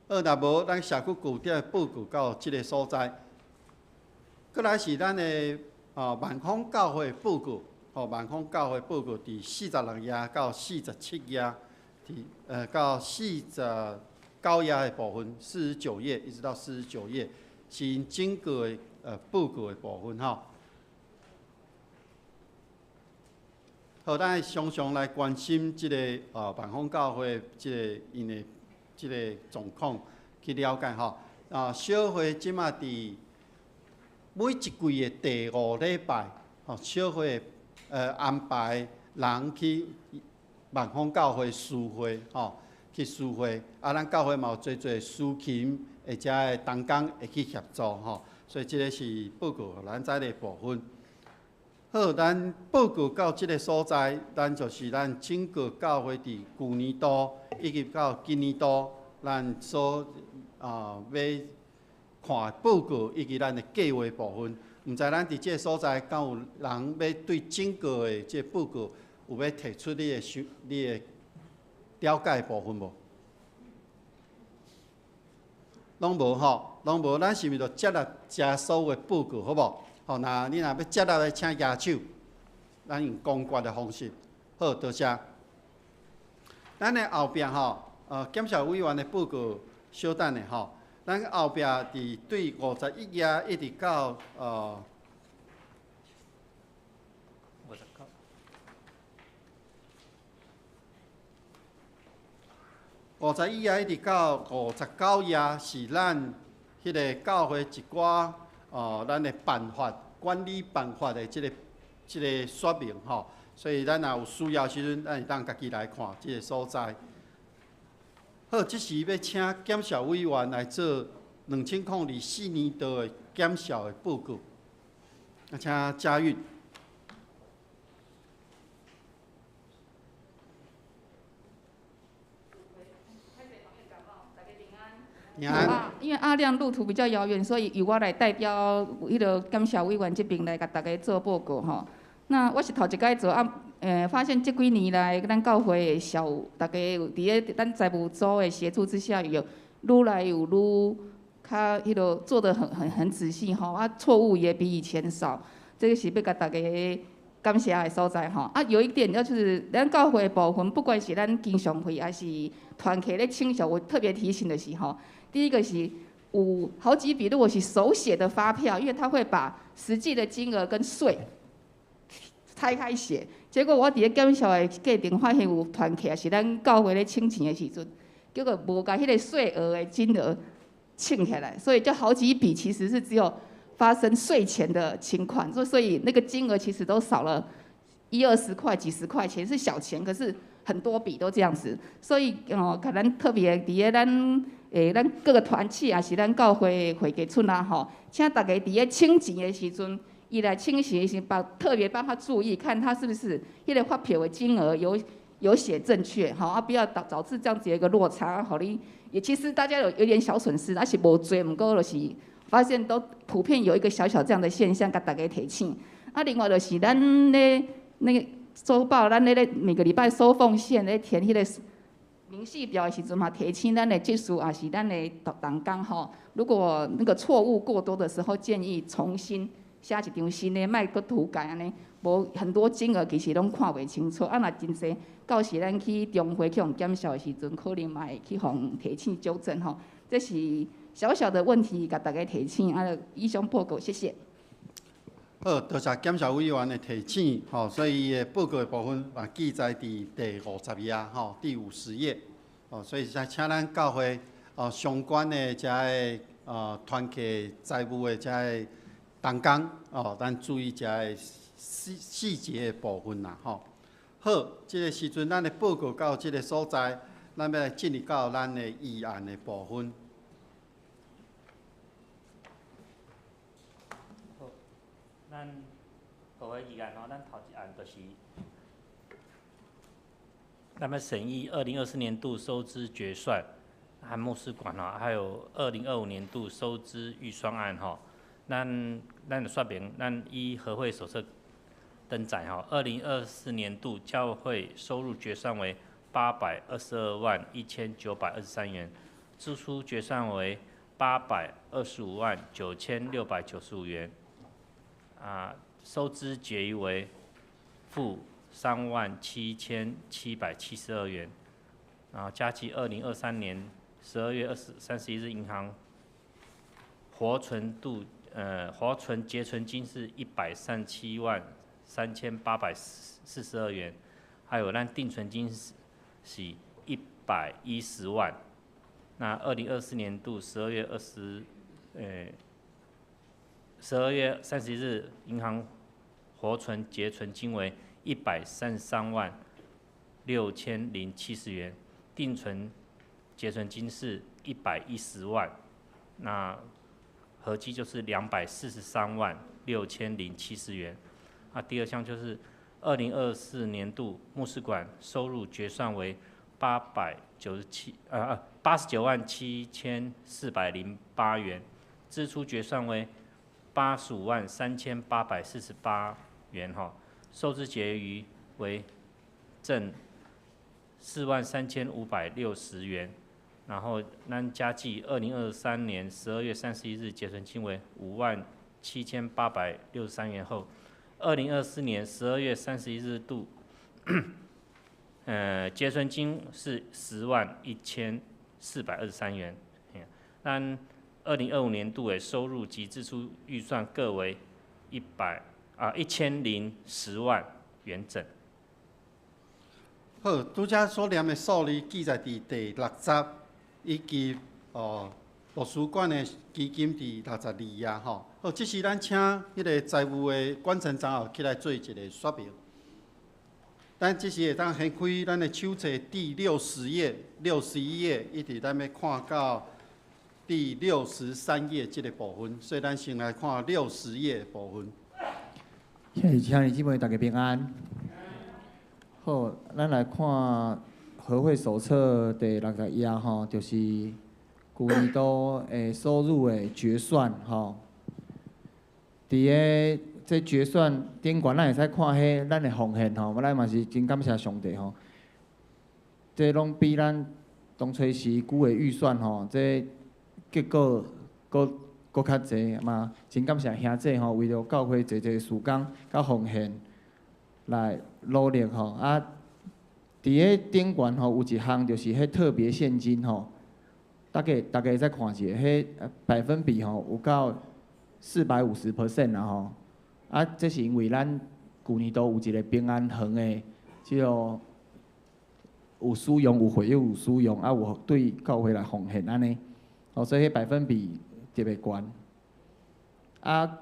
好，若無，咱社區據點的報告到這个所在。閣來是咱的萬豐教會報告，吼，萬豐教會報告佇46頁到47頁，佇到49頁的部分，49頁一直到49頁，是𪜶整個的報告的部分吼。好，咱常常來關心這个萬豐教會這个𪜶的這个狀況去了解吼。啊，小會這馬佇每一季的第五禮拜，吼，小會安排人去萬豐教會司會，吼，去司會。啊，咱教會嘛有濟濟司琴，或者的同工會去協助，吼。所以這个是報告予咱知的部分。好，咱報告到這个所在，咱就是咱整個教會佇舊年度以及到今年度，咱所欲看報告以及咱的計劃部分。毋知咱佇這个所在，敢有人欲對整個的這個報告有欲提出你的想、你的了解的部分無？攏無吼，攏無。咱是毋是就接納遮所有的報告，好無？吼，若你若欲接納的，請舉手。咱用公決的方式。好，多謝。咱的後壁吼，檢查委員的報告，小等下吼。咱後壁佇對51頁一直到59。51頁一直到59頁是咱彼个教會一寡咱的辦法、管理辦法的這个說明吼。所以咱若有需要時陣，咱會當家己來看這个所在。好，這時欲請檢視委員來做2024年度的檢視的報告。啊，請嘉韻。平安。啊，因為阿亮路途比較遙遠，所以由我來代表彼个檢視委員這邊來共大家做報告吼。那我是頭一擺做啊，發現這幾年來，咱教會的小，大家有佇咧咱財務組的協助之下，有愈來有愈較彼个做得很仔細吼，啊，錯誤也比以前少，這個是欲共大家感謝的所在吼。啊，有一點就是咱教會的部分，不管是咱經常費還是團契咧請求，我特別提醒的是吼，第一個是有好幾筆，如果是手寫的發票，因為他會把實際的金額跟稅拆開寫，結果我佇咧檢視的過程，發現有團契是咱教會咧請錢的時陣，結果無共彼个稅額的金額請起來，所以就好幾筆其實是只有發生稅前的情況，所以那個金額其實都少了一二十塊、幾十塊錢是小錢，可是很多筆都這樣子，所以哦，可能特別佇咧咱各個團契也是咱教會會計處啦吼，請大家佇咧請錢的時陣。伊來清洗時，把特別幫他注意，看他是不是彼个發票的金額有寫正確，吼啊，不要導致這樣子一個落差，予你也其實大家有點小損失，啊是無濟，毋過就是發現都普遍有一個小小這樣的現象，共大家提醒。啊，另外就是咱咧那個週報，咱咧每個禮拜收奉獻咧填彼個明細表的時陣嘛，提醒咱的執事也是咱的同工吼，如果那個錯誤過多的時候，建議重新寫一張新的，莫閣塗改按呢，無很多金額其實攏看袂清楚。啊，若真濟，到時咱去中會去予檢視的時陣，可能嘛會去予提醒糾正吼。這是小小的問題，共大家提醒，啊，以上報告，謝謝。好，多謝檢查委員的提醒，吼，所以伊的報告的部分嘛記載佇第50頁，吼，第50頁，哦，所以請咱教會哦相關的遮个團契財務的遮个同工，哦，咱注意遮个細細節的部分啦，吼。好，這个時陣咱的報告到這个所在，咱欲來進入到咱的議案的部分。好，咱各位議案吼，咱頭一案就是，咱欲審議2024年度收支決算和牧師館吼，還有2025年度收支預算案吼。咱就說明，咱依合會手冊登載吼，2024年度教會收入決算為822萬1923元，支出決算為825萬9695元，啊，收支結餘為負3萬7772元，然後加計2023年12月31日銀行活存度，活存結存金是137萬3842元，還有咱定存金是110萬。那2024年度12月31日，銀行活存結存金為133萬6070元，定存結存金是110萬，那合計就是243萬6070元。那第二項就是2024年度牧師館收入決算為89萬7408元，支出決算為85萬3848元，哈，收支結餘為正4萬3560元。然後咱加計2023年12月31日結存金為5萬7863元後，2024年12月31日度，結存金是10萬1423元。咱2025年度的收入及支出預算各為1010萬元整。好，拄才所念的數字記載佇第60以及圖書館的基金佇62頁吼。好，這時咱請彼个財務的管層長後起來做一个說明。咱這時會當掀開咱的手冊第60頁、61頁，一直咱欲看到第63頁這个部分，所以咱先來看六十頁部分。兄弟姊妹，大家平安。好，咱來看合會手冊第60頁吼，就是舊年度的收入的決算吼。佇个這決算頂懸，咱會使看彼咱的奉獻吼，咱嘛是真感謝上帝吼。這攏比咱當初時估的預算吼，這結果閣閣較濟嘛，真感謝兄弟吼，為著教會濟濟事工佮奉獻來努力吼。啊，佇个頂懸吼有一項就是彼特別現金吼，大家會使看一下，彼百分比吼有到450% 啦吼。啊，這是因為咱舊年度有一個平安行的這个有使用有會有使用，啊有對教會來奉獻按呢，哦，所以彼百分比特別懸。啊，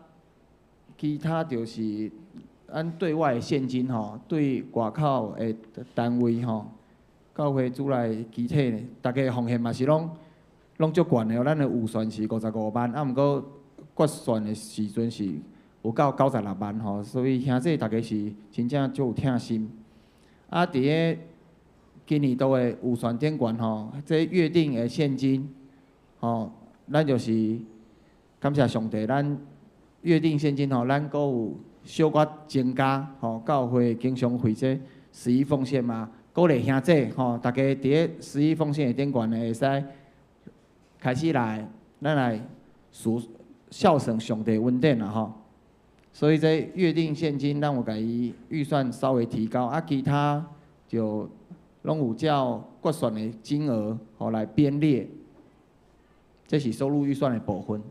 其他就是咱對外的現金吼，對外口的單位吼，教會主內機體呢，大家奉獻嘛是攏足懸的哦。咱的預算是55萬，啊，毋過決算的時陣是有到96萬吼，所以兄弟大家是真正足有疼心。啊，佇个今年度的預算頂懸吼，這約定的現金吼，咱就是感謝上帝，咱約定現金吼，咱閣有小可增加吼，教會經常費這十一奉獻嘛，鼓勵兄弟吼，大家佇咧十一奉獻的頂懸呢，會使開始來，咱來數孝順上帝恩典啦吼。所以這約定現金，咱有共伊預算稍微提高，啊，其他就攏有照決算的金額吼來編列。這是收入預算的部分。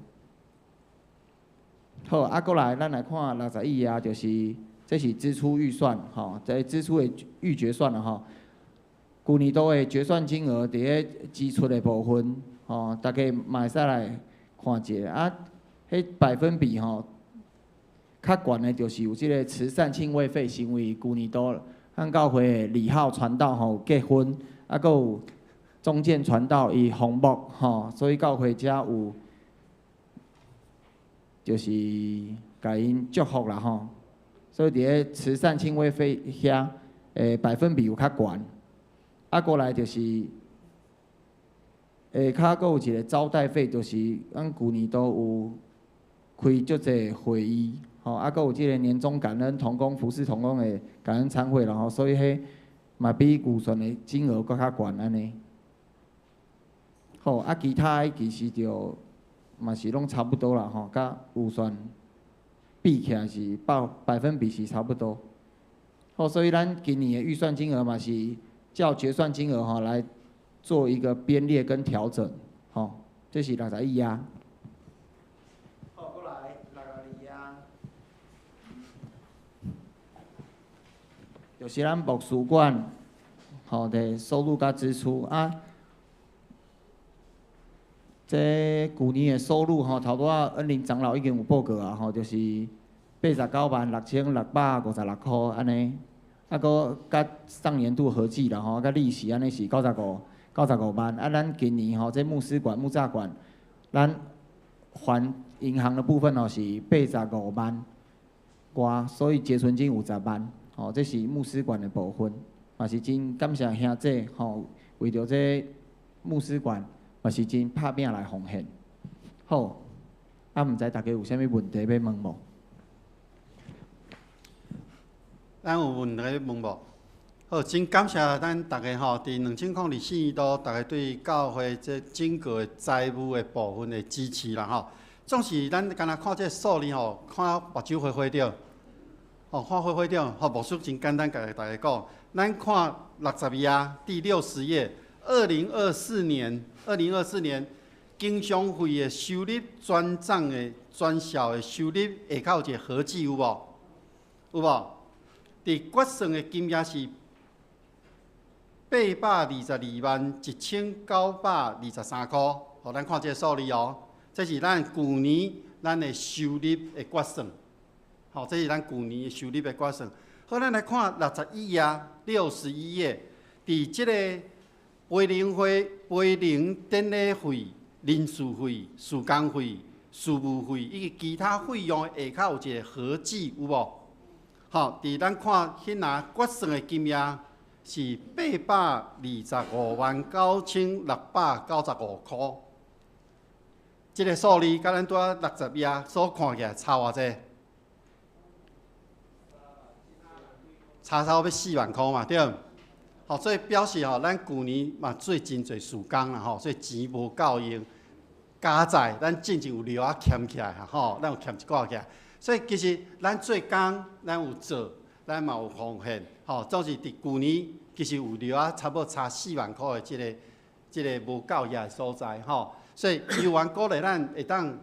好，啊，閣來，咱來看61頁，就是這是支出預算，吼，這支出的預決算啦，吼。舊年度的決算金額佇咧支出的部分，吼，大家嘛會使來看一下。啊，彼百分比吼，較懸的就是有這個慈善慶慰費，是因為舊年度咱教會的李浩傳道吼結婚，啊，閣有中建傳道伊紅木吼，所以教會才有就是共𪜶祝福啦吼。所以佇咧慈善慶慰費遐，百分比有較懸。啊，過來就是下跤閣有一個招待費，就是咱舊年度有開足濟會議，吼，啊，閣有這個年終感恩同工服侍同工的感恩餐會啦吼，所以彼嘛比預算的金額閣較懸按呢。好，啊，其他的其實就嘛是攏差不多啦吼，佮預算比起來是百分比是差不多。好，所以咱今年的預算金額嘛是照決算金額吼來做一個編列跟調整，吼，這是61頁。好，過來62頁，就是咱牧師館吼的收入佮支出啊。這舊年的收入吼，頭拄仔恩林長老已經有報告啊吼，就是896,656塊按呢，啊，閣佮上年度合計啦吼，佮利息按呢是95萬。啊，咱今年吼，這牧師館、牧柵館，咱還銀行的部分吼是85萬外，所以結存金有10萬，吼，這是牧師館的部分，嘛是真感謝兄弟吼，為著這牧師館。嘛是真拍拚來奉獻，好，啊，毋知大家有啥物問題欲問無？咱有問題欲問無？好，真感謝咱逐家吼，佇2024年度，逐家對教會這整個財務的部分的支持啦吼。總是咱敢若看這數字吼，看目睭花花著，吼，看花花著，吼，牧師真簡單，共大家講，咱看62頁，第60頁。二零二四年，二零二四年經常費的收入轉帳的轉銷的收入下跤有一個合計有無？有無？佇決算的金額是8,221,923塊，予咱看這個數字哦。這是咱舊年咱的收入的決算，吼，這是咱舊年收入的決算。好，咱來看六十一頁，61頁，佇這個。培靈會、培靈典禮費、人事費、事工費、事務費以及其他費用下跤有一個合計有無？吼，佇咱看彼若決算的金額是8,259,695塊，這個數字佮咱拄仔六十頁所看起來差偌濟？差差不多4萬塊嘛，對。吼，所以表示吼，咱舊年嘛做真濟事工啦吼，所以錢無夠用，佳哉咱進前有留仔欠起來吼，咱有欠一寡起來。所以其實咱做工，咱有做，咱嘛有奉獻，吼，總是佇舊年其實有留仔差不多差四萬塊的這個無夠額的所在吼。所以猶原鼓勵咱會當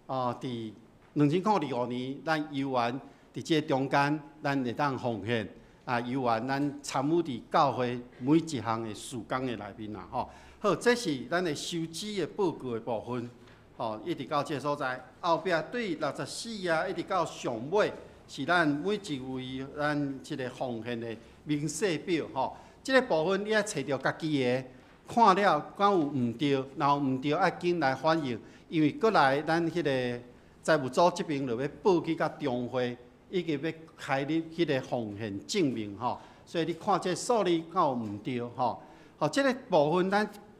哦，佇2025年，咱猶原佇這個中間，咱會當奉獻。啊，猶原咱參與佇教會每一項的事工的內面啦，吼。好，這是咱的收支的報告的部分，吼，一直到這個所在。後壁對64頁一直到上尾，是咱每一位咱這個奉獻的明細表，吼。這個部分你愛揣著家己的，看了敢有毋對，若有毋對，愛緊來反映，因為閣來咱彼個財務組這邊就欲報去甲中會。以及欲開立彼個奉獻證明吼，所以你看這數字敢有毋對吼？吼，這個部分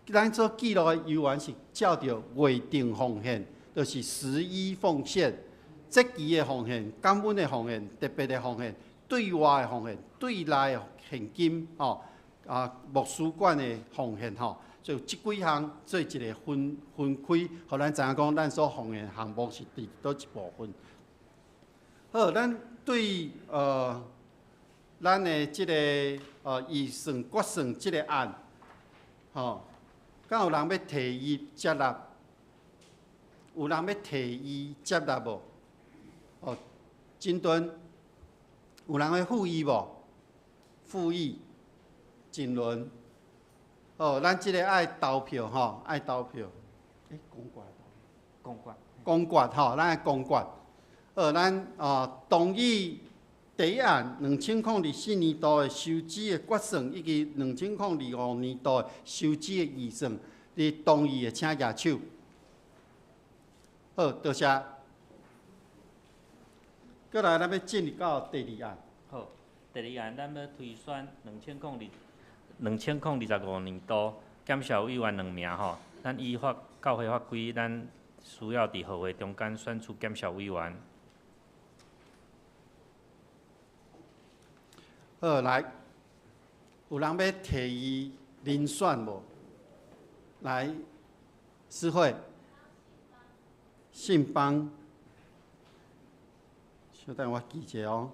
咱所記錄的猶原是照著月定奉獻，就是十一奉獻、節期的奉獻、感恩的奉獻、特別的奉獻、對外的奉獻、對內的現金吼，啊，牧師館的奉獻吼，就這幾項做一個分開，予咱知影講咱所奉獻項目是佇佗一部分。好，咱對咱的這個預算決算這個案，吼，敢有人欲提議接納？有人欲提议接纳无？哦，金墩，有人欲附议无？附议，锦纶。哦，咱这个爱投票吼，爱投票。欸，公决。公决。公决吼，咱爱公决。咱哦同意第一案2024年度的收支的决算，以及2025年度的收支的预算，你同意的请举手。好，多谢。阁来，咱欲进入到第二案。好，第二案，咱欲推选2025年度检校委员两名吼。咱依法教会法规，咱需要伫合会中间选出检校委员。好，来，有人欲提议遴选无？来，思慧，信邦，稍等我记一下哦。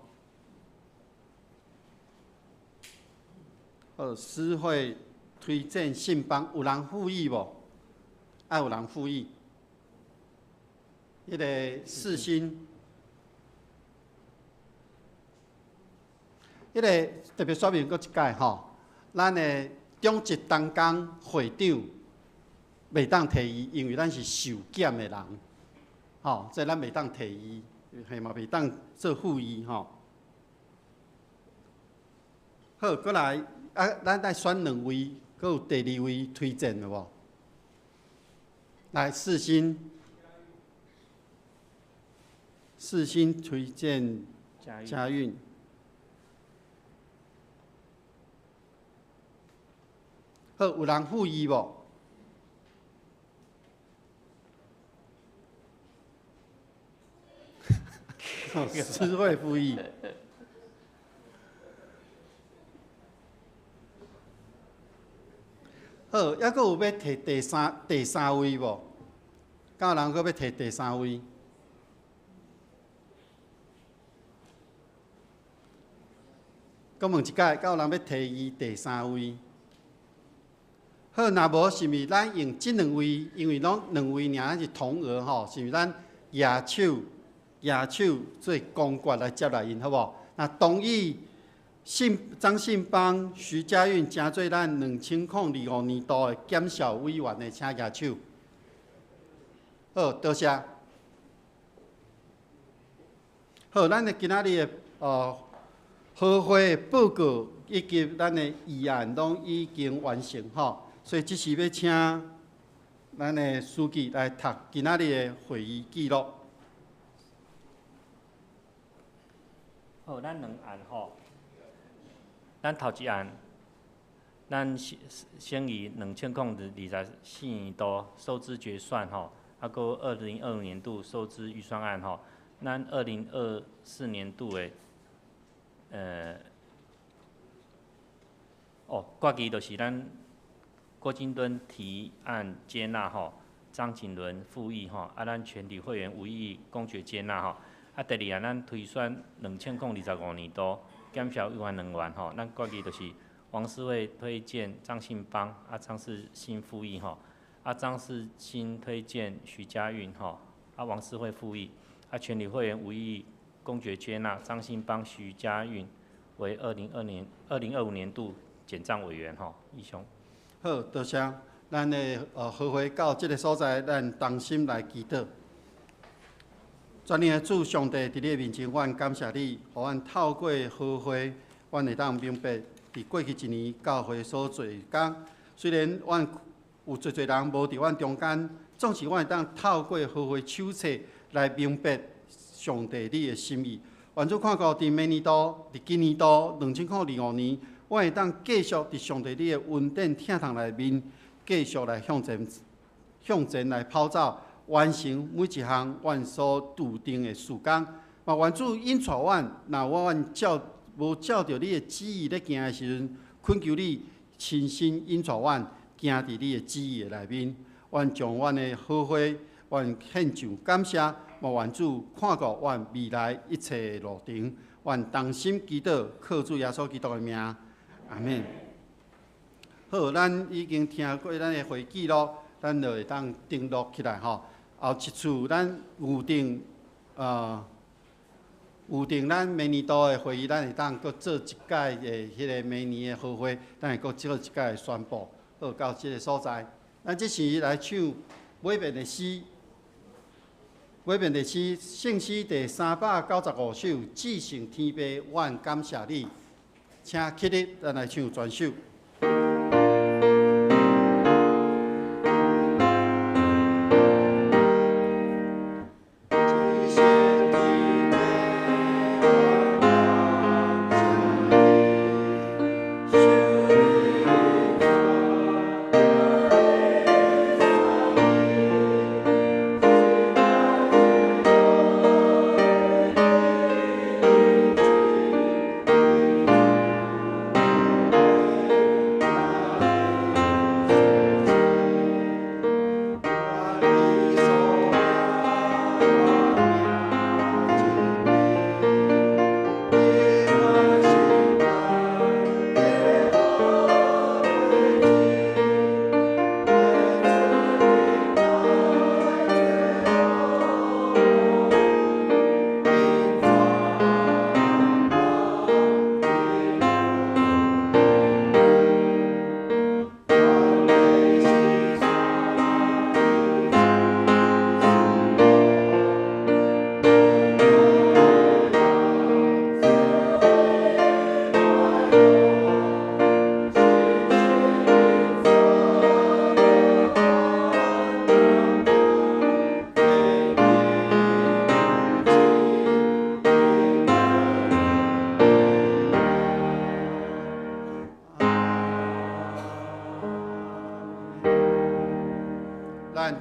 好，思慧推荐信邦，有人附议无？爱有人附议。彼个世新。彼个特别说明阁一摆吼，咱的长执同工会长袂当提议，因为咱是受检的人，吼，所以咱袂当提议，嘿嘛袂当做附议吼。好，阁来啊，咱爱选两位，阁有第二位推荐的无？来，世新，世新推荐佳韵。好，有人附议无？思慧附议。好，犹阁有欲提第三位无？敢有人阁欲提第三位？阁问一摆，敢有人欲提议第三位？好，若无是毋是咱用这两位？因为拢两位尔，咱是同额吼，是毋是咱举手举手做公决来接纳𪜶，好无？若同意信张信邦、徐佳韵成做咱2025年度的检校委员的，请举手。好，多谢。好，咱的今仔日的合会报告以及咱的议案拢已经完成吼。所以这时欲请咱的书记来读今仔日的会议记录。好，咱两案吼，咱头一案，咱审议2024年度收支决算吼，啊，阁2025年度收支预算案吼，咱2024年度的，决议就是咱郭金敦提案接纳吼，张景伦附议吼，啊，咱全体会员无异议，公决接纳吼。啊，第二案咱推选2025年度检校委员两员吼，咱决议就是王思慧推荐张信邦，啊，张世新附议吼，啊，张世新推荐徐佳韵吼，啊，王思慧附议，啊，全体会员无异议，公决接纳张信邦、徐佳韵为2025年度检账委员吼，以上。好，多谢。咱的合会到这个所在，咱同心来祈祷。全能的主上帝，伫你的面前，阮感谢你，予阮透过合会，阮会当明白，伫过去一年教会所做的工。虽然阮有济济人无伫阮中间，总是阮会当透过合会手册来明白上帝你的心意。愿主看顾伫明年度、伫今年度2025年，阮会当继续伫上帝你的恩典疼痛内面，继续来向前、向前来跑走，完成每一项阮所注定的事工。嘛，愿主引带阮，若阮照无照著你的旨意咧行的时阵，恳求你亲身引带阮行伫你的旨意的内面。愿将阮的好花，阮献上感谢。嘛，愿主看顾阮未来一切的路程。愿同心祈祷，靠主耶稣基督的名，阿们。好，咱已经听过咱的会记录，咱就会当登录起来吼。后一次咱预定，预定咱明年度的会议，咱会当阁做一届的彼个明年的合会，咱会阁做一届的宣布。好，到这个所在，咱这时来唱尾面的诗，尾面的诗，圣诗第395首，至圣天父，愿感谢你，请起立，咱来唱全首。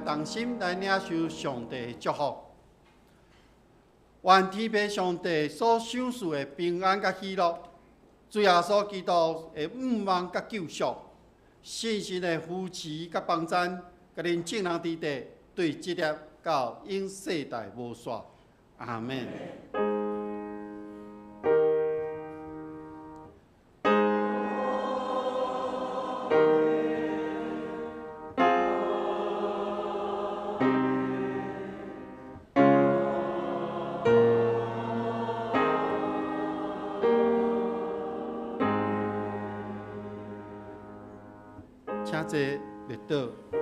同心来领受上帝的祝福，愿天父上帝所赏赐的平安佮喜乐，主耶稣基督的盼望佮救赎，圣神的扶持佮帮赞，佮恁众人伫地，对这粒到永世代无煞。阿们。请坐，列倒。